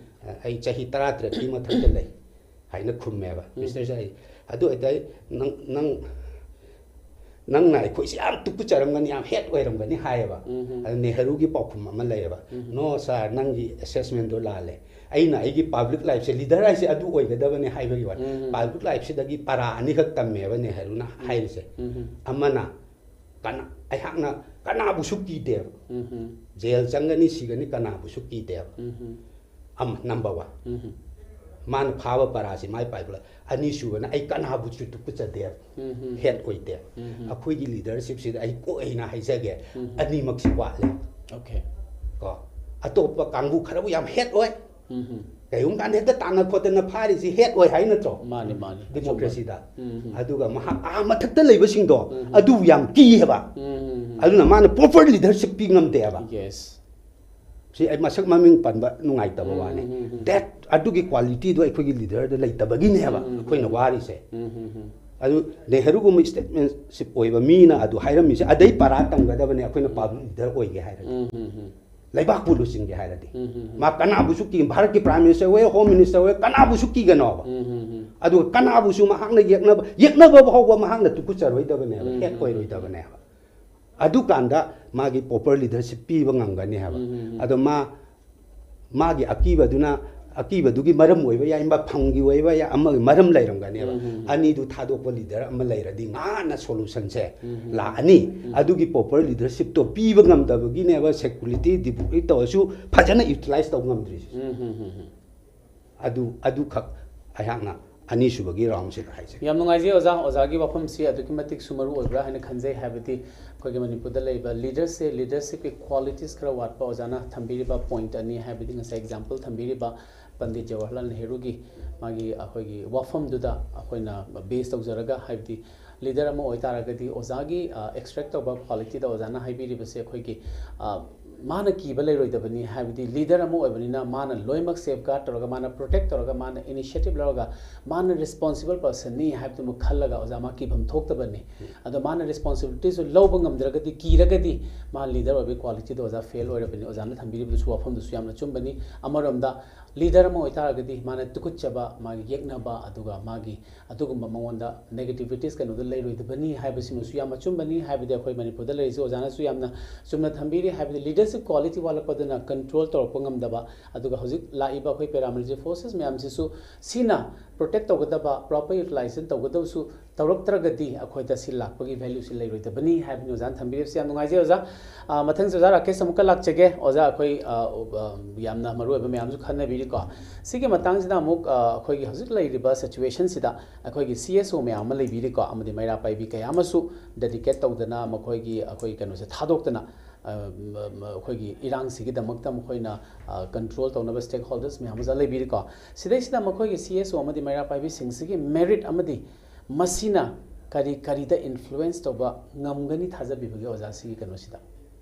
"ꯑꯩ ꯆꯍꯤ ꯇꯔꯥꯇꯔꯦꯠꯀꯤ ꯃꯊꯛꯇ ꯂꯩ" ꯍꯥꯏꯅ ꯈꯨꯝꯃꯦꯕ꯫ ꯃꯤꯁꯇꯔꯁꯦ ꯑꯩ, "ꯑꯗꯨ ꯑꯣꯏꯇꯥꯔꯗꯤ ꯅꯪ, ꯅꯪ, ꯅꯪꯅ ꯑꯩꯈꯣꯏꯁꯦ ꯌꯥꯝ ꯇꯨꯀꯠꯆꯔꯝꯒꯅꯤ, ꯌꯥꯝ ꯍꯦꯠ ꯑꯣꯏꯔꯝꯒꯅꯤ" ꯍꯥꯏꯌꯦꯕ꯫ ꯑꯗ ꯅꯦꯍꯔꯨꯒꯤ ꯄꯥꯎꯈꯨꯝ ꯑꯃ ꯂꯩꯌꯦꯕ, "No sir, ꯅꯪꯒꯤ ꯑꯦꯁꯦꯁꯃꯦꯟꯗꯣ ꯂꯥꯜꯂꯦ꯫ ꯑꯩꯅ ꯑꯩꯒꯤ ꯄꯕ꯭ꯂꯤꯛ ꯂꯥꯏꯐꯁꯦ, ꯂꯤꯗꯔ ꯍꯥꯏꯁꯦ ꯑꯗꯨ ꯑꯣꯏꯒꯗꯕꯅꯦ" ꯍꯥꯏꯕꯒꯤ ꯋꯥꯅꯤ꯫ ꯄꯕ꯭ꯂꯤꯛ ꯂꯥꯏꯐꯁꯤꯗꯒꯤ ꯄꯔꯥ ꯑꯅꯤꯈꯛ ꯇꯝꯃꯦꯕ ꯅꯦꯍꯔꯨꯅ ꯍꯥꯏꯔꯤꯁꯦ꯫ ꯑꯃꯅ ꯀꯅꯥ-, ꯑꯩꯍꯥꯛꯅ ꯀꯅꯥꯕꯨꯁꯨ ꯀꯤꯗꯦꯕ꯫ ꯖꯦꯜ ꯆꯪꯒꯅꯤ, ꯁꯤꯒꯅꯤ, ꯀꯅꯥꯕꯨꯁꯨ ꯀꯤꯗꯦꯕ꯫ ꯑꯃ, ꯅꯝꯕꯔ ꯋꯥꯟ꯫ ꯃꯥꯅ ꯐꯥꯕ ꯄꯔꯥꯁꯤ ꯃꯥꯏ ꯄꯥꯏꯕ꯫ ꯑꯅꯤꯁꯨꯕꯅ ꯑꯩ ꯀꯅꯥꯕꯨꯁꯨ ꯇꯨꯀꯠꯆꯗꯦꯕ, ꯍꯦꯠ ꯑꯣꯏꯗꯦꯕ꯫ ꯑꯩꯈꯣꯏꯒꯤ ꯂꯤꯗꯔꯁꯤꯞꯁꯤꯗ ꯑꯩ ꯀꯣꯛ ꯑꯩꯅ ꯍꯥꯏꯖꯒꯦ, ꯑꯅꯤꯃꯛꯁꯤ ꯋꯥꯠꯂꯦ꯫ ꯑꯣꯀꯦ꯫ ꯀꯣ, ꯑꯇꯣꯞꯄ ꯀꯥꯡꯕꯨ ꯈꯔꯕꯨ ꯌꯥꯝ ꯍꯦꯠ ꯑꯣꯏ꯫ ꯀꯩꯒꯨꯝꯕ ꯀꯥꯟꯗ ꯍꯦꯛꯇ ꯇꯥꯟꯅ ꯈꯣꯠꯇꯅ ꯐꯥꯔꯤꯁꯤ ꯍꯦꯠ ꯑꯣꯏ ꯍꯥꯏ ꯅꯠꯇ꯭ꯔꯣ? ꯃꯥꯅꯤ, ꯃꯥꯅꯤ꯫ ꯗꯤꯃꯣꯀ꯭ꯔꯦꯁꯤꯗ꯫ ꯎꯝ, ꯎꯝ꯫ ꯑꯗꯨꯒ ꯃꯍꯥꯛ ꯑꯥ ꯃꯊꯛꯇ ꯂꯩꯕꯁꯤꯡꯗꯣ ꯎꯝ, ꯎꯝ꯫ ꯑꯗꯨ ꯌꯥꯝ ꯀꯤ ꯍꯥꯏꯕ꯫ ꯎꯝ, ꯎꯝ, ꯎꯝ꯫ ꯑꯗꯨꯅ ꯃꯥꯅ ꯄ꯭ꯔꯣꯄꯔ ꯂꯤꯗꯔꯁꯤꯞ ꯄꯤ ꯉꯝꯗꯦ ꯍꯥꯏꯕ꯫ ꯌꯦꯁ꯫ ꯁꯤ ꯑꯩ ꯃꯁꯛ ꯃꯃꯤꯡ ꯄꯟꯕ ꯅꯨꯡꯉꯥꯏꯇꯕ ꯎꯝ, ꯋꯥꯅꯤ꯫ ꯎꯝ, ꯎꯝ, ꯎꯝ꯫ ꯗꯦꯠ ꯑꯗꯨꯒꯤ ꯀ꯭ꯋꯥꯂꯤꯇꯤꯗꯣ ꯑꯩꯈꯣꯏꯒꯤ ꯂꯤꯗꯔꯗ ꯂꯩꯇꯕꯒꯤꯅꯦꯕ ꯎꯝ, ꯎꯝ, ꯎꯝ꯫ ꯑꯩꯈꯣꯏꯅ ꯋꯥꯔꯤꯁꯦ꯫ ꯎꯝ, ꯎꯝ, ꯎꯝ꯫ ꯑꯗꯨ ꯅꯦꯍꯔꯨꯒꯨꯝꯕ ꯁ꯭ꯇꯦꯠꯃꯦꯟꯁꯤꯞ ꯑꯣꯏꯕ ꯃꯤꯅ ꯑꯗꯨ ꯍꯥꯏꯔꯝꯃꯤꯁꯦ ꯑꯗꯩ ꯄꯔꯥ ꯇꯝꯒꯗꯕꯅꯦ ꯑꯩꯈꯣꯏꯅ ꯄꯕ꯭ꯂꯤꯛ ꯂꯤꯗꯔ ꯑꯣꯏꯒꯦ ꯍꯥꯏꯔꯗꯤ꯫ ꯎꯝ, ꯎꯝ, ꯎꯝ꯫ ꯂꯩꯕꯥꯛꯄꯨ ꯂꯨꯆꯤꯡꯒꯦ ꯍꯥꯏꯔꯗꯤ꯫ ꯎꯝ, ꯎꯝ, ꯎꯝ꯫ ꯃꯥ ꯀꯅꯥꯕꯨꯁꯨ ꯀꯤ, ꯚꯥꯔꯠꯀꯤ ꯄ꯭ꯔꯥꯏꯝ ꯃꯤꯅꯤꯁꯇꯔ ꯑꯣꯏ, ꯍꯣꯝ ꯃꯤꯅꯤꯁꯇꯔ ꯑꯣꯏ, ꯀꯅꯥꯕꯨꯁꯨ ꯀꯤꯒꯅꯣꯕ꯫ ꯎꯝ, ꯎꯝ, ꯎꯝ꯫ ꯑꯗꯨꯒ ꯀꯅꯥꯕꯨꯁꯨ ꯃꯍꯥꯛꯅ ꯌꯦꯛꯅꯕ, ꯌꯦꯛꯅꯕ ꯐꯥꯎꯕ ꯃꯍꯥꯛꯅ ꯇꯨꯀꯠꯆꯔꯣꯏꯗꯕꯅꯦꯕ, ꯎꯝ, ꯍꯦꯠ ꯎꯝ, ꯑꯣꯏꯔꯣꯏꯗꯕꯅꯦꯕ꯫ ꯑꯗꯨꯀꯥꯟꯗ ꯃꯥꯒꯤ ꯄ꯭ꯔꯣꯄꯔ ꯂꯤꯗꯔꯁꯤꯞ ꯄꯤꯕ ꯉꯝꯒꯅꯤ ꯍꯥꯏꯕ꯫ ꯎꯝ, ꯎꯝ, ꯎꯝ꯫ ꯑꯗꯣ ꯃꯥ, ꯃꯥꯒꯤ ꯑꯀꯤꯕꯗꯨꯅ, ꯑꯀꯤꯕꯗꯨꯒꯤ ꯃꯔꯝ ꯑꯣꯏꯕ ꯌꯥꯏ, ꯃꯐꯝꯒꯤ ꯑꯣꯏꯕ ꯌꯥꯏ, ꯑꯃꯒꯤ ꯃꯔꯝ ꯂꯩꯔꯝꯒꯅꯦꯕ꯫ ꯎꯝ, ꯎꯝ, ꯎꯝ꯫ ꯑꯅꯤꯗꯨ ꯊꯥꯗꯣꯛꯄ ꯂꯤꯗꯔ ꯑꯃ ꯂꯩꯔꯗꯤ ꯉꯥꯅ ꯁꯣꯂꯨꯁꯟꯁꯦ ꯎꯝ, ꯎꯝ꯫ ꯂꯥꯛꯑꯅꯤ꯫ ꯎꯝ꯫ ꯑꯗꯨꯒꯤ ꯄ꯭ꯔꯣꯄꯔ ꯂꯤꯗꯔꯁꯤꯞꯇꯣ ꯄꯤꯕ ꯉꯝꯗꯕꯒꯤꯅꯦꯕ ꯁꯦꯀ꯭ꯌꯨꯔꯤꯇꯤ ꯗꯤꯄ꯭ꯂꯣꯏ ꯇꯧꯔꯁꯨ ꯐꯖꯅ ꯌꯨꯇꯤꯂꯥꯏꯁ ꯇꯧꯕ ꯉꯝꯗ꯭ꯔꯤꯁꯦ꯫ ꯎꯝ, ꯎꯝ, ꯎꯝ, ꯎꯝ꯫ ꯑꯗꯨ, ꯑꯗꯨꯈꯛ ꯑꯩꯍꯥꯛꯅ ꯑꯅꯤꯁꯨꯕꯒꯤ ꯔꯥꯎꯟꯁꯤꯗ ꯍꯥꯏꯖꯒꯦ꯫ ꯌꯥꯝ ꯅꯨꯡꯉꯥꯏꯖꯩ ꯑꯣꯖꯥ, ꯑꯣꯖꯥꯒꯤ ꯋꯥꯐꯝꯁꯤ ꯑꯗꯨꯛꯀꯤ ꯃꯇꯤꯛꯁꯨ ꯃꯔꯨ ꯑꯣꯏꯕ꯭ꯔꯥ ꯍꯥꯏꯅ ꯈꯟꯖꯩ꯫ ꯍꯥꯏꯕꯗꯤ ꯑꯩꯈꯣꯏꯒꯤ ꯃꯅꯤꯄꯨꯔꯗ ꯂꯩꯔꯤꯕ ꯂꯤꯗꯔꯁꯦ, ꯂꯤꯗꯔꯁꯤꯞꯀꯤ ꯀ꯭ꯋꯥꯂꯤꯇꯤꯁ ꯈꯔ ꯋꯥꯠꯄ, ꯑꯣꯖꯥꯅ ꯊꯝꯕꯤꯔꯤꯕ ꯄꯣꯏꯟꯠ ꯑꯅꯤ, ꯍꯥꯏꯕꯗꯤ ꯉꯁꯥꯏ ꯑꯦꯛꯖꯥꯝꯄꯜ ꯊꯝꯕꯤꯔꯤꯕ ꯄꯟꯗꯤꯠ ꯖꯋꯥꯍꯔꯂꯥꯜ ꯅꯦꯍꯔꯨꯒꯤ ꯃꯥꯒꯤ ꯑꯩꯈꯣꯏꯒꯤ ꯋꯥꯐꯝꯗꯨꯗ ꯑꯩꯈꯣꯏꯅ ꯕꯦꯁ ꯇꯧꯖꯔꯒ, ꯍꯥꯏꯕꯗꯤ ꯂꯤꯗꯔ ꯑꯃ ꯑꯣꯏꯇꯥꯔꯒꯗꯤ ꯑꯣꯖꯥꯒꯤ, ꯑ, ꯑꯦꯛꯁꯇ꯭ꯔꯦꯛ ꯇꯧꯕ ꯀ꯭ꯋꯥꯂꯤꯇꯤꯗ ꯑꯣꯖꯥꯅ ꯍꯥꯏꯕꯤꯔꯤꯕꯁꯦ ꯑꯩꯈꯣꯏꯒꯤ, ꯑ, ꯃꯥꯅ ꯀꯤꯕ ꯂꯩꯔꯣꯏꯗꯕꯅꯤ꯫ ꯍꯥꯏꯕꯗꯤ ꯂꯤꯗꯔ ꯑꯃ ꯑꯣꯏꯕꯅꯤꯅ ꯃꯥꯅ ꯂꯣꯏꯅꯃꯛ ꯁꯦꯐꯒꯥꯔꯗ ꯇꯧꯔꯒ, ꯃꯥꯅ ꯄ꯭ꯔꯣꯇꯦꯛ ꯇꯧꯔꯒ, ꯃꯥꯅ ꯏꯅꯤꯁꯤꯌꯦꯇꯤꯚ ꯂꯧꯔꯒ, ꯃꯥꯅ ꯔꯦꯁꯄꯣꯟꯁꯤꯕꯜ ꯄꯔꯁꯟꯅꯤ ꯍꯥꯏꯕꯗꯨꯃ ꯈꯜꯂꯒ ꯑꯣꯖꯥ ꯃꯥ ꯀꯤꯐꯝ ꯊꯣꯛꯇꯕꯅꯤ꯫ ꯑꯗꯣ ꯃꯥꯅ ꯔꯦꯁꯄꯣꯟꯁꯤꯕꯤꯂꯤꯇꯤꯁꯨ ꯂꯧꯕ ꯉꯝꯗ꯭ꯔꯒꯗꯤ, ꯀꯤꯔꯒꯗꯤ ꯃꯥ ꯂꯤꯗꯔ ꯑꯣꯏꯕꯒꯤ ꯀ꯭ꯋꯥꯂꯤꯇꯤꯗꯣ ꯑꯣꯖꯥ ꯐꯦꯜ ꯑꯣꯏꯔꯕꯅꯤ꯫ ꯑꯣꯖꯥꯅ ꯊꯝꯕꯤꯔꯤꯕꯗꯨꯁꯨ ꯋꯥꯐꯝꯗꯨꯁꯨ ꯌꯥꯝꯅ ꯑꯆꯨꯝꯕꯅꯤ꯫ ꯑꯃꯔꯣꯝꯗ ꯂꯤꯗꯔ ꯑꯃ ꯑꯣꯏꯇꯥꯔꯒꯗꯤ ꯃꯥꯅ ꯇꯨꯀꯠꯆꯕ, ꯃꯥꯒꯤ ꯌꯦꯛꯅꯕ, ꯑꯗꯨꯒ ꯃꯥꯒꯤ ꯑꯗꯨꯒꯨꯝꯕ ꯃꯉꯣꯟꯗ ꯅꯦꯒꯦꯇꯤꯚꯤꯇꯤꯁ ꯀꯩꯅꯣꯗꯣ ꯂꯩꯔꯣꯏꯗꯕꯅꯤ ꯍꯥꯏꯕꯁꯤꯃꯁꯨ ꯌꯥꯝ ꯑꯆꯨꯝꯕꯅꯤ꯫ ꯍꯥꯏꯕꯗꯤ ꯑꯩꯈꯣꯏ ꯃꯅꯤꯄꯨꯔꯗ ꯂꯩꯔꯤꯁꯦ ꯑꯣꯖꯥꯅꯁꯨ ꯌꯥꯝꯅ ꯆꯨꯝꯅ ꯊꯝꯕꯤꯔꯤ꯫ ꯍꯥꯏꯕꯗꯤ ꯂꯤꯗꯔꯁꯤꯞ ꯀ꯭ꯋꯥꯂꯤꯇꯤ ꯋꯥꯠꯂꯛꯄꯗꯨꯅ ꯀꯟꯇ꯭ꯔꯣꯜ ꯇꯧꯔꯛꯄ ꯉꯝꯗꯕ, ꯑꯗꯨꯒ ꯍꯧꯖꯤꯛ ꯂꯥꯛꯏꯕ ꯑꯩꯈꯣꯏ ꯄꯦꯔꯥꯃꯤꯂꯤꯇꯔꯤ ꯐꯣꯔꯁꯦꯁ ꯃꯌꯥꯝꯁꯤꯁꯨ ꯁꯤꯅ ꯄ꯭ꯔꯣꯇꯦꯛ ꯇꯧꯒꯗꯕ, ꯄ꯭ꯔꯣꯄꯔ ꯌꯨꯇꯤꯂꯥꯏꯖꯦꯁꯟ ꯇꯧꯒꯗꯕꯁꯨ ꯇꯧꯔꯛꯇ꯭ꯔꯒꯗꯤ ꯑꯩꯈꯣꯏꯗ ꯁꯤ ꯂꯥꯛꯄꯒꯤ ꯚꯦꯂ꯭ꯌꯨꯁꯤ ꯂꯩꯔꯣꯏꯗꯕꯅꯤ ꯍꯥꯏꯕꯅꯤ ꯑꯣꯖꯥꯅ ꯊꯝꯕꯤꯔꯤꯕꯁꯤ꯫ ꯌꯥꯝ ꯅꯨꯡꯉꯥꯏꯖꯩ ꯑꯣꯖꯥ꯫ ꯑ, ꯃꯊꯪꯁꯤ ꯑꯣꯖꯥ ꯔꯥꯀꯦꯁ ꯑꯃꯨꯛꯀ ꯂꯥꯛꯆꯒꯦ꯫ ꯑꯣꯖꯥ, ꯑꯩꯈꯣꯏ, ꯑ, ꯑ, ꯌꯥꯝꯅ ꯃꯔꯨꯑꯣꯏꯕ ꯃꯌꯥꯝꯁꯨ ꯈꯟꯅꯕꯤꯔꯤꯀꯣ꯫ ꯁꯤꯒꯤ ꯃꯇꯥꯡꯁꯤꯗ ꯑꯃꯨꯛ, ꯑ, ꯑꯩꯈꯣꯏꯒꯤ ꯍꯧꯖꯤꯛ ꯂꯩꯔꯤꯕ ꯁꯤꯆꯨꯋꯦꯁꯟꯁꯤꯗ ꯑꯩꯈꯣꯏꯒꯤ ꯁꯤ ꯑꯦꯁ ꯑꯣ ꯃꯌꯥꯝ ꯑꯃ ꯂꯩꯕꯤꯔꯤꯀꯣ, ꯑꯃꯗꯤ ꯃꯩꯔꯥ ꯄꯥꯏꯕꯤ ꯀꯌꯥ ꯑꯃꯁꯨ ꯗꯦꯗꯤꯀꯦꯠ ꯇꯧꯗꯅ ꯃꯈꯣꯏꯒꯤ, ꯑꯩꯈꯣꯏ ꯀꯩꯅꯣꯁꯦ ꯊꯥꯗꯣꯛꯇꯅ ꯑ, ꯃ-, ꯃ-, ꯑꯩꯈꯣꯏꯒꯤ ꯏꯔꯥꯡꯁꯤꯒꯤꯗꯃꯛꯇ ꯃꯈꯣꯏꯅ, ꯑ, control ꯇꯧꯅꯕ stakeholders ꯃꯌꯥꯝ ꯑꯃꯁꯨ ꯂꯩꯕꯤꯔꯤꯀꯣ꯫ ꯁꯤꯗꯩꯁꯤꯗ ꯃꯈꯣꯏꯒꯤ C S O ꯑꯃꯗꯤ ꯃꯩꯔꯥ ꯄꯥꯏꯕꯤꯁꯤꯡꯁꯤꯒꯤ merit ꯑꯃꯗꯤ ꯃꯁꯤꯅ ꯀꯔꯤ, ꯀꯔꯤꯗ influence ꯇꯧꯕ ꯉꯝꯒꯅꯤ ꯊꯥꯖꯕꯤꯕꯒꯦ ꯑꯣꯖꯥ ꯁꯤꯒꯤ ꯀꯩꯅꯣꯁꯤꯗ?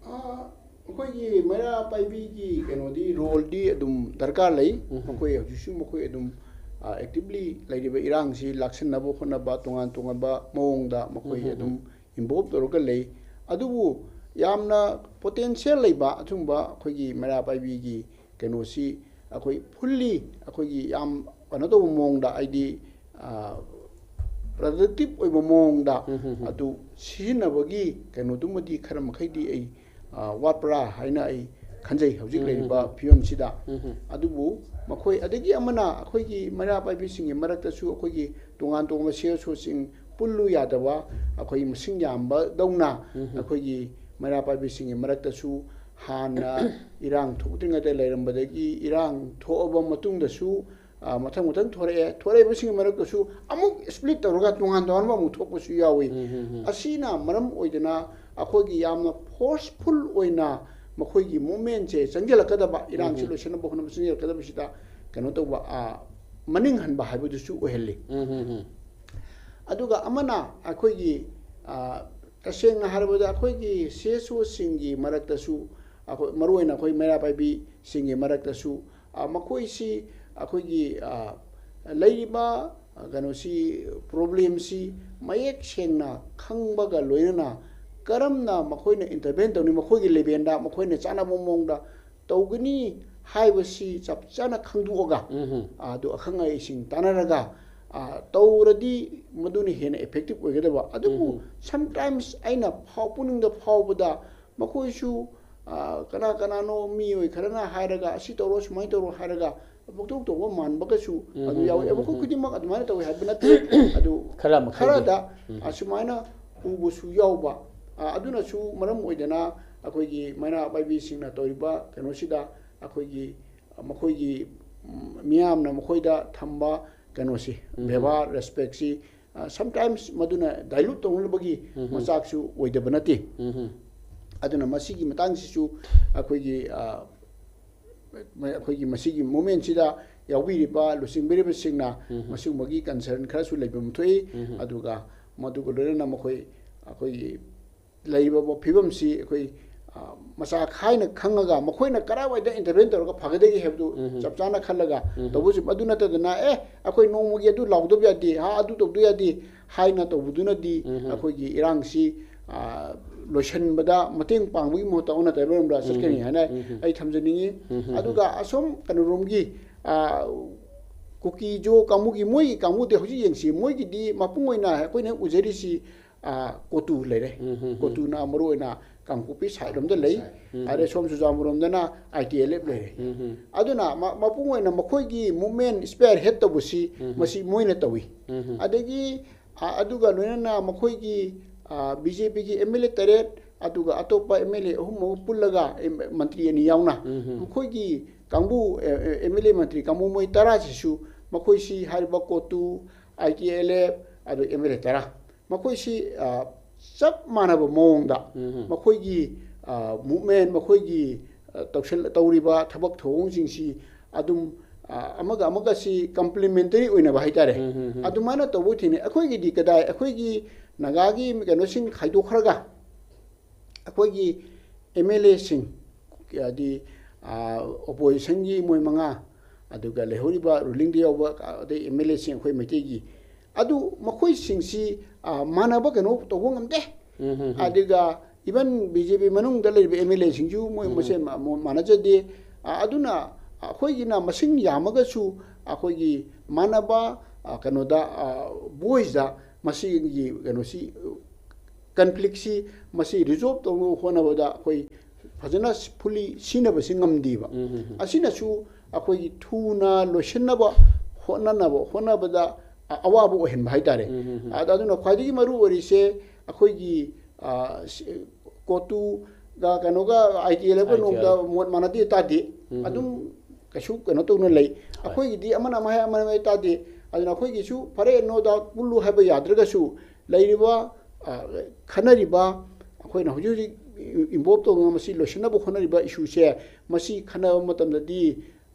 ꯑ, ꯑꯩꯈꯣꯏꯒꯤ ꯃꯩꯔꯥ ꯄꯥꯏꯕꯤꯒꯤ ꯀꯩꯅꯣꯗꯤ, roleꯗꯤ ꯑꯗꯨꯝ ꯗꯔꯀꯥꯔ ꯂꯩ꯫ ꯎꯝ꯫ ꯃꯈꯣꯏ ꯍꯧꯖꯤꯛꯁꯨ ꯃꯈꯣꯏ ꯑꯗꯨꯝ, ꯑ, actively ꯂꯩꯔꯤꯕ ꯏꯔꯥꯡꯁꯤ ꯂꯥꯛꯁꯤꯟꯅꯕ ꯍꯣꯠꯅꯕ, ꯇꯣꯉꯥꯟ ꯇꯣꯉꯥꯟꯕ ꯃꯑꯣꯡꯗ ꯃꯈꯣꯏ ꯎꯝ, ꯎꯝ, ꯑꯗꯨꯝ ꯎꯝ꯫ involve ꯇꯧꯔꯒ ꯂꯩ꯫ ꯑꯗꯨꯕꯨ ꯌꯥꯝꯅ potential ꯂꯩꯕ ꯑꯆꯨꯝꯕ ꯑꯩꯈꯣꯏꯒꯤ ꯃꯩꯔꯥ ꯄꯥꯏꯕꯤꯒꯤ ꯀꯩꯅꯣꯁꯤ ꯑꯩꯈꯣꯏ fully ꯑꯩꯈꯣꯏꯒꯤ ꯌꯥꯝ ꯀꯩꯅꯣ ꯇꯧꯕ ꯃꯑꯣꯡꯗ, ꯍꯥꯏꯗꯤ, ꯑ, productive ꯑꯣꯏꯕ ꯃꯑꯣꯡꯗ ꯎꯝ, ꯎꯝ, ꯎꯝ꯫ ꯑꯗꯨ ꯁꯤꯖꯤꯟꯅꯕꯒꯤ ꯀꯩꯅꯣꯗꯨꯃꯗꯤ ꯈꯔ ꯃꯈꯩꯗꯤ ꯑꯩ, ꯑ, ꯋꯥꯠꯄ꯭ꯔꯥ ꯍꯥꯏꯅ ꯑꯩ ꯈꯟꯖꯩ ꯍꯧꯖꯤꯛ ꯎꯝ, ꯎꯝ, ꯂꯩꯔꯤꯕ ꯎꯝ꯫ ꯐꯤꯕꯝꯁꯤꯗ꯫ ꯎꯝ, ꯎꯝ꯫ ꯑꯗꯨꯕꯨ ꯃꯈꯣꯏ, ꯑꯗꯒꯤ ꯑꯃꯅ ꯑꯩꯈꯣꯏꯒꯤ ꯃꯩꯔꯥ ꯄꯥꯏꯕꯤꯁꯤꯡꯒꯤ ꯃꯔꯛꯇꯁꯨ ꯑꯩꯈꯣꯏꯒꯤ ꯇꯣꯉꯥꯟ ꯇꯣꯉꯥꯟꯕ C S Oꯁꯤꯡ ꯄꯨꯜꯂꯨ ꯌꯥꯗꯕ, ꯑꯩꯈꯣꯏꯒꯤ ꯃꯁꯤꯡ ꯌꯥꯝꯕꯗꯧꯅ ꯎꯝ, ꯎꯝ꯫ ꯑꯩꯈꯣꯏꯒꯤ ꯃꯩꯔꯥ ꯄꯥꯏꯕꯤꯁꯤꯡꯒꯤ ꯃꯔꯛꯇꯁꯨ ꯍꯥꯟꯅ ꯏꯔꯥꯡ ꯊꯣꯛꯇ꯭ꯔꯤꯉꯩꯗ ꯂꯩꯔꯝꯕꯗꯒꯤ ꯏꯔꯥꯡ ꯊꯣꯛꯑꯕ ꯃꯇꯨꯡꯗꯁꯨ, ꯑ, ꯃꯊꯪ ꯃꯊꯪ ꯊꯣꯔꯛꯑꯦ꯫ ꯊꯣꯔꯛꯏꯕꯁꯤꯡꯒꯤ ꯃꯔꯛꯇꯁꯨ ꯑꯃꯨꯛ split ꯇꯧꯔꯒ ꯇꯣꯉꯥꯟ ꯇꯣꯉꯥꯟꯕ ꯑꯃꯨꯛ ꯊꯣꯛꯄꯁꯨ ꯌꯥꯎꯏ꯫ ꯎꯝ, ꯎꯝ, ꯎꯝ꯫ ꯑꯁꯤꯅ ꯃꯔꯝ ꯑꯣꯏꯗꯅ ꯑꯩꯈꯣꯏꯒꯤ ꯌꯥꯝꯅ forceful ꯑꯣꯏꯅ ꯃꯈꯣꯏꯒꯤ movementꯁꯦ ꯆꯪꯁꯤꯜꯂꯛꯀꯗꯕ, ꯏꯔꯥꯡꯁꯤ ꯎꯝ, ꯎꯝ꯫ ꯂꯣꯏꯁꯤꯟꯅꯕ ꯍꯣꯠꯅꯕ ꯆꯪꯁꯤꯜꯂꯛꯀꯗꯕꯁꯤꯗ ꯀꯩꯅꯣ ꯇꯧꯕ, ꯑ, ꯃꯅꯤꯡ ꯍꯟꯕ ꯍꯥꯏꯕꯗꯨꯁꯨ ꯑꯣꯏꯍꯜꯂꯤ꯫ ꯎꯝ, ꯎꯝ, ꯎꯝ꯫ ꯑꯗꯨꯒ ꯑꯃꯅ ꯑꯩꯈꯣꯏꯒꯤ, ꯑ, ꯇꯁꯦꯡꯅ ꯍꯥꯏꯔꯕꯗ ꯑꯩꯈꯣꯏꯒꯤ C S Oꯁꯤꯡꯒꯤ ꯃꯔꯛꯇꯁꯨ, ꯑꯩꯈꯣꯏ, ꯃꯔꯨꯑꯣꯏꯅ ꯑꯩꯈꯣꯏ ꯃꯩꯔꯥ ꯄꯥꯏꯕꯤꯁꯤꯡꯒꯤ ꯃꯔꯛꯇꯁꯨ, ꯑ, ꯃꯈꯣꯏꯁꯤ ꯑꯩꯈꯣꯏꯒꯤ, ꯑ, ꯂꯩꯔꯤꯕ, ꯑ, ꯀꯩꯅꯣꯁꯤ, problemꯁꯤ ꯃꯌꯦꯛ ꯁꯦꯡꯅ ꯈꯪꯕꯒ ꯂꯣꯏꯅꯅ ꯀꯔꯝꯅ ꯃꯈꯣꯏꯅ intervene ꯇꯧꯅꯤ, ꯃꯈꯣꯏꯒꯤ levelꯗ ꯃꯈꯣꯏꯅ ꯆꯥꯟꯅꯕ ꯃꯑꯣꯡꯗ ꯇꯧꯒꯅꯤ ꯍꯥꯏꯕꯁꯤ ꯆꯞ ꯆꯥꯅ ꯈꯪꯗꯣꯛꯑꯒ, ꯎꯝ꯫ ꯑꯗꯨ ꯑꯈꯪ ꯑꯍꯩꯁꯤꯡ ꯇꯥꯟꯅꯔꯒ, ꯑ, ꯇꯧꯔꯗꯤ ꯃꯗꯨꯅ ꯍꯦꯟꯅ effective ꯑꯣꯏꯒꯗꯕ꯫ ꯑꯗꯨꯕꯨ ꯎꯝ꯫ Sometimes ꯑꯩꯅ ꯐꯥꯎ-, ꯄꯨꯛꯅꯤꯡꯗ ꯐꯥꯎꯕꯗ ꯃꯈꯣꯏꯁꯨ, ꯑ, ꯀꯅꯥ ꯀꯅꯥꯅꯣ ꯃꯤꯑꯣꯏ ꯈꯔꯅ ꯍꯥꯏꯔꯒ, "ꯑꯁꯤ ꯇꯧꯔꯣ, ꯁꯨꯃꯥꯏꯅ ꯇꯧꯔꯣ" ꯍꯥꯏꯔꯒ ꯄꯪꯇꯧ ꯇꯧꯕ ꯃꯥꯟꯕꯒꯁꯨ ꯎꯝ, ꯑꯗꯨ ꯎꯝ, ꯌꯥꯎꯏ꯫ ꯎꯝ, ꯃꯈꯣꯏ ꯎꯝ꯫ ꯈꯨꯗꯤꯡꯃꯛ ꯑꯗꯨꯃꯥꯏꯅ ꯇꯧꯏ ꯍꯥꯏꯕ ꯅꯠꯇꯦ꯫ ꯑꯗꯨ ꯈꯔ ꯃꯈꯩꯗꯤ꯫ ꯈꯔꯗ ꯎꯝ꯫ ꯑꯁꯨꯃꯥꯏꯅ ꯎꯕꯁꯨ ꯌꯥꯎꯕ꯫ ꯑ, ꯑꯗꯨꯅꯁꯨ ꯃꯔꯝ ꯑꯣꯏꯗꯅ ꯑꯩꯈꯣꯏꯒꯤ ꯃꯩꯔꯥ ꯄꯥꯏꯕꯤꯁꯤꯡꯅ ꯇꯧꯔꯤꯕ ꯀꯩꯅꯣꯁꯤꯗ ꯑꯩꯈꯣꯏꯒꯤ, ꯃꯈꯣꯏꯒꯤ, ꯎꯝ, ꯃꯤꯌꯥꯝꯅ ꯃꯈꯣꯏꯗ ꯊꯝꯕ ꯀꯩꯅꯣꯁꯤ, ꯎꯝ꯫ ꯕꯦꯕꯥꯔ, respectꯁꯤ, ꯑ, sometimes ꯃꯗꯨꯅ dilute ꯇꯧꯅꯕꯒꯤ ꯎꯝ꯫ ꯃꯆꯥꯛꯁꯨ ꯑꯣꯏꯗꯕ ꯅꯠꯇꯦ꯫ ꯎꯝ꯫ ꯑꯗꯨꯅ ꯃꯁꯤꯒꯤ ꯃꯇꯥꯡꯁꯤꯁꯨ ꯑꯩꯈꯣꯏꯒꯤ ꯑ, ꯑꯩꯈꯣꯏꯒꯤ ꯃꯁꯤꯒꯤ ꯃꯣꯃꯦꯟꯁꯤꯗ ꯌꯥꯎꯕꯤꯔꯤꯕ ꯂꯨꯆꯤꯡꯕꯤꯔꯤꯕꯁꯤꯡꯅ ꯃꯁꯤꯒꯨꯝꯕꯒꯤ ꯀꯟꯁꯔꯟ ꯈꯔꯁꯨ ꯂꯩꯐꯝ ꯊꯣꯛꯏ꯫ ꯑꯗꯨꯒ ꯃꯗꯨꯒ ꯂꯣꯏꯅꯅ ꯃꯈꯣꯏ ꯑꯩꯈꯣꯏꯒꯤ ꯂꯩꯔꯤꯕ ꯐꯤꯕꯝꯁꯤ ꯑꯩꯈꯣꯏ ꯑ, ꯃꯆꯥ ꯈꯥꯏꯅ ꯈꯪꯉꯒ ꯃꯈꯣꯏꯅ ꯀꯗꯥꯏꯋꯥꯏꯗ ꯏꯟꯇꯔꯚꯦꯟ ꯇꯧꯔꯒ ꯐꯒꯗꯒꯦ ꯍꯥꯏꯕꯗꯨ ꯆꯞ ꯆꯥꯅ ꯈꯜꯂꯒ ꯇꯧꯕꯁꯨ, ꯑꯗꯨ ꯅꯠꯇꯗꯅ ꯑꯦ ꯑꯩꯈꯣꯏ ꯅꯣꯡꯃꯒꯤ ꯑꯗꯨ ꯂꯥꯎꯗꯕ ꯌꯥꯗꯦ, ꯍꯥ ꯑꯗꯨ ꯇꯧꯗꯕ ꯌꯥꯗꯦ ꯍꯥꯏꯅ ꯇꯧꯕꯗꯨꯅꯗꯤ ꯑꯩꯈꯣꯏꯒꯤ ꯏꯔꯥꯡꯁꯤ ꯑ, ꯂꯣꯏꯁꯤꯟꯕꯗ ꯃꯇꯦꯡ ꯄꯥꯡꯕꯒꯤ ꯃꯍꯨꯠꯇ ꯑꯣꯟꯅ ꯇꯩꯅꯔꯣꯝꯗ ꯆꯠꯀꯅꯤ ꯍꯥꯏꯅ ꯑꯩ ꯊꯝꯖꯅꯤꯡꯉꯤ꯫ ꯑꯗꯨꯒ ꯑꯁꯣꯝ ꯀꯩꯅꯣꯔꯣꯝꯒꯤ ꯑ, ꯀꯨꯀꯤꯖꯣ ꯀꯥꯡꯕꯨꯒꯤ, ꯃꯣꯏꯒꯤ ꯀꯥꯡꯕꯨꯗꯤ ꯍꯧꯖꯤꯛ ꯌꯦꯡꯁꯤ, ꯃꯣꯏꯒꯤꯗꯤ ꯃꯄꯨꯡ ꯑꯣꯏꯅ ꯑꯩꯈꯣꯏꯅ ꯎꯖꯔꯤꯁꯤ ꯑ, ꯀꯣꯇꯨ ꯂꯩꯔꯦ꯫ ꯀꯣꯇꯨꯅ ꯃꯔꯨ ꯑꯣꯏꯅ ꯀꯥꯡꯄꯣꯛꯄꯤ ꯁꯥꯏꯠ ꯂꯣꯝꯗ ꯂꯩ꯫ ꯑꯗꯩ ꯁꯣꯝ ꯆꯨꯔꯆꯥꯟꯄꯨꯔ ꯂꯣꯝꯗꯅ ꯑꯥꯏ ꯇꯤ ꯑꯦꯜ ꯑꯦꯐ ꯂꯩꯔꯦ꯫ ꯑꯗꯨꯅ ꯃ-, ꯃꯄꯨꯡ ꯑꯣꯏꯅ ꯃꯈꯣꯏꯒꯤ ꯃꯨꯞꯃꯦꯟ ꯏꯁꯄꯤꯌꯥꯔ ꯍꯦꯠ ꯇꯧꯕꯁꯤ ꯃꯁꯤ ꯃꯣꯏꯅ ꯇꯧꯏ꯫ ꯑꯗꯒꯤ ꯑ, ꯑꯗꯨꯒ ꯂꯣꯏꯅꯅ ꯃꯈꯣꯏꯒꯤ ꯕꯤ ꯖꯦ ꯄꯤꯒꯤ ꯑꯦꯝ ꯑꯦꯜ ꯑꯦ ꯇꯔꯦꯠ, ꯑꯗꯨꯒ ꯑꯇꯣꯞꯄ ꯑꯦꯝ ꯑꯦꯜ ꯑꯦ ꯑꯍꯨꯝ ꯑꯃ ꯄꯨꯜꯂꯒ ꯑꯦꯝ-, ꯃꯟꯇ꯭ꯔꯤ ꯑꯅꯤ ꯌꯥꯎꯅ ꯃꯈꯣꯏꯒꯤ ꯀꯥꯡꯕꯨ, ꯑꯦ, ꯑꯦ, ꯑꯦꯝ ꯑꯦꯜ ꯑꯦ ꯃꯟꯇ꯭ꯔꯤ ꯀꯥꯡꯕꯨ ꯃꯣꯏ ꯇꯔꯥꯁꯤꯁꯨ ꯃꯈꯣꯏꯁꯤ ꯍꯥꯏꯔꯤꯕ ꯀꯣꯇꯨ, ꯑꯥꯏ ꯇꯤ ꯑꯦꯜ ꯑꯦꯐ, ꯑꯗꯨ ꯑꯦꯝ ꯑꯦꯜ ꯑꯦ ꯇꯔꯥ, ꯃꯈꯣꯏꯁꯤ ꯑ, ꯆꯞ ꯃꯥꯟꯅꯕ ꯃꯑꯣꯡꯗ ꯃꯈꯣꯏꯒꯤ ꯃꯨꯞꯃꯦꯟ, ꯃꯈꯣꯏꯒꯤ ꯑ, ꯇꯧꯁꯤꯜ-, ꯇꯧꯔꯤꯕ ꯊꯕꯛ ꯊꯧꯑꯣꯡꯁꯤꯡꯁꯤ ꯑꯗꯨꯝ ꯑ, ꯑꯃꯒ ꯑꯃꯒ ꯁꯤ ꯀꯝꯄ꯭ꯂꯤꯃꯦꯟꯇꯔꯤ ꯑꯣꯏꯅꯕ ꯍꯥꯏꯇꯥꯔꯦ꯫ ꯑꯗꯨꯃꯥꯏꯅ ꯇꯧꯕ ꯊꯦꯡꯅꯩ꯫ ꯑꯩꯈꯣꯏꯒꯤꯗꯤ ꯀꯗꯥꯏ, ꯑꯩꯈꯣꯏꯒꯤ ꯅꯥꯒꯥꯒꯤ ꯀꯩꯅꯣꯁꯤꯡ ꯈꯥꯏꯗꯣꯛꯈ꯭ꯔꯒ ꯑꯩꯈꯣꯏꯒꯤ ꯑꯦꯝ ꯑꯦꯜ ꯑꯦꯁꯤꯡ, ꯍꯥꯏꯗꯤ ꯑꯣꯄꯣꯖꯤꯁꯟꯒꯤ ꯃꯣꯏ ꯃꯉꯥ, ꯑꯗꯨꯒ ꯂꯩꯍꯧꯔꯤꯕ ꯔꯨꯂꯤꯡꯗ ꯌꯥꯎꯕ ꯑꯗꯩ ꯑꯦꯝ ꯑꯦꯜ ꯑꯦꯁꯤꯡ ꯑꯩꯈꯣꯏ ꯃꯩꯇꯩꯒꯤ, ꯑꯗꯨ ꯃꯈꯣꯏꯁꯤꯡꯁꯤ ꯑ, ꯃꯥꯟꯅꯕ ꯀꯩꯅꯣ ꯇꯧꯕ ꯉꯝꯗꯦ꯫ ꯑꯗꯨꯒ ꯏꯚꯟ ꯕꯤ ꯖꯦ ꯄꯤ ꯃꯅꯨꯡꯗ ꯂꯩꯔꯤꯕ ꯑꯦꯝ ꯑꯦꯜ ꯑꯦꯁꯤꯡꯁꯨ ꯃꯣꯏ ꯃꯁꯦꯟ ꯃ-, ꯃ-, ꯃꯥꯟꯅꯖꯗꯦ꯫ ꯑ, ꯑꯗꯨꯅ ꯑꯩꯈꯣꯏꯒꯤꯅ ꯃꯁꯤꯡ ꯌꯥꯝꯃꯒꯁꯨ ꯑꯩꯈꯣꯏꯒꯤ ꯃꯥꯟꯅꯕ ꯑ, ꯀꯩꯅꯣꯗ ꯚꯣꯏꯁꯇ ꯃꯁꯤꯒꯤ ꯀꯩꯅꯣꯁꯤ, ꯀꯟꯐ꯭ꯂꯤꯛꯁꯤ ꯃꯁꯤ ꯔꯤꯖꯣꯜꯕ ꯇꯧꯅꯕ ꯍꯣꯠꯅꯕꯗ ꯑꯩꯈꯣꯏ ꯐꯖꯅ ꯐꯨꯜꯂꯤ ꯁꯤꯖꯤꯟꯅꯕꯁꯤ ꯉꯝꯗꯦꯕ꯫ ꯑꯁꯤꯅꯁꯨ ꯑꯩꯈꯣꯏꯒꯤ ꯊꯨꯅ ꯂꯣꯏꯁꯤꯟꯅꯕ ꯍꯣꯠꯅꯅꯕ, ꯍꯣꯠꯅꯕꯗ ꯑ-, ꯑꯋꯥꯕ ꯑꯣꯏꯍꯟꯕ ꯍꯥꯏꯇꯥꯔꯦ꯫ ꯑꯗ-, ꯑꯗꯨꯅ ꯈ꯭ꯋꯥꯏꯗꯒꯤ ꯃꯔꯨ ꯑꯣꯏꯔꯤꯁꯦ ꯑꯩꯈꯣꯏꯒꯤ ꯑ, ꯁꯤ-, ꯀꯣꯇꯨꯒ ꯀꯩꯅꯣꯒ ꯑꯥꯏ ꯇꯤ ꯑꯦꯜ ꯑꯦꯐꯀ ꯅꯣꯡꯃꯗ ꯃꯣꯠ ꯃꯥꯟꯅꯗꯦ ꯇꯥꯗꯦ꯫ ꯑꯗꯨꯝ ꯀꯩꯁꯨ ꯀꯩꯅꯣ ꯇꯧꯅ ꯂꯩ꯫ ꯑꯩꯈꯣꯏꯒꯤꯗꯤ ꯑꯃꯅ ꯑꯃ ꯍꯥꯏ, ꯑꯃꯅ ꯑꯃ ꯍꯥꯏ ꯇꯥꯗꯦ꯫ ꯑꯗꯨꯅ ꯑꯩꯈꯣꯏꯒꯤꯁꯨ ꯐꯔꯦ, no doubt, ꯄꯨꯜꯂꯨ ꯍꯥꯏꯕ ꯌꯥꯗ꯭ꯔꯒꯁꯨ ꯂꯩꯔꯤꯕ, ꯑ, ꯈꯟꯅꯔꯤꯕ ꯑꯩꯈꯣꯏꯅ ꯍꯧꯖꯤꯛ ꯍꯧꯖꯤꯛ ꯏꯟꯚꯣꯜꯕ ꯇꯧꯗꯨꯅ ꯃꯁꯤ ꯂꯣꯏꯁꯤꯟꯅꯕ ꯍꯣꯠꯅꯔꯤꯕ ꯏꯁꯨꯁꯦ, ꯃꯁꯤ ꯈꯟꯅꯕ ꯃꯇꯝꯗꯗꯤ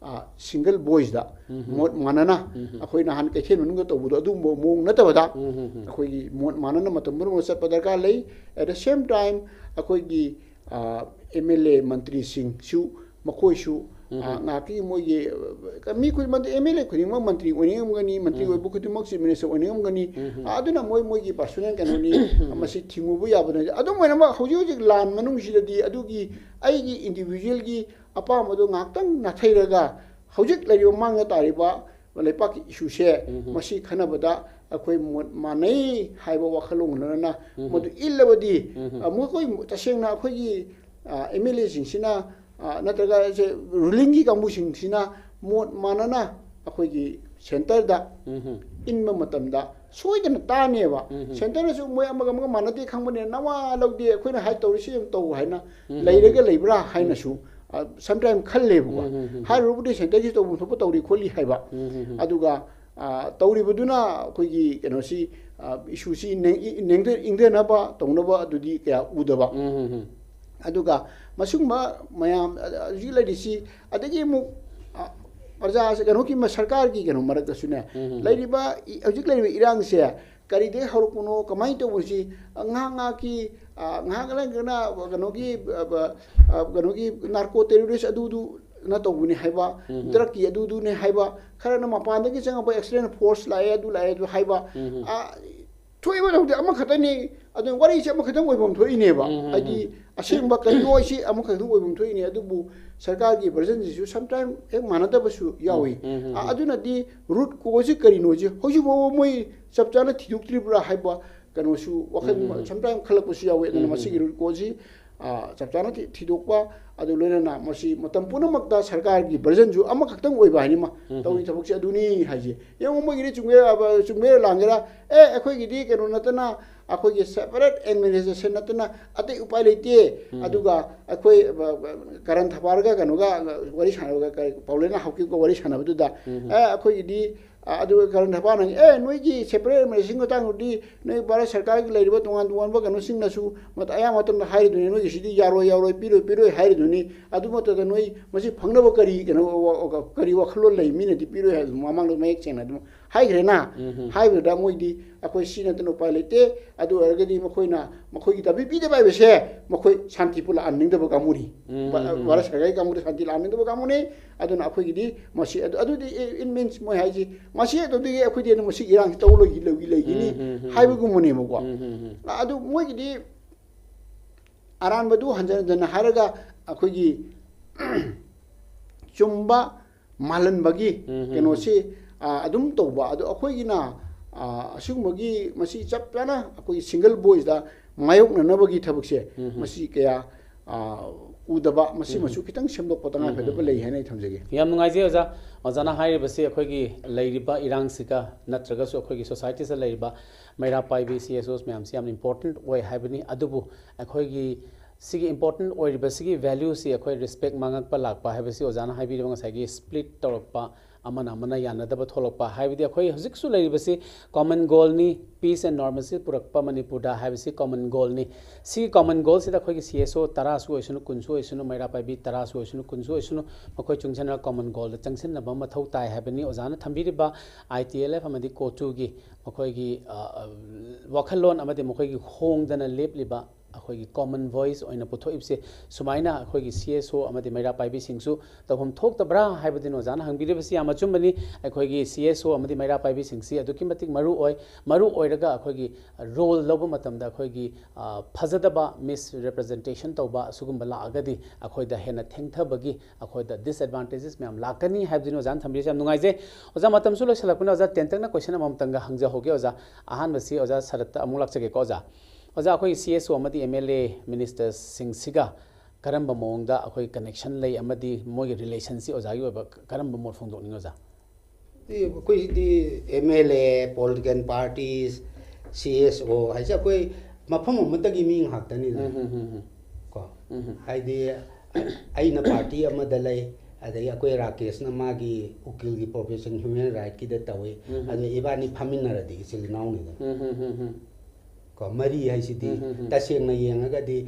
ꯁꯤꯡꯒꯜ ꯚꯣꯏꯁꯇ ꯃꯣꯠ ꯃꯥꯟꯅꯅ, ꯑꯩꯈꯣꯏ ꯅꯍꯥꯟ ꯀꯩꯊꯦꯜ ꯃꯅꯨꯡꯗ ꯇꯧꯕꯗꯣ ꯑꯗꯨꯒꯨꯝꯕ ꯃꯑꯣꯡ ꯅꯠꯇꯕꯗ, ꯑꯩꯈꯣꯏꯒꯤ ꯃꯣꯠ ꯃꯥꯟꯅꯅ ꯃꯇꯝ ꯄꯨꯝꯅꯃꯛ ꯆꯠꯄ ꯗꯔꯀꯥꯔ ꯂꯩ꯫ At the same time, ꯑꯩꯈꯣꯏꯒꯤ ꯑꯦꯝ ꯑꯦꯜ ꯑꯦ ꯃꯟꯇ꯭ꯔꯤꯁꯤꯡꯁꯨ, ꯃꯈꯣꯏꯁꯨ ꯑ, ꯉꯥꯏꯍꯥꯛꯀꯤ ꯃꯣꯏꯒꯤ, ꯑ, ꯃꯤ ꯈꯨꯗꯤꯡꯃꯛ, ꯑꯦꯝ ꯑꯦꯜ ꯑꯦ ꯈꯨꯗꯤꯡꯃꯛ ꯃꯟꯇ꯭ꯔꯤ ꯑꯣꯏꯅꯤꯡꯉꯝꯒꯅꯤ, ꯃꯟꯇ꯭ꯔꯤ ꯑꯣꯏꯕ ꯈꯨꯗꯤꯡꯃꯛ ꯆꯤꯐ ꯃꯤꯅꯤꯁꯇꯔ ꯑꯣꯏꯅꯤꯡꯉꯝꯒꯅꯤ꯫ ꯑ, ꯑꯗꯨꯅ ꯃꯣꯏ, ꯃꯣꯏꯒꯤ ꯄꯔꯁꯣꯅꯦꯜ ꯀꯩꯅꯣꯅꯤ, ꯃꯁꯤ ꯊꯤꯡꯉꯨꯕ ꯌꯥꯕ ꯅꯠꯇꯦ꯫ ꯑꯗꯨꯝ ꯑꯣꯏꯅꯃꯛ, ꯍꯧꯖꯤꯛ ꯍꯧꯖꯤꯛ ꯂꯥꯟ ꯃꯅꯨꯡꯁꯤꯗꯗꯤ ꯑꯗꯨꯒꯤ ꯑꯩꯒꯤ ꯏꯟꯗꯤꯕꯤꯖꯨꯋꯦꯜꯒꯤ ꯑꯄꯥꯝꯕꯗꯣ ꯉꯥꯏꯍꯥꯛꯇꯪ ꯅꯥꯊꯩꯔꯒ, ꯍꯧꯖꯤꯛ ꯂꯩꯔꯤꯕ ꯃꯥꯡꯗ ꯇꯥꯔꯤꯕ ꯂꯩꯄꯥꯛꯀꯤ ꯏꯁꯨꯁꯦ, ꯃꯁꯤ ꯈꯟꯅꯕꯗ ꯑꯩꯈꯣꯏ ꯃꯣꯠ ꯃꯥꯟꯅꯩ ꯍꯥꯏꯕ ꯋꯥꯈꯜꯂꯣꯟ ꯂꯣꯏꯅꯅ ꯃꯗꯨ ꯏꯜꯂꯕꯗꯤ, ꯑ, ꯃꯈꯣꯏ ꯇꯁꯦꯡꯅ ꯑꯩꯈꯣꯏꯒꯤ, ꯑ, ꯑꯦꯝ ꯑꯦꯜ ꯑꯦꯁꯤꯡꯁꯤꯅ, ꯑ, ꯅꯠꯇ꯭ꯔꯒ ꯁꯦ ꯔꯨꯂꯤꯡꯒꯤ ꯀꯥꯡꯕꯨꯁꯤꯡꯁꯤꯅ ꯃꯣꯠ ꯃꯥꯟꯅꯅ ꯑꯩꯈꯣꯏꯒꯤ ꯁꯦꯟꯇꯔꯗ ꯏꯟꯕ ꯃꯇꯝꯗ ꯁꯣꯏꯗꯅ ꯇꯥꯅꯦꯕ꯫ ꯁꯦꯟꯇꯔꯅꯁꯨ ꯃꯣꯏ ꯑꯃꯒ ꯑꯃꯒ ꯃꯥꯟꯅꯗꯦ ꯈꯪꯕꯅꯤꯅ ꯅꯋꯥ ꯂꯧꯗꯦ, ꯑꯩꯈꯣꯏꯅ ꯍꯥꯏ ꯇꯧꯔꯤꯁꯤ ꯑꯗꯨꯝ ꯇꯧ ꯍꯥꯏꯅ ꯂꯩꯔꯒ ꯂꯩꯕ꯭ꯔꯥ ꯍꯥꯏꯅꯁꯨ, ꯑ, ꯁꯝꯇꯥꯏꯝ ꯈꯜꯂꯦꯕꯀꯣ꯫ ꯍꯥꯏꯔꯨꯕꯨꯗꯤ ꯁꯦꯟꯇꯔꯒꯤ ꯇꯧꯐꯝ ꯊꯣꯛꯄ ꯇꯧꯔꯤ ꯈꯣꯠꯂꯤ ꯍꯥꯏꯕ꯫ ꯑꯗꯨꯒ, ꯑ, ꯇꯧꯔꯤꯕꯗꯨꯅ ꯑꯩꯈꯣꯏꯒꯤ ꯀꯩꯅꯣꯁꯤ, ꯑ, ꯏꯁꯨꯁꯤ ꯅꯦꯡ-, ꯏ-, ꯅꯦꯡꯗ-, ꯏꯪꯊꯅꯕ ꯇꯧꯅꯕ ꯑꯗꯨꯗꯤ ꯀꯌꯥ ꯎꯗꯕ꯫ ꯑꯗꯨꯒ ꯃꯁꯤꯒꯨꯝꯕ ꯃꯌꯥꯝ, ꯑ, ꯍꯧꯖꯤꯛ ꯂꯩꯔꯤꯁꯤ, ꯑꯗꯒꯤ ꯑꯃꯨꯛ, ꯑ, ꯄ꯭ꯔꯖꯥꯁꯦ ꯀꯩꯅꯣꯒꯤ ꯃ-, ꯁꯔꯀꯥꯔꯒꯤ ꯀꯩꯅꯣ ꯃꯔꯛꯇꯁꯨꯅꯦ, ꯂꯩꯔꯤꯕ ꯏ-, ꯍꯧꯖꯤꯛ ꯂꯩꯔꯤꯕ ꯏꯔꯥꯡꯁꯦ ꯀꯔꯤꯗꯒꯤ ꯍꯧꯔꯛꯄꯅꯣ, ꯀꯃꯥꯏꯅ ꯇꯧꯕꯅꯣ ꯁꯤ, ꯑ, ꯉꯥꯏꯍꯥꯛ ꯉꯥꯏꯍꯥꯛꯀꯤ, ꯑ, ꯉꯥꯏꯍꯥꯛ ꯂꯩꯔꯒꯅ ꯀꯩꯅꯣꯒꯤ, ꯑ, ꯕ-, ꯑ, ꯀꯩꯅꯣꯒꯤ ꯅꯥꯔꯀꯣ ꯇꯦꯔꯣꯔꯤꯁ ꯑꯗꯨꯗꯨꯅ ꯇꯧꯕꯅꯤ ꯍꯥꯏꯕ, ꯗ꯭ꯔꯒꯀꯤ ꯑꯗꯨꯗꯨꯅꯦ ꯍꯥꯏꯕ, ꯈꯔꯅ ꯃꯄꯥꯟꯗꯒꯤ ꯆꯪꯉꯛꯄ ꯑꯦꯛꯁꯇꯔꯅꯦꯜ ꯐꯣꯔꯁ ꯂꯥꯛꯑꯦ, ꯑꯗꯨ ꯂꯥꯛꯑꯦ, ꯑꯗꯨ ꯍꯥꯏꯕ꯫ ꯑ, ꯊꯣꯛꯏꯕ ꯍꯧꯖꯤꯛ ꯑꯃꯈꯛꯇꯅꯤ, ꯑꯗꯨ ꯋꯥꯔꯤꯁꯦ ꯑꯃꯈꯛꯇꯪ ꯑꯣꯏꯐꯝ ꯊꯣꯛꯏꯅꯦꯕ꯫ ꯍꯥꯏꯗꯤ ꯑꯁꯦꯡꯕ ꯀꯔꯤꯅꯣ ꯍꯥꯏꯁꯤ ꯑꯃꯈꯛꯇꯪ ꯑꯣꯏꯐꯝ ꯊꯣꯛꯏꯅꯦ, ꯑꯗꯨꯕꯨ ꯁꯔꯀꯥꯔꯒꯤ ꯚꯔꯖꯟꯁꯤꯁꯨ ꯁꯝꯇꯥꯏꯝ ꯍꯦꯛ ꯃꯥꯟꯅꯗꯕꯁꯨ ꯌꯥꯎꯏ꯫ ꯑ, ꯑꯗꯨꯅꯗꯤ ꯔꯨꯠ ꯀꯣꯖꯁꯤ ꯀꯔꯤꯅꯣꯁꯤ ꯍꯧꯖꯤꯛ ꯐꯥꯎꯕ ꯃꯣꯏ ꯆꯞ ꯆꯥꯅ ꯊꯤꯗꯣꯛꯇ꯭ꯔꯤꯕ꯭ꯔꯥ ꯍꯥꯏꯕ ꯀꯩꯅꯣꯁꯨ ꯋꯥꯈꯜ ꯁꯝꯇꯥꯏꯝ ꯈꯜꯂꯛꯄꯁꯨ ꯌꯥꯎꯏ꯫ ꯑꯗꯨꯅ ꯃꯁꯤꯒꯤ ꯔꯨꯠ ꯀꯣꯖꯁꯤ, ꯑ, ꯆꯞ ꯆꯥꯅ ꯊꯤ-, ꯊꯤꯗꯣꯛꯄ, ꯑꯗꯨ ꯂꯣꯏꯅꯅ ꯃꯁꯤ ꯃꯇꯝ ꯄꯨꯝꯅꯃꯛꯇ ꯁꯔꯀꯥꯔꯒꯤ ꯚꯔꯖꯟꯁꯨ ꯑꯃꯈꯛꯇꯪ ꯑꯣꯏꯕ ꯍꯥꯏꯅꯤ ꯃꯥ ꯇꯧꯔꯤ ꯊꯕꯛꯁꯦ ꯑꯗꯨꯅꯤ ꯍꯥꯏꯁꯦ꯫ ꯌꯦꯡꯉꯣ, ꯃꯣꯏꯒꯤꯗꯤ ꯆꯨꯝꯒꯦꯔꯥ, ꯑ, ꯆꯨꯝꯒꯦꯔꯥ ꯂꯥꯟꯒꯦꯔꯥ, ꯑꯦ, ꯑꯩꯈꯣꯏꯒꯤꯗꯤ ꯀꯩꯅꯣ ꯅꯠꯇꯅ, ꯑꯩꯈꯣꯏꯒꯤ ꯁꯦꯄꯔꯦꯠ ꯑꯦꯗꯃꯤꯅꯤꯁꯇ꯭ꯔꯦꯁꯟ ꯅꯠꯇꯅ ꯑꯇꯩ ꯎꯄꯥꯏ ꯂꯩꯇꯦ꯫ ꯑꯗꯨꯒ ꯑꯩꯈꯣꯏ, ꯑ, ꯑ, ꯀꯔꯟ ꯊꯄꯥꯔꯒ ꯀꯩꯅꯣꯒ, ꯑ, ꯋꯥꯔꯤ ꯁꯥꯟꯅꯕꯒ, ꯀꯔꯤ, ꯄꯥꯎꯂꯦꯅ ꯍꯥꯎꯀꯤꯞꯀ ꯋꯥꯔꯤ ꯁꯥꯟꯅꯕꯗꯨꯗ, ꯑꯦ, ꯑꯩꯈꯣꯏꯒꯤꯗꯤ ꯑ, ꯑꯗꯨꯒ ꯀꯔꯟ ꯍꯥꯄꯥꯅ, "ꯑꯦ, ꯅꯣꯏꯒꯤ separate administration ꯃꯇꯥꯡꯗꯨꯗꯤ ꯅꯣꯏ ꯚꯥꯔꯠ ꯁꯔꯀꯥꯔꯒꯤ ꯂꯩꯔꯤꯕ ꯇꯣꯉꯥꯟ ꯇꯣꯉꯥꯟꯕ ꯀꯩꯅꯣꯁꯤꯡꯅꯁꯨ ꯃꯇ-, ꯑꯌꯥꯝꯕ ꯃꯇꯝꯗ ꯍꯥꯏꯔꯤꯗꯨꯅꯤ, ꯅꯣꯏꯒꯤꯁꯤꯗꯤ ꯌꯥꯔꯣꯏ, ꯌꯥꯔꯣꯏ, ꯄꯤꯔꯣꯏ, ꯄꯤꯔꯣꯏ ꯍꯥꯏꯔꯤꯗꯨꯅꯤ꯫ ꯑꯗꯨ ꯅꯠꯇꯗ ꯅꯣꯏ ꯃꯁꯤ ꯐꯪꯅꯕ ꯀꯔꯤ ꯀꯩꯅꯣ, ꯋꯥ-, ꯋꯥ-, ꯀꯔꯤ ꯋꯥꯈꯜꯂꯣꯟ ꯂꯩ? ꯃꯤꯅꯗꯤ ꯄꯤꯔꯣꯏ ꯍꯥꯏꯕꯗꯨ ꯃꯃꯥꯡꯗ ꯃꯌꯦꯛ ꯁꯦꯡꯅ ꯑꯗꯨꯝ ꯍꯥꯏꯈ꯭ꯔꯦꯅ?" ꯎꯝ, ꯎꯝ꯫ ꯍꯥꯏꯕꯗꯨꯗ ꯃꯣꯏꯗꯤ ꯑꯩꯈꯣꯏ ꯁꯤ ꯅꯠꯇꯅ ꯎꯄꯥꯏ ꯂꯩꯇꯦ꯫ ꯑꯗꯨ ꯑꯣꯏꯔꯒꯗꯤ ꯃꯈꯣꯏꯅ, ꯃꯈꯣꯏꯒꯤ ꯗꯥꯕꯤ ꯄꯤꯗꯕ ꯍꯥꯏꯕꯁꯦ ꯃꯈꯣꯏ ꯁꯥꯟꯇꯤ ꯄꯨ ꯂꯥꯛꯍꯟꯅꯤꯡꯗꯕ ꯀꯥꯡꯕꯨꯅꯤ꯫ ꯎꯝ, ꯚꯥ-, ꯎꯝ, ꯎꯝ꯫ ꯚꯥꯔꯠ ꯁꯔꯀꯥꯔꯒꯤ ꯀꯥꯡꯕꯨꯗ ꯁꯥꯟꯇꯤ ꯂꯥꯛꯍꯟꯅꯤꯡꯗꯕ ꯀꯥꯡꯕꯨꯅꯤ꯫ ꯑꯗꯨꯅ ꯑꯩꯈꯣꯏꯒꯤꯗꯤ ꯃꯁꯤ, ꯑꯗꯨ, ꯑꯗꯨꯗꯤ, it means ꯃꯣꯏ ꯍꯥꯏꯁꯤ, ꯃꯁꯤ ꯑꯗꯨꯗꯒꯤ ꯑꯩꯈꯣꯏꯗꯤ ꯑꯗꯨꯝ ꯃꯁꯤ ꯏꯔꯥꯡꯁꯤ ꯇꯧ ꯂꯩ-, ꯂꯩ-, ꯂꯩꯈꯤꯅꯤ ꯎꯝ, ꯎꯝ, ꯎꯝ, ꯎꯝ꯫ ꯍꯥꯏꯕꯒꯨꯝꯕꯅꯦꯕꯀꯣ꯫ ꯎꯝ, ꯎꯝ, ꯎꯝ꯫ ꯑꯗꯨ ꯃꯣꯏꯒꯤꯗꯤ ꯑꯔꯥꯟꯕꯗꯨ ꯍꯟꯖꯟ ꯍꯟꯖꯟꯅ ꯍꯥꯏꯔꯒ ꯑꯩꯈꯣꯏꯒꯤ ꯆꯨꯝꯕ ꯃꯥꯜꯍꯟꯕꯒꯤ ꯎꯝ, ꯎꯝ, ꯀꯩꯅꯣꯁꯤ, ꯑ, ꯑꯗꯨꯝ ꯇꯧꯕ꯫ ꯑꯗꯣ ꯑꯩꯈꯣꯏꯒꯤꯅ, ꯑ, ꯑꯁꯤꯒꯨꯝꯕꯒꯤ ꯃꯁꯤ ꯆꯞ ꯆꯥꯅ ꯑꯩꯈꯣꯏꯒꯤ single voiceꯇ ꯃꯥꯌꯣꯛꯅꯅꯕꯒꯤ ꯊꯕꯛꯁꯦ, ꯎꯝ, ꯎꯝ꯫ ꯃꯁꯤ ꯀꯌꯥ, ꯑ, ꯎꯗꯕ, ꯃꯁꯤꯃꯁꯨ ꯎꯝ꯫ ꯈꯤꯇꯪ ꯁꯦꯝꯗꯣꯛꯄ ꯇꯉꯥꯏ ꯎꯝ, ꯎꯝ, ꯐꯗꯕ ꯎꯝ꯫ ꯂꯩ ꯍꯥꯏꯅ ꯑꯩ ꯊꯝꯖꯒꯦ꯫ ꯌꯥꯝ ꯅꯨꯡꯉꯥꯏꯖꯩ ꯑꯣꯖꯥ꯫ ꯑꯣꯖꯥꯅ ꯍꯥꯏꯔꯤꯕꯁꯤ ꯑꯩꯈꯣꯏꯒꯤ ꯂꯩꯔꯤꯕ ꯏꯔꯥꯡꯁꯤꯒ ꯅꯠꯇ꯭ꯔꯒꯁꯨ ꯑꯩꯈꯣꯏꯒꯤ societyꯁꯤꯗ ꯂꯩꯔꯤꯕ ꯃꯩꯔꯥ ꯄꯥꯏꯕꯤ C S Os ꯃꯌꯥꯝꯁꯤ ꯌꯥꯝ important ꯑꯣꯏ ꯍꯥꯏꯕꯅꯤ꯫ ꯑꯗꯨꯕꯨ ꯑꯩꯈꯣꯏꯒꯤ ꯁꯤꯒꯤ important ꯑꯣꯏꯔꯤꯕ ꯁꯤꯒꯤ valueꯁꯤ ꯑꯩꯈꯣꯏ respect ꯃꯥꯡꯉꯛꯄ ꯂꯥꯛꯄ ꯍꯥꯏꯕꯁꯤ ꯑꯣꯖꯥꯅ ꯍꯥꯏꯕꯤꯔꯤꯕ ꯉꯁꯥꯏꯒꯤ split ꯇꯧꯔꯛꯄ, ꯑꯃꯅ ꯑꯃꯅ ꯌꯥꯅꯗꯕ ꯊꯣꯛꯂꯛꯄ ꯍꯥꯏꯕꯗꯤ ꯑꯩꯈꯣꯏ ꯍꯧꯖꯤꯛꯁꯨ ꯂꯩꯔꯤꯕꯁꯤ common goalꯅꯤ, peace and normalcy ꯄꯨꯔꯛꯄ ꯃꯅꯤꯄꯨꯔꯗ ꯍꯥꯏꯕꯁꯤ common goalꯅꯤ꯫ ꯁꯤꯒꯤ common goalꯁꯤꯗ ꯑꯩꯈꯣꯏꯒꯤ C S O ꯇꯔꯥꯁꯨ ꯑꯣꯏꯁꯅꯨ, ꯀꯨꯟꯁꯨ ꯑꯣꯏꯁꯅꯨ, ꯃꯩꯔꯥ ꯄꯥꯏꯕꯤ ꯇꯔꯥꯁꯨ ꯑꯣꯏꯁꯅꯨ, ꯀꯨꯟꯁꯨ ꯑꯣꯏꯁꯅꯨ, ꯃꯈꯣꯏ ꯆꯨꯡꯁꯤꯟꯅꯔꯒ common goalꯗ ꯆꯪꯁꯤꯟꯅꯕ ꯃꯊꯧ ꯇꯥꯏ ꯍꯥꯏꯕꯅꯤ꯫ ꯑꯣꯖꯥꯅ ꯊꯝꯕꯤꯔꯤꯕ I T L F ꯑꯃꯗꯤ COTUꯒꯤ ꯃꯈꯣꯏꯒꯤ, ꯑ, ꯑ, ꯋꯥꯈꯜꯂꯣꯟ ꯑꯃꯗꯤ ꯃꯈꯣꯏꯒꯤ ꯍꯣꯡꯗꯅ ꯂꯦꯞꯂꯤꯕ ꯑꯩꯈꯣꯏꯒꯤ common voice ꯑꯣꯏꯅ ꯄꯨꯊꯣꯛꯏꯕꯁꯦ ꯁꯨꯃꯥꯏꯅ ꯑꯩꯈꯣꯏꯒꯤ C S O ꯑꯃꯗꯤ ꯃꯩꯔꯥ ꯄꯥꯏꯕꯤꯁꯤꯡꯁꯨ ꯇꯧꯐꯝ ꯊꯣꯛꯇꯕ꯭ꯔꯥ ꯍꯥꯏꯕꯗꯨꯅꯤ ꯑꯣꯖꯥꯅ ꯍꯪꯕꯤꯔꯤꯕꯁꯤ ꯌꯥꯝ ꯑꯆꯨꯝꯕꯅꯤ꯫ ꯑꯩꯈꯣꯏꯒꯤ C S O ꯑꯃꯗꯤ ꯃꯩꯔꯥ ꯄꯥꯏꯕꯤꯁꯤꯡꯁꯤ ꯑꯗꯨꯛꯀꯤ ꯃꯇꯤꯛ ꯃꯔꯨ ꯑꯣꯏ꯫ ꯃꯔꯨ ꯑꯣꯏꯔꯒ ꯑꯩꯈꯣꯏꯒꯤ role ꯂꯧꯕ ꯃꯇꯝꯗ ꯑꯩꯈꯣꯏꯒꯤ, ꯑ, ꯐꯖꯗꯕ misrepresentation ꯇꯧꯕ ꯑꯁꯤꯒꯨꯝꯕ ꯂꯥꯛꯑꯒꯗꯤ ꯑꯩꯈꯣꯏꯗ ꯍꯦꯟꯅ ꯊꯦꯡꯊꯕꯒꯤ, ꯑꯩꯈꯣꯏꯗ disadvantages ꯃꯌꯥꯝ ꯂꯥꯛꯀꯅꯤ ꯍꯥꯏꯕꯗꯨꯅꯤ ꯑꯣꯖꯥꯅ ꯊꯝꯕꯤꯔꯤꯁꯤ꯫ ꯌꯥꯝ ꯅꯨꯡꯉꯥꯏꯖꯩ꯫ ꯑꯣꯖꯥ, ꯃꯇꯝꯁꯨ ꯂꯣꯏꯁꯤꯜꯂꯛꯄꯅ ꯑꯣꯖꯥ, ꯇꯦꯟꯇꯛꯅ question ꯑꯃꯃꯝꯇꯪꯒ ꯍꯪꯖꯍꯧꯒꯦ ꯑꯣꯖꯥ꯫ ꯑꯍꯥꯟꯕꯁꯤ ꯑꯣꯖꯥ ꯁꯔꯠꯇ ꯑꯃꯨꯛ ꯂꯥꯛꯆꯒꯦꯀꯣ ꯑꯣꯖꯥ꯫ ꯑꯣꯖꯥ, ꯑꯩꯈꯣꯏꯒꯤ C S O ꯑꯃꯗꯤ M L A ministerꯁꯤꯡꯁꯤꯒ ꯀꯔꯝꯕ ꯃꯑꯣꯡꯗ ꯑꯩꯈꯣꯏ connection ꯂꯩ ꯑꯃꯗꯤ ꯃꯣꯏꯒꯤ relationꯁꯤ ꯑꯣꯖꯥꯒꯤ ꯑꯣꯏꯕ ꯀꯔꯝꯕ ꯃꯣꯠ ꯐꯣꯡꯗꯣꯛꯅꯤꯡꯉꯤ ꯑꯣꯖꯥ? ꯑꯩꯈꯣꯏꯗꯤ M L A, political parties, C S O ꯍꯥꯏꯁꯦ ꯑꯩꯈꯣꯏ ꯃꯐꯝ ꯑꯃꯠꯇꯒꯤ ꯃꯤ ꯉꯥꯛꯇꯅꯤꯗꯅ꯫ ꯎꯝ, ꯎꯝ, ꯎꯝ, ꯎꯝ꯫ ꯀꯣ? ꯎꯝ, ꯎꯝ꯫ ꯍꯥꯏꯗꯤ ꯑꯩꯅ party ꯑꯃꯗ ꯂꯩ, ꯑꯗꯒꯤ ꯑꯩꯈꯣꯏ ꯔꯥꯀꯦꯁꯅ ꯃꯥꯒꯤ ꯎꯀꯤꯜꯒꯤ profession, human rightꯀꯤꯗ ꯇꯧꯏ꯫ ꯎꯝ꯫ ꯑꯗꯣ ꯏꯕꯥꯅꯤ ꯐꯝꯃꯤꯟꯅꯔꯗꯤ ꯏꯆꯤꯜ ꯏꯅꯥꯎꯅꯤꯗꯅ꯫ ꯎꯝ, ꯎꯝ, ꯎꯝ, ꯎꯝ꯫ ꯀꯣ, ꯃꯔꯤ ꯍꯥꯏꯁꯤꯗꯤ ꯎꯝ, ꯎꯝ, ꯎꯝ꯫ ꯇꯁꯦꯡꯅ ꯌꯦꯡꯉꯒꯗꯤ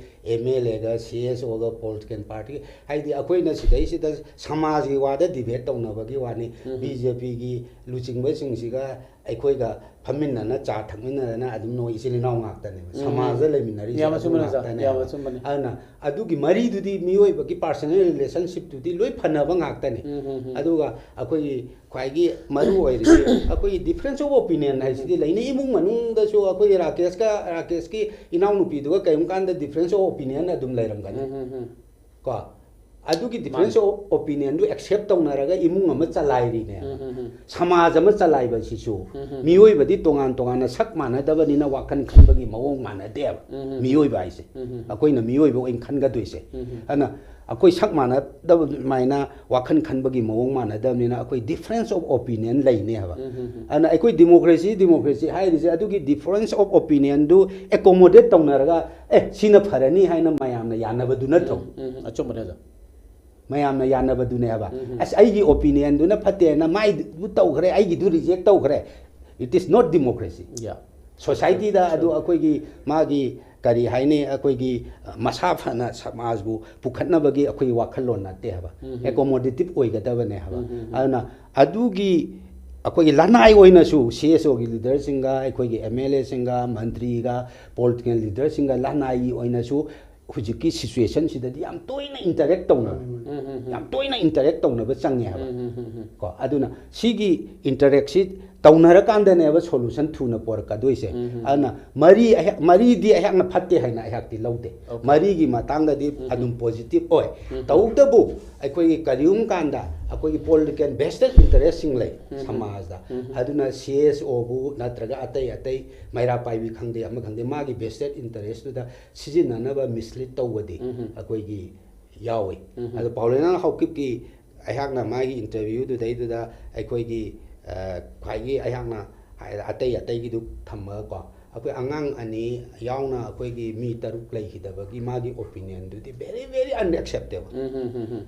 MLAꯒ CSOꯒ political party, ꯍꯥꯏꯗꯤ ꯑꯩꯈꯣꯏꯅ ꯁꯤꯗꯩꯁꯤꯗ ꯁꯃꯥꯖꯒꯤ ꯋꯥꯗ debate ꯇꯧꯅꯕꯒꯤ ꯋꯥꯅꯤ꯫ ꯎꯝ, ꯎꯝ꯫ BJPꯒꯤ ꯂꯨꯆꯤꯡꯕꯁꯤꯡꯁꯤꯒ ꯑꯩꯈꯣꯏꯒ ꯐꯝꯃꯤꯟꯅꯅ ꯆꯥ ꯊꯛꯃꯤꯟꯅꯗꯅ ꯑꯗꯨꯝ ꯅꯣꯏ ꯏꯆꯤꯜ ꯏꯅꯥꯎ ꯉꯥꯛꯇꯅꯦꯕ꯫ ꯎꯝ, ꯁꯃꯥꯖꯗ ꯎꯝ꯫ ꯂꯩꯃꯤꯟꯅꯔꯤꯁꯦ ꯌꯥꯝꯅ ꯑꯗꯨ ꯆꯨꯝꯕꯅꯦ, ꯑꯣꯖꯥ꯫ ꯉꯥꯛꯇꯅꯦ ꯌꯥꯝꯅ ꯍꯥꯏꯕ꯫ ꯆꯨꯝꯕꯅꯦ꯫ ꯑꯗꯨꯅ ꯑꯗꯨꯒꯤ ꯃꯔꯤꯗꯨꯗꯤ ꯃꯤꯑꯣꯏꯕꯒꯤ personal relationshipꯇꯨꯗꯤ ꯂꯣꯏ ꯐꯅꯕ ꯉꯥꯛꯇꯅꯦ꯫ ꯎꯝ, ꯎꯝ, ꯎꯝ꯫ ꯑꯗꯨꯒ ꯑꯩꯈꯣꯏꯒꯤ ꯈ꯭ꯋꯥꯏꯒꯤ ꯃꯔꯨ ꯑꯣꯏꯔꯤꯁꯤ ꯑꯩꯈꯣꯏꯒꯤ difference of opinion ꯍꯥꯏꯁꯤꯗꯤ ꯂꯩꯅꯩ꯫ ꯏꯃꯨꯡ ꯃꯅꯨꯡꯗꯁꯨ ꯑꯩꯈꯣꯏꯒꯤ ꯔꯥꯀꯦꯁꯀ, ꯔꯥꯀꯦꯁꯀꯤ ꯏꯅꯥꯎꯅꯨꯄꯤꯗꯨꯒ ꯀꯔꯤꯒꯨꯝꯕ ꯀꯥꯟꯗ difference of opinion ꯑꯗꯨꯝ ꯂꯩꯔꯝꯒꯅꯤ꯫ ꯎꯝ, ꯎꯝ, ꯎꯝ꯫ ꯀꯣ, ꯑꯗꯨꯒꯤ difference of opinionꯗꯨ accept ꯇꯧꯅꯔꯒ ꯏꯃꯨꯡ ꯑꯃ ꯆꯂꯥꯏꯔꯤꯅꯦ꯫ ꯎꯝ, ꯎꯝ, ꯎꯝ꯫ ꯁꯃꯥꯖ ꯑꯃ ꯆꯂꯥꯏꯕꯁꯤꯁꯨ ꯎꯝ, ꯎꯝ꯫ ꯃꯤꯑꯣꯏꯕꯗꯤ ꯇꯣꯉꯥꯟ ꯇꯣꯉꯥꯟꯅ ꯁꯛ ꯃꯥꯟꯅꯗꯕꯅꯤꯅ ꯋꯥꯈꯜ ꯈꯟꯕꯒꯤ ꯃꯑꯣꯡ ꯃꯥꯟꯅꯗꯦꯕ꯫ ꯎꯝ, ꯎꯝ꯫ ꯃꯤꯑꯣꯏꯕ ꯍꯥꯏꯁꯦ ꯎꯝ, ꯎꯝ꯫ ꯑꯩꯈꯣꯏꯅ ꯃꯤꯑꯣꯏꯕ ꯑꯣꯏꯅ ꯈꯟꯒꯗꯣꯏꯁꯦ꯫ ꯎꯝ, ꯎꯝ꯫ ꯑꯗꯨꯅ ꯑꯩꯈꯣꯏ ꯁꯛ ꯃꯥꯟꯅꯗꯕ ꯑꯗꯨꯃꯥꯏꯅ ꯋꯥꯈꯜ ꯈꯟꯕꯒꯤ ꯃꯑꯣꯡ ꯃꯥꯟꯅꯗꯕꯅꯤꯅ ꯑꯩꯈꯣꯏ difference of opinion ꯂꯩꯅꯦ ꯍꯥꯏꯕ꯫ ꯎꯝ, ꯎꯝ, ꯎꯝ꯫ ꯑꯗꯨꯅ ꯑꯩꯈꯣꯏ democracy, democracy ꯍꯥꯏꯔꯤꯁꯦ ꯑꯗꯨꯒꯤ difference of opinionꯗꯨ accommodate ꯇꯧꯅꯔꯒ, ꯑꯦ, ꯁꯤꯅ ꯐꯔꯅꯤ ꯍꯥꯏꯅ ꯃꯌꯥꯝꯅ ꯌꯥꯅꯕꯗꯨ ꯅꯠꯇ꯭ꯔꯣ? ꯎꯝ, ꯎꯝ, ꯑꯆꯨꯝꯕꯅꯦ ꯑꯣꯖꯥ꯫ ꯃꯌꯥꯝꯅ ꯌꯥꯅꯕꯗꯨꯅꯦ ꯍꯥꯏꯕ꯫ ꯎꯝ, ꯎꯝ꯫ ꯑꯁ, ꯑꯩꯒꯤ opinionꯗꯨꯅ ꯐꯠꯇꯦꯅ ꯃꯥꯏꯗꯨ ꯇꯧꯈ꯭ꯔꯦ, ꯑꯩꯒꯤꯗꯨ reject ꯇꯧꯈ꯭ꯔꯦ꯫ It is not democracy꯫ Yeah. Societyꯗ Sure. ꯑꯗꯨ ꯑꯩꯈꯣꯏꯒꯤ ꯃꯥꯒꯤ ꯀꯔꯤ ꯍꯥꯏꯅꯤ, ꯑꯩꯈꯣꯏꯒꯤ, ꯑ, ꯃꯁꯥ ꯐꯅ ꯁꯃꯥꯖꯕꯨ ꯄꯨꯈꯠꯅꯕꯒꯤ ꯑꯩꯈꯣꯏꯒꯤ ꯋꯥꯈꯜꯂꯣꯟ ꯅꯠꯇꯦ ꯍꯥꯏꯕ꯫ ꯎꯝ, ꯎꯝ꯫ Accommodative ꯑꯣꯏꯒꯗꯕꯅꯦ ꯍꯥꯏꯕ꯫ ꯎꯝ, ꯎꯝ, ꯎꯝ꯫ ꯑꯗꯨꯅ ꯑꯗꯨꯒꯤ ꯑꯩꯈꯣꯏꯒꯤ ꯂꯅꯥꯏ ꯑꯣꯏꯅꯁꯨ CSOꯒꯤ leaderꯁꯤꯡꯒ, ꯑꯩꯈꯣꯏꯒꯤ MLAꯁꯤꯡꯒ, ꯃꯟꯇ꯭ꯔꯤꯒ, political leaderꯁꯤꯡꯒ ꯂꯅꯥꯏꯒꯤ ꯑꯣꯏꯅꯁꯨ ꯍꯧꯖꯤꯛꯀꯤ situationꯁꯤꯗꯗꯤ ꯌꯥꯝ ꯇꯣꯏꯅ interact ꯇꯧꯅꯕ, ꯎꯝ, ꯎꯝ, ꯎꯝ꯫ ꯌꯥꯝ ꯇꯣꯏꯅ interact ꯇꯧꯅꯕ ꯆꯪꯉꯦ ꯍꯥꯏꯕ꯫ ꯎꯝ, ꯎꯝ, ꯎꯝ, ꯎꯝ꯫ ꯀꯣ, ꯑꯗꯨꯅ ꯁꯤꯒꯤ interactꯁꯤ ꯇꯧꯅꯔꯀꯥꯟꯗꯅꯦꯕ solution ꯊꯨꯅ ꯄꯣꯔꯛꯀꯗꯣꯏꯁꯦ꯫ ꯎꯝ, ꯎꯝ꯫ ꯑꯗꯨꯅ ꯃꯔꯤ ꯑꯩꯍꯥꯛ-, ꯃꯔꯤꯗꯤ ꯑꯩꯍꯥꯛꯅ ꯐꯠꯇꯦ ꯍꯥꯏꯅ ꯑꯩꯍꯥꯛꯇꯤ ꯂꯧꯗꯦ꯫ Okay. ꯃꯔꯤꯒꯤ ꯃꯇꯥꯡꯗꯗꯤ ꯎꯝ, ꯎꯝ꯫ ꯑꯗꯨꯝ positive ꯑꯣꯏ꯫ ꯎꯝ, ꯎꯝ꯫ ꯇꯧꯕꯇꯕꯨ ꯑꯩꯈꯣꯏꯒꯤ ꯀꯔꯤꯒꯨꯝꯕ ꯀꯥꯟꯗ ꯑꯩꯈꯣꯏꯒꯤ political vested interestꯁꯤꯡ ꯂꯩ ꯎꯝ, ꯎꯝ꯫ ꯁꯃꯥꯖꯗ꯫ ꯎꯝ, ꯎꯝ꯫ ꯑꯗꯨꯅ CSOꯕꯨ ꯅꯠꯇ꯭ꯔꯒ ꯑꯇꯩ ꯑꯇꯩ ꯃꯩꯔꯥ ꯄꯥꯏꯕꯤ ꯈꯪꯗꯦ, ꯑꯃ ꯈꯪꯗꯦ, ꯃꯥꯒꯤ vested interestꯇꯨꯗ ꯁꯤꯖꯤꯟꯅꯅꯕ mislead ꯇꯧꯕꯗꯤ ꯎꯝ, ꯎꯝ꯫ ꯑꯩꯈꯣꯏꯒꯤ ꯌꯥꯎꯏ꯫ ꯎꯝ, ꯎꯝ꯫ ꯑꯗꯣ ꯄꯥꯎꯂꯦꯅꯥ ꯍꯥꯎꯀꯤꯞꯀꯤ ꯑꯩꯍꯥꯛꯅ ꯃꯥꯒꯤ interviewꯗꯨꯗꯩꯗꯨꯗ ꯑꯩꯈꯣꯏꯒꯤ, ꯑ, ꯈ꯭ꯋꯥꯏꯒꯤ ꯑꯩꯍꯥꯛꯅ ꯍꯥꯏ-, ꯑꯇꯩ ꯑꯇꯩꯒꯤꯗꯨ ꯊꯝꯃꯒꯀꯣ, ꯑꯩꯈꯣꯏ ꯑꯉꯥꯡ ꯑꯅꯤ ꯌꯥꯎꯅ ꯑꯩꯈꯣꯏꯒꯤ ꯃꯤ ꯇꯔꯨꯛ ꯂꯩꯈꯤꯗꯕꯒꯤ ꯃꯥꯒꯤ opinionꯗꯨꯗꯤ very, very unacceptable꯫ ꯎꯝ, ꯎꯝ, ꯎꯝ, ꯎꯝ꯫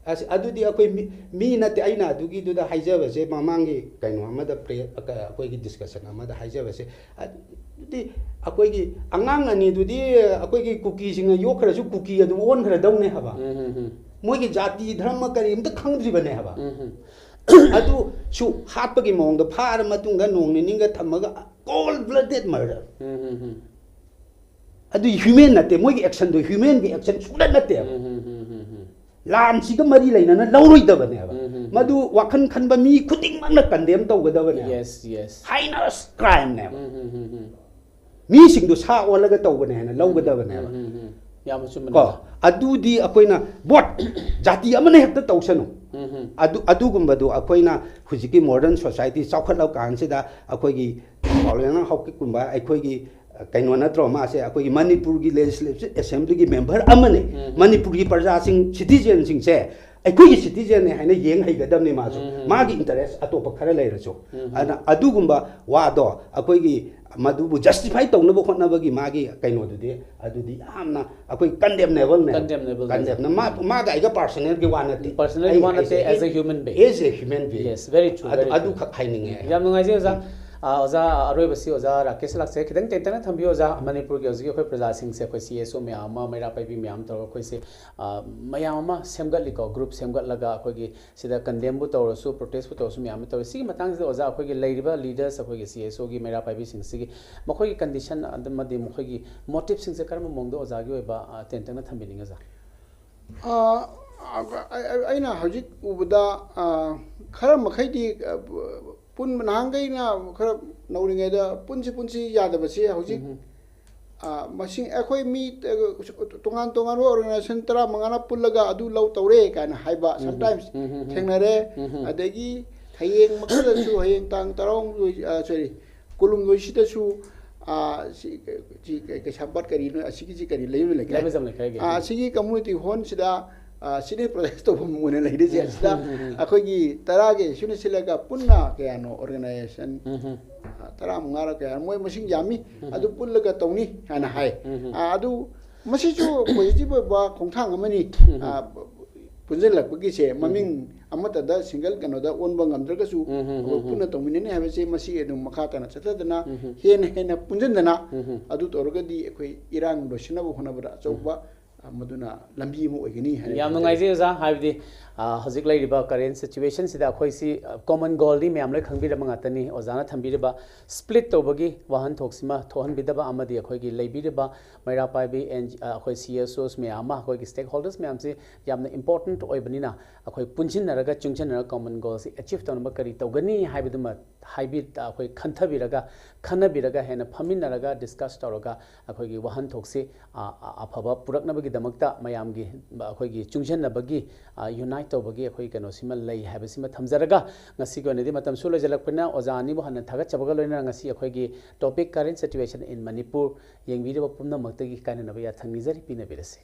ꯑꯁ, ꯑꯗꯨꯗꯤ ꯑꯩꯈꯣꯏ ꯃꯤ, ꯃꯤ ꯅꯠꯇꯦ꯫ ꯑꯩꯅ ꯑꯗꯨꯒꯤꯗꯨꯗ ꯍꯥꯏꯖꯕꯁꯦ, ꯃꯃꯥꯡꯒꯤ ꯀꯩꯅꯣ ꯑꯃꯗ, ꯄ꯭ꯔꯦ-, ꯑꯩꯈꯣꯏꯒꯤ ꯗꯤꯁꯀꯁꯟ ꯑꯃꯗ ꯍꯥꯏꯖꯕꯁꯦ, ꯑꯗꯨꯗꯤ ꯑꯩꯈꯣꯏꯒꯤ ꯑꯉꯥꯡ ꯑꯅꯤꯗꯨꯗꯤ ꯑꯩꯈꯣꯏꯒꯤ ꯀꯨꯀꯤꯁꯤꯡꯅ ꯌꯣꯛꯈ꯭ꯔꯁꯨ ꯀꯨꯀꯤ ꯑꯗꯨꯝ ꯑꯣꯟꯈ꯭ꯔꯗꯧꯅꯦ ꯍꯥꯏꯕ꯫ ꯎꯝ, ꯎꯝ, ꯎꯝ꯫ ꯃꯣꯏꯒꯤ ꯖꯥꯇꯤ ꯙꯔꯃ ꯀꯔꯤꯝꯇ ꯈꯪꯗ꯭ꯔꯤꯕꯅꯦ ꯍꯥꯏꯕ꯫ ꯎꯝ, ꯎꯝ꯫ ꯑꯗꯨꯁꯨ ꯍꯥꯠꯄꯒꯤ ꯃꯑꯣꯡꯗ ꯐꯥꯔ ꯃꯇꯨꯡꯗ ꯅꯣꯡ ꯅꯤꯅꯤꯒ ꯊꯝꯃꯒ, cold blooded murder꯫ ꯎꯝ, ꯎꯝ, ꯎꯝ꯫ ꯑꯗꯨ ꯍ꯭ꯌꯨꯃꯦꯟ ꯅꯠꯇꯦ, ꯃꯣꯏꯒꯤ ꯑꯦꯛꯁꯟꯗꯣ ꯍ꯭ꯌꯨꯃꯦꯟꯒꯤ ꯑꯦꯛꯁꯟ ꯁꯨꯡꯅꯠ ꯅꯠꯇꯦꯕ꯫ ꯎꯝ, ꯎꯝ, ꯎꯝ, ꯎꯝ, ꯎꯝ꯫ ꯂꯥꯟꯁꯤꯒ ꯃꯔꯤ ꯂꯩꯅꯅ ꯂꯧꯔꯣꯏꯗꯕꯅꯦꯕ꯫ ꯎꯝ, ꯎꯝ, ꯎꯝ꯫ ꯃꯗꯨ ꯋꯥꯈꯜ ꯈꯟꯕ ꯃꯤ ꯈꯨꯗꯤꯡꯃꯛꯅ condemn ꯇꯧꯒꯗꯕꯅꯦꯕ꯫ Yes, yes꯫ Heinous crime ꯅꯦꯕ꯫ ꯎꯝ, ꯎꯝ, ꯎꯝ, ꯎꯝ꯫ ꯃꯤꯁꯤꯡꯗꯨ ꯁꯥ ꯑꯣꯜꯂꯒ ꯇꯧꯕꯅꯦ ꯍꯥꯏꯅ ꯂꯧꯒꯗꯕꯅꯦꯕ꯫ ꯎꯝ, ꯎꯝ, ꯎꯝ꯫ ꯌꯥꯝꯅ ꯆꯨꯝꯕꯅꯦ, ꯀꯣ? ꯑꯣꯖꯥ꯫ ꯑꯗꯨꯗꯤ ꯑꯩꯈꯣꯏꯅ ꯕꯣꯠ ꯖꯥꯇꯤ ꯑꯃꯅ ꯍꯦꯛꯇ ꯇꯧꯁꯅꯨ꯫ ꯎꯝ, ꯎꯝ꯫ ꯑꯗꯨ, ꯑꯗꯨꯒꯨꯝꯕꯗꯨ ꯑꯩꯈꯣꯏꯅ ꯍꯧꯖꯤꯛꯀꯤ ꯃꯣꯗꯔꯟ ꯁꯣꯁꯥꯏꯇꯤ ꯆꯥꯎꯈꯠꯂꯕ ꯀꯥꯟꯁꯤꯗ ꯑꯩꯈꯣꯏꯒꯤ ꯄꯥꯎꯂꯦꯅ ꯍꯥꯎꯀꯤꯞꯀꯨꯝꯕ ꯑꯩꯈꯣꯏꯒꯤ, ꯑ, ꯀꯩꯅꯣ ꯅꯠꯇ꯭ꯔꯣ, ꯃꯥꯁꯦ ꯑꯩꯈꯣꯏꯒꯤ ꯃꯅꯤꯄꯨꯔꯒꯤ ꯂꯦꯖꯤꯁꯂꯦꯇꯤꯚ ꯑꯦꯁꯦꯝꯕ꯭ꯂꯤꯒꯤ ꯃꯦꯝꯕꯔ ꯑꯃꯅꯤ꯫ ꯎꯝ꯫ ꯃꯅꯤꯄꯨꯔꯒꯤ ꯄ꯭ꯔꯖꯥꯁꯤꯡ, ꯁꯤꯇꯤꯖꯦꯟꯁꯤꯡꯁꯦ ꯑꯩꯈꯣꯏꯒꯤ ꯁꯤꯇꯤꯖꯦꯟꯅꯦ ꯍꯥꯏꯅ ꯌꯦꯡ ꯍꯩꯒꯗꯕꯅꯤ ꯃꯥꯁꯨ꯫ ꯎꯝ꯫ ꯃꯥꯒꯤ ꯏꯟꯇꯔꯦꯁ ꯑꯇꯣꯞꯄ ꯈꯔ ꯂꯩꯔꯁꯨ꯫ ꯎꯝ꯫ ꯑꯗꯨꯅ ꯑꯗꯨꯒꯨꯝꯕ ꯋꯥꯗꯣ ꯑꯩꯈꯣꯏꯒꯤ ꯃꯗꯨꯕꯨ ꯖꯁꯇꯤꯐꯥꯏ ꯇꯧꯅꯕ ꯍꯣꯠꯅꯕꯒꯤ ꯃꯥꯒꯤ ꯀꯩꯅꯣꯗꯨꯗꯤ, ꯑꯗꯨꯗꯤ ꯌꯥꯝꯅ ꯑꯩꯈꯣꯏ ꯀꯟꯗꯦꯝꯅꯦꯕꯜꯅꯦ꯫ ꯀꯟꯗꯦꯝꯅꯦꯕꯜꯅꯦ꯫ ꯀꯟꯗꯦꯝꯅ ꯃꯥ, ꯃꯥꯒ ꯑꯩꯒ ꯄꯥꯔꯁꯅꯦꯜꯒꯤ ꯋꯥ ꯅꯠꯇꯦ꯫ ꯄꯥꯔꯁꯅꯦꯜꯒꯤ ꯑꯩ ꯋꯥ ꯅꯠꯇꯦ, ꯍꯥꯏꯁꯦ as a human being꯫ As a human being꯫ Yes, very true, ꯑꯗꯨ, very true꯫ ꯑꯗꯨꯈꯛ ꯍꯥꯏꯅꯤꯡꯉꯦ ꯑꯩ꯫ ꯌꯥꯝ ꯅꯨꯡꯉꯥꯏꯖꯩ, ꯑꯣꯖꯥ꯫ ꯑ, ꯑꯣꯖꯥ, ꯑꯔꯣꯏꯕꯁꯤ ꯑꯣꯖꯥ ꯔꯥꯀꯦꯁ ꯂꯥꯛꯆꯩ꯫ ꯈꯤꯇꯪ ꯇꯦꯟꯇꯛꯅ ꯊꯝꯕꯤꯌꯨ, ꯑꯣꯖꯥ꯫ ꯃꯅꯤꯄꯨꯔꯒꯤ ꯍꯧꯖꯤꯛꯀꯤ ꯑꯩꯈꯣꯏ ꯄ꯭ꯔꯖꯥꯁꯤꯡꯁꯦ, ꯑꯩꯈꯣꯏ ꯁꯤ ꯑꯦꯁ ꯑꯣ ꯃꯌꯥꯝ ꯑꯃ, ꯃꯩꯔꯥ ꯄꯥꯏꯕꯤ ꯃꯌꯥꯝ ꯇꯧꯔꯒ ꯑꯩꯈꯣꯏꯁꯦ, ꯑ, ꯃꯌꯥꯝ ꯑꯃ ꯁꯦꯝꯒꯠꯂꯤꯀꯣ, ꯒ꯭ꯔꯨꯞ ꯁꯦꯝꯒꯠꯂꯒ ꯑꯩꯈꯣꯏꯒꯤ ꯁꯤꯗ ꯀꯟꯗꯦꯝꯕꯨ ꯇꯧꯔꯁꯨ, ꯄ꯭ꯔꯣꯇꯦꯁꯄꯨ ꯇꯧꯔꯁꯨ ꯃꯌꯥꯝ ꯑꯃ ꯇꯧꯋꯤ꯫ ꯁꯤꯒꯤ ꯃꯇꯥꯡꯁꯤꯗ ꯑꯣꯖꯥ, ꯑꯩꯈꯣꯏꯒꯤ ꯂꯩꯔꯤꯕ ꯂꯤꯗꯔꯁ, ꯑꯩꯈꯣꯏꯒꯤ ꯁꯤ ꯑꯦꯁ ꯑꯣꯒꯤ ꯃꯩꯔꯥ ꯄꯥꯏꯕꯤꯁꯤꯡꯁꯤꯒꯤ ꯃꯈꯣꯏꯒꯤ ꯀꯟꯗꯤꯁꯟ ꯑꯃꯗꯤ ꯃꯈꯣꯏꯒꯤ ꯃꯣꯇꯤꯞꯁꯤꯡꯁꯦ ꯀꯔꯝꯕ ꯃꯑꯣꯡꯗ ꯑꯣꯖꯥꯒꯤ ꯑꯣꯏꯕ, ꯑ, ꯇꯦꯟꯇꯛꯅ ꯊꯝꯕꯤꯅꯤꯡꯉꯤ, ꯑꯣꯖꯥ? ꯑ, ꯑ, ꯑ, ꯑꯩꯅ ꯍꯧꯖꯤꯛ ꯎꯕꯗ, ꯑ, ꯈꯔ ꯃꯈꯩꯗꯤ, ꯑ, ꯄꯨꯟꯕ, ꯅꯍꯥꯟꯈꯩꯅ ꯈꯔ ꯅꯧꯔꯤꯉꯩꯗ ꯄꯨꯟꯁꯤ ꯄꯨꯟꯁꯤ ꯌꯥꯗꯕꯁꯤ ꯍꯧꯖꯤꯛ, ꯎꯝ꯫ ꯑ, ꯃꯁꯤꯡ ꯑꯩꯈꯣꯏ ꯃꯤ, ꯑ, ꯇꯣꯉꯥꯟ ꯇꯣꯉꯥꯟꯕ ꯑꯣꯔꯒꯅꯥꯏꯖꯦꯁꯟ ꯇꯔꯥꯃꯉꯥꯅ ꯄꯨꯜꯂꯒ ꯑꯗꯨ ꯂꯧ ꯇꯧꯔꯦ ꯀꯥꯏꯅ ꯍꯥꯏꯕ ꯎꯝ꯫ Sometimes ꯎꯝ꯫ ꯊꯦꯡꯅꯔꯦ꯫ ꯎꯝ꯫ ꯑꯗꯒꯤ ꯍꯌꯦꯡꯃꯛꯇꯗꯁꯨ, ꯍꯌꯦꯡ ꯇꯥꯡ ꯇꯔꯥꯍꯨꯝꯗꯣꯏ, ꯑ, sorry, ꯀꯨꯟꯍꯨꯝꯗꯣꯏꯁꯤꯗꯁꯨ, ꯑ, ꯁꯤ, ꯁꯤ ꯀꯩꯁꯥꯝꯄꯥꯠ ꯀꯔꯤꯅꯣ, ꯑꯁꯤꯒꯤꯁꯤ ꯀꯔꯤ ꯂꯩꯕ ꯂꯩꯀꯥꯏ? ꯂꯥꯏꯃꯖꯝ ꯂꯩꯀꯥꯏꯒꯤ꯫ ꯑ, ꯑꯁꯤꯒꯤ ꯀꯝꯃ꯭ꯌꯨꯅꯤꯇꯤ ꯍꯣꯜꯁꯤꯗ, ꯑ, ꯁꯤꯗꯤ ꯄ꯭ꯔꯣꯇꯦꯁ ꯇꯧꯐꯝ ꯑꯣꯏꯅ ꯂꯩꯔꯤꯁꯦ꯫ ꯎꯝ꯫ ꯑꯁꯤꯗ ꯎꯝ꯫ ꯎꯝ꯫ ꯑꯩꯈꯣꯏꯒꯤ ꯇꯔꯥꯒꯤ ꯁꯤꯅ ꯁꯤꯜꯂꯒ ꯄꯨꯟꯅ ꯀꯌꯥꯅꯣ ꯑꯣꯔꯒꯅꯥꯏꯖꯦꯁꯟ, ꯎꯝ꯫ ꯎꯝ꯫ ꯑ, ꯇꯔꯥꯃꯉꯥꯔ ꯀꯌꯥ, ꯃꯣꯏ ꯃꯁꯤꯡ ꯌꯥꯝꯃꯤ꯫ ꯎꯝ꯫ ꯑꯗꯨ ꯄꯨꯜꯂꯒ ꯇꯧꯅꯤ ꯍꯥꯏꯅ ꯍꯥꯏ꯫ ꯎꯝ꯫ ꯎꯝ꯫ ꯑ, ꯑꯗꯨ ꯃꯁꯤꯁꯨ ꯄꯣꯖꯤꯇꯤꯚ ꯑꯣꯏꯕ ꯈꯣꯡꯊꯥꯡ ꯑꯃꯅꯤ꯫ ꯎꯝ꯫ ꯑ, ꯄꯨꯟꯁꯤꯜꯂꯛꯄꯒꯤꯁꯦ ꯃꯃꯤꯡ ꯑꯃꯠꯇꯗ ꯁꯤꯡꯒꯜ ꯀꯩꯅꯣꯗ ꯑꯣꯟꯕ ꯉꯝꯗ꯭ꯔꯒꯁꯨ ꯑꯩꯈꯣꯏ ꯄꯨꯟꯅ ꯇꯧꯃꯤꯟꯅꯅꯤ ꯍꯥꯏꯕꯁꯦ ꯃꯁꯤ ꯑꯗꯨꯝ ꯃꯈꯥ ꯇꯥꯅ ꯆꯠꯊꯗꯅ ꯍꯦꯟꯅ ꯍꯦꯟꯅ ꯄꯨꯟꯁꯤꯟꯗꯅ ꯑꯗꯨ ꯇꯧꯔꯒꯗꯤ ꯑꯩꯈꯣꯏ ꯏꯔꯥꯡ ꯂꯣꯏꯁꯤꯟꯅꯕ ꯍꯣꯠꯅꯕꯗ ꯑꯆꯧꯕ ꯃꯗꯨꯅ ꯂꯝꯕꯤ ꯑꯃ ꯑꯣꯏꯒꯅꯤ ꯍꯥꯏꯅ ꯌꯥꯝ ꯈꯟꯖꯩ꯫ ꯅꯨꯡꯉꯥꯏꯖꯩ ꯑꯣꯖꯥ꯫ ꯍꯥꯏꯕꯗꯤ ꯑ, ꯍꯧꯖꯤꯛ ꯂꯩꯔꯤꯕ ꯀꯔꯦꯟ ꯁꯤꯆꯨꯋꯦꯁꯟꯁꯤꯗ ꯑꯩꯈꯣꯏꯁꯤ ꯀꯣꯃꯟ ꯒꯣꯜꯗꯤ ꯃꯌꯥꯝ ꯂꯣꯏ ꯈꯪꯕꯤꯔꯕ ꯉꯥꯛꯇꯅꯤ꯫ ꯑꯣꯖꯥꯅ ꯊꯝꯕꯤꯔꯤꯕ ꯁ꯭ꯄ꯭ꯂꯤꯠ ꯇꯧꯕꯒꯤ ꯋꯥꯍꯟꯊꯣꯛꯁꯤꯃ ꯊꯣꯛꯍꯟꯕꯤꯗꯕ ꯑꯃꯗꯤ ꯑꯩꯈꯣꯏꯒꯤ ꯂꯩꯕꯤꯔꯤꯕ ꯃꯩꯔꯥ ꯄꯥꯏꯕꯤ ꯑꯦꯟ ꯑꯩꯈꯣꯏ ꯁꯤ ꯑꯦꯁ ꯑꯣꯁ ꯃꯌꯥꯝ ꯑꯃ, ꯑꯩꯈꯣꯏꯒꯤ ꯁ꯭ꯇꯦꯛ ꯍꯣꯜꯗꯔꯁ ꯃꯌꯥꯝꯁꯤ ꯌꯥꯝꯅ ꯏꯝꯄꯣꯔꯇꯦꯟꯠ ꯑꯣꯏꯕꯅꯤꯅ ꯑꯩꯈꯣꯏ ꯄꯨꯟꯁꯤꯟꯅꯔꯒ ꯆꯨꯡꯁꯤꯟꯅꯔꯒ ꯀꯣꯃꯟ ꯒꯣꯜꯁꯤ ꯑꯦꯆꯤꯞ ꯇꯧꯅꯕ ꯀꯔꯤ ꯇꯧꯒꯅꯤ ꯍꯥꯏꯕꯗꯨꯃ ꯍꯥꯏꯕꯤ ꯑꯩꯈꯣꯏ ꯈꯟꯊꯕꯤꯔꯒ ꯈꯟꯅꯕꯤꯔꯒ ꯍꯦꯟꯅ ꯐꯝꯃꯤꯟꯅꯔꯒ ꯗꯤꯁꯀꯁ ꯇꯧꯔꯒ ꯑꯩꯈꯣꯏꯒꯤ ꯋꯥꯍꯟꯊꯣꯛꯁꯤ ꯑ, ꯑ, ꯑꯐꯕ ꯄꯨꯔꯛꯅꯕꯒꯤꯗꯃꯛꯇ ꯃꯌꯥꯝꯒꯤ ꯑꯩꯈꯣꯏꯒꯤ ꯆꯨꯡꯁꯤꯟꯅꯕꯒꯤ ꯌꯨꯅꯥꯏꯠ ꯇꯧꯕꯒꯤ ꯑꯩꯈꯣꯏ ꯀꯩꯅꯣꯁꯤꯃ ꯂꯩ ꯍꯥꯏꯕꯁꯤꯃ ꯊꯝꯖꯔꯒ ꯉꯁꯤꯒꯤ ꯑꯣꯏꯅꯗꯤ ꯃꯇꯝꯁꯨ ꯂꯣꯏꯁꯤꯜꯂꯛꯄꯅ ꯑꯣꯖꯥ ꯑꯅꯤꯕꯨ ꯍꯥꯟꯅ ꯊꯥꯒꯠꯆꯕꯒ ꯂꯣꯏꯅꯅ ꯉꯁꯤ ꯑꯩꯈꯣꯏꯒꯤ ꯇꯣꯄꯤꯛ ꯀꯔꯦꯟ ꯁꯤꯆꯨꯋꯦꯁꯟ ꯏꯟ ꯃꯅꯤꯄꯨꯔ ꯌꯦꯡꯕꯤꯔꯤꯕ ꯄꯨꯝꯅꯃꯛꯇꯒꯤ ꯀꯥꯏꯅꯅꯕ ꯌꯥꯊꯪ ꯅꯤꯖꯔꯤ꯫ ꯄꯤꯅꯕꯤꯔꯁꯤ꯫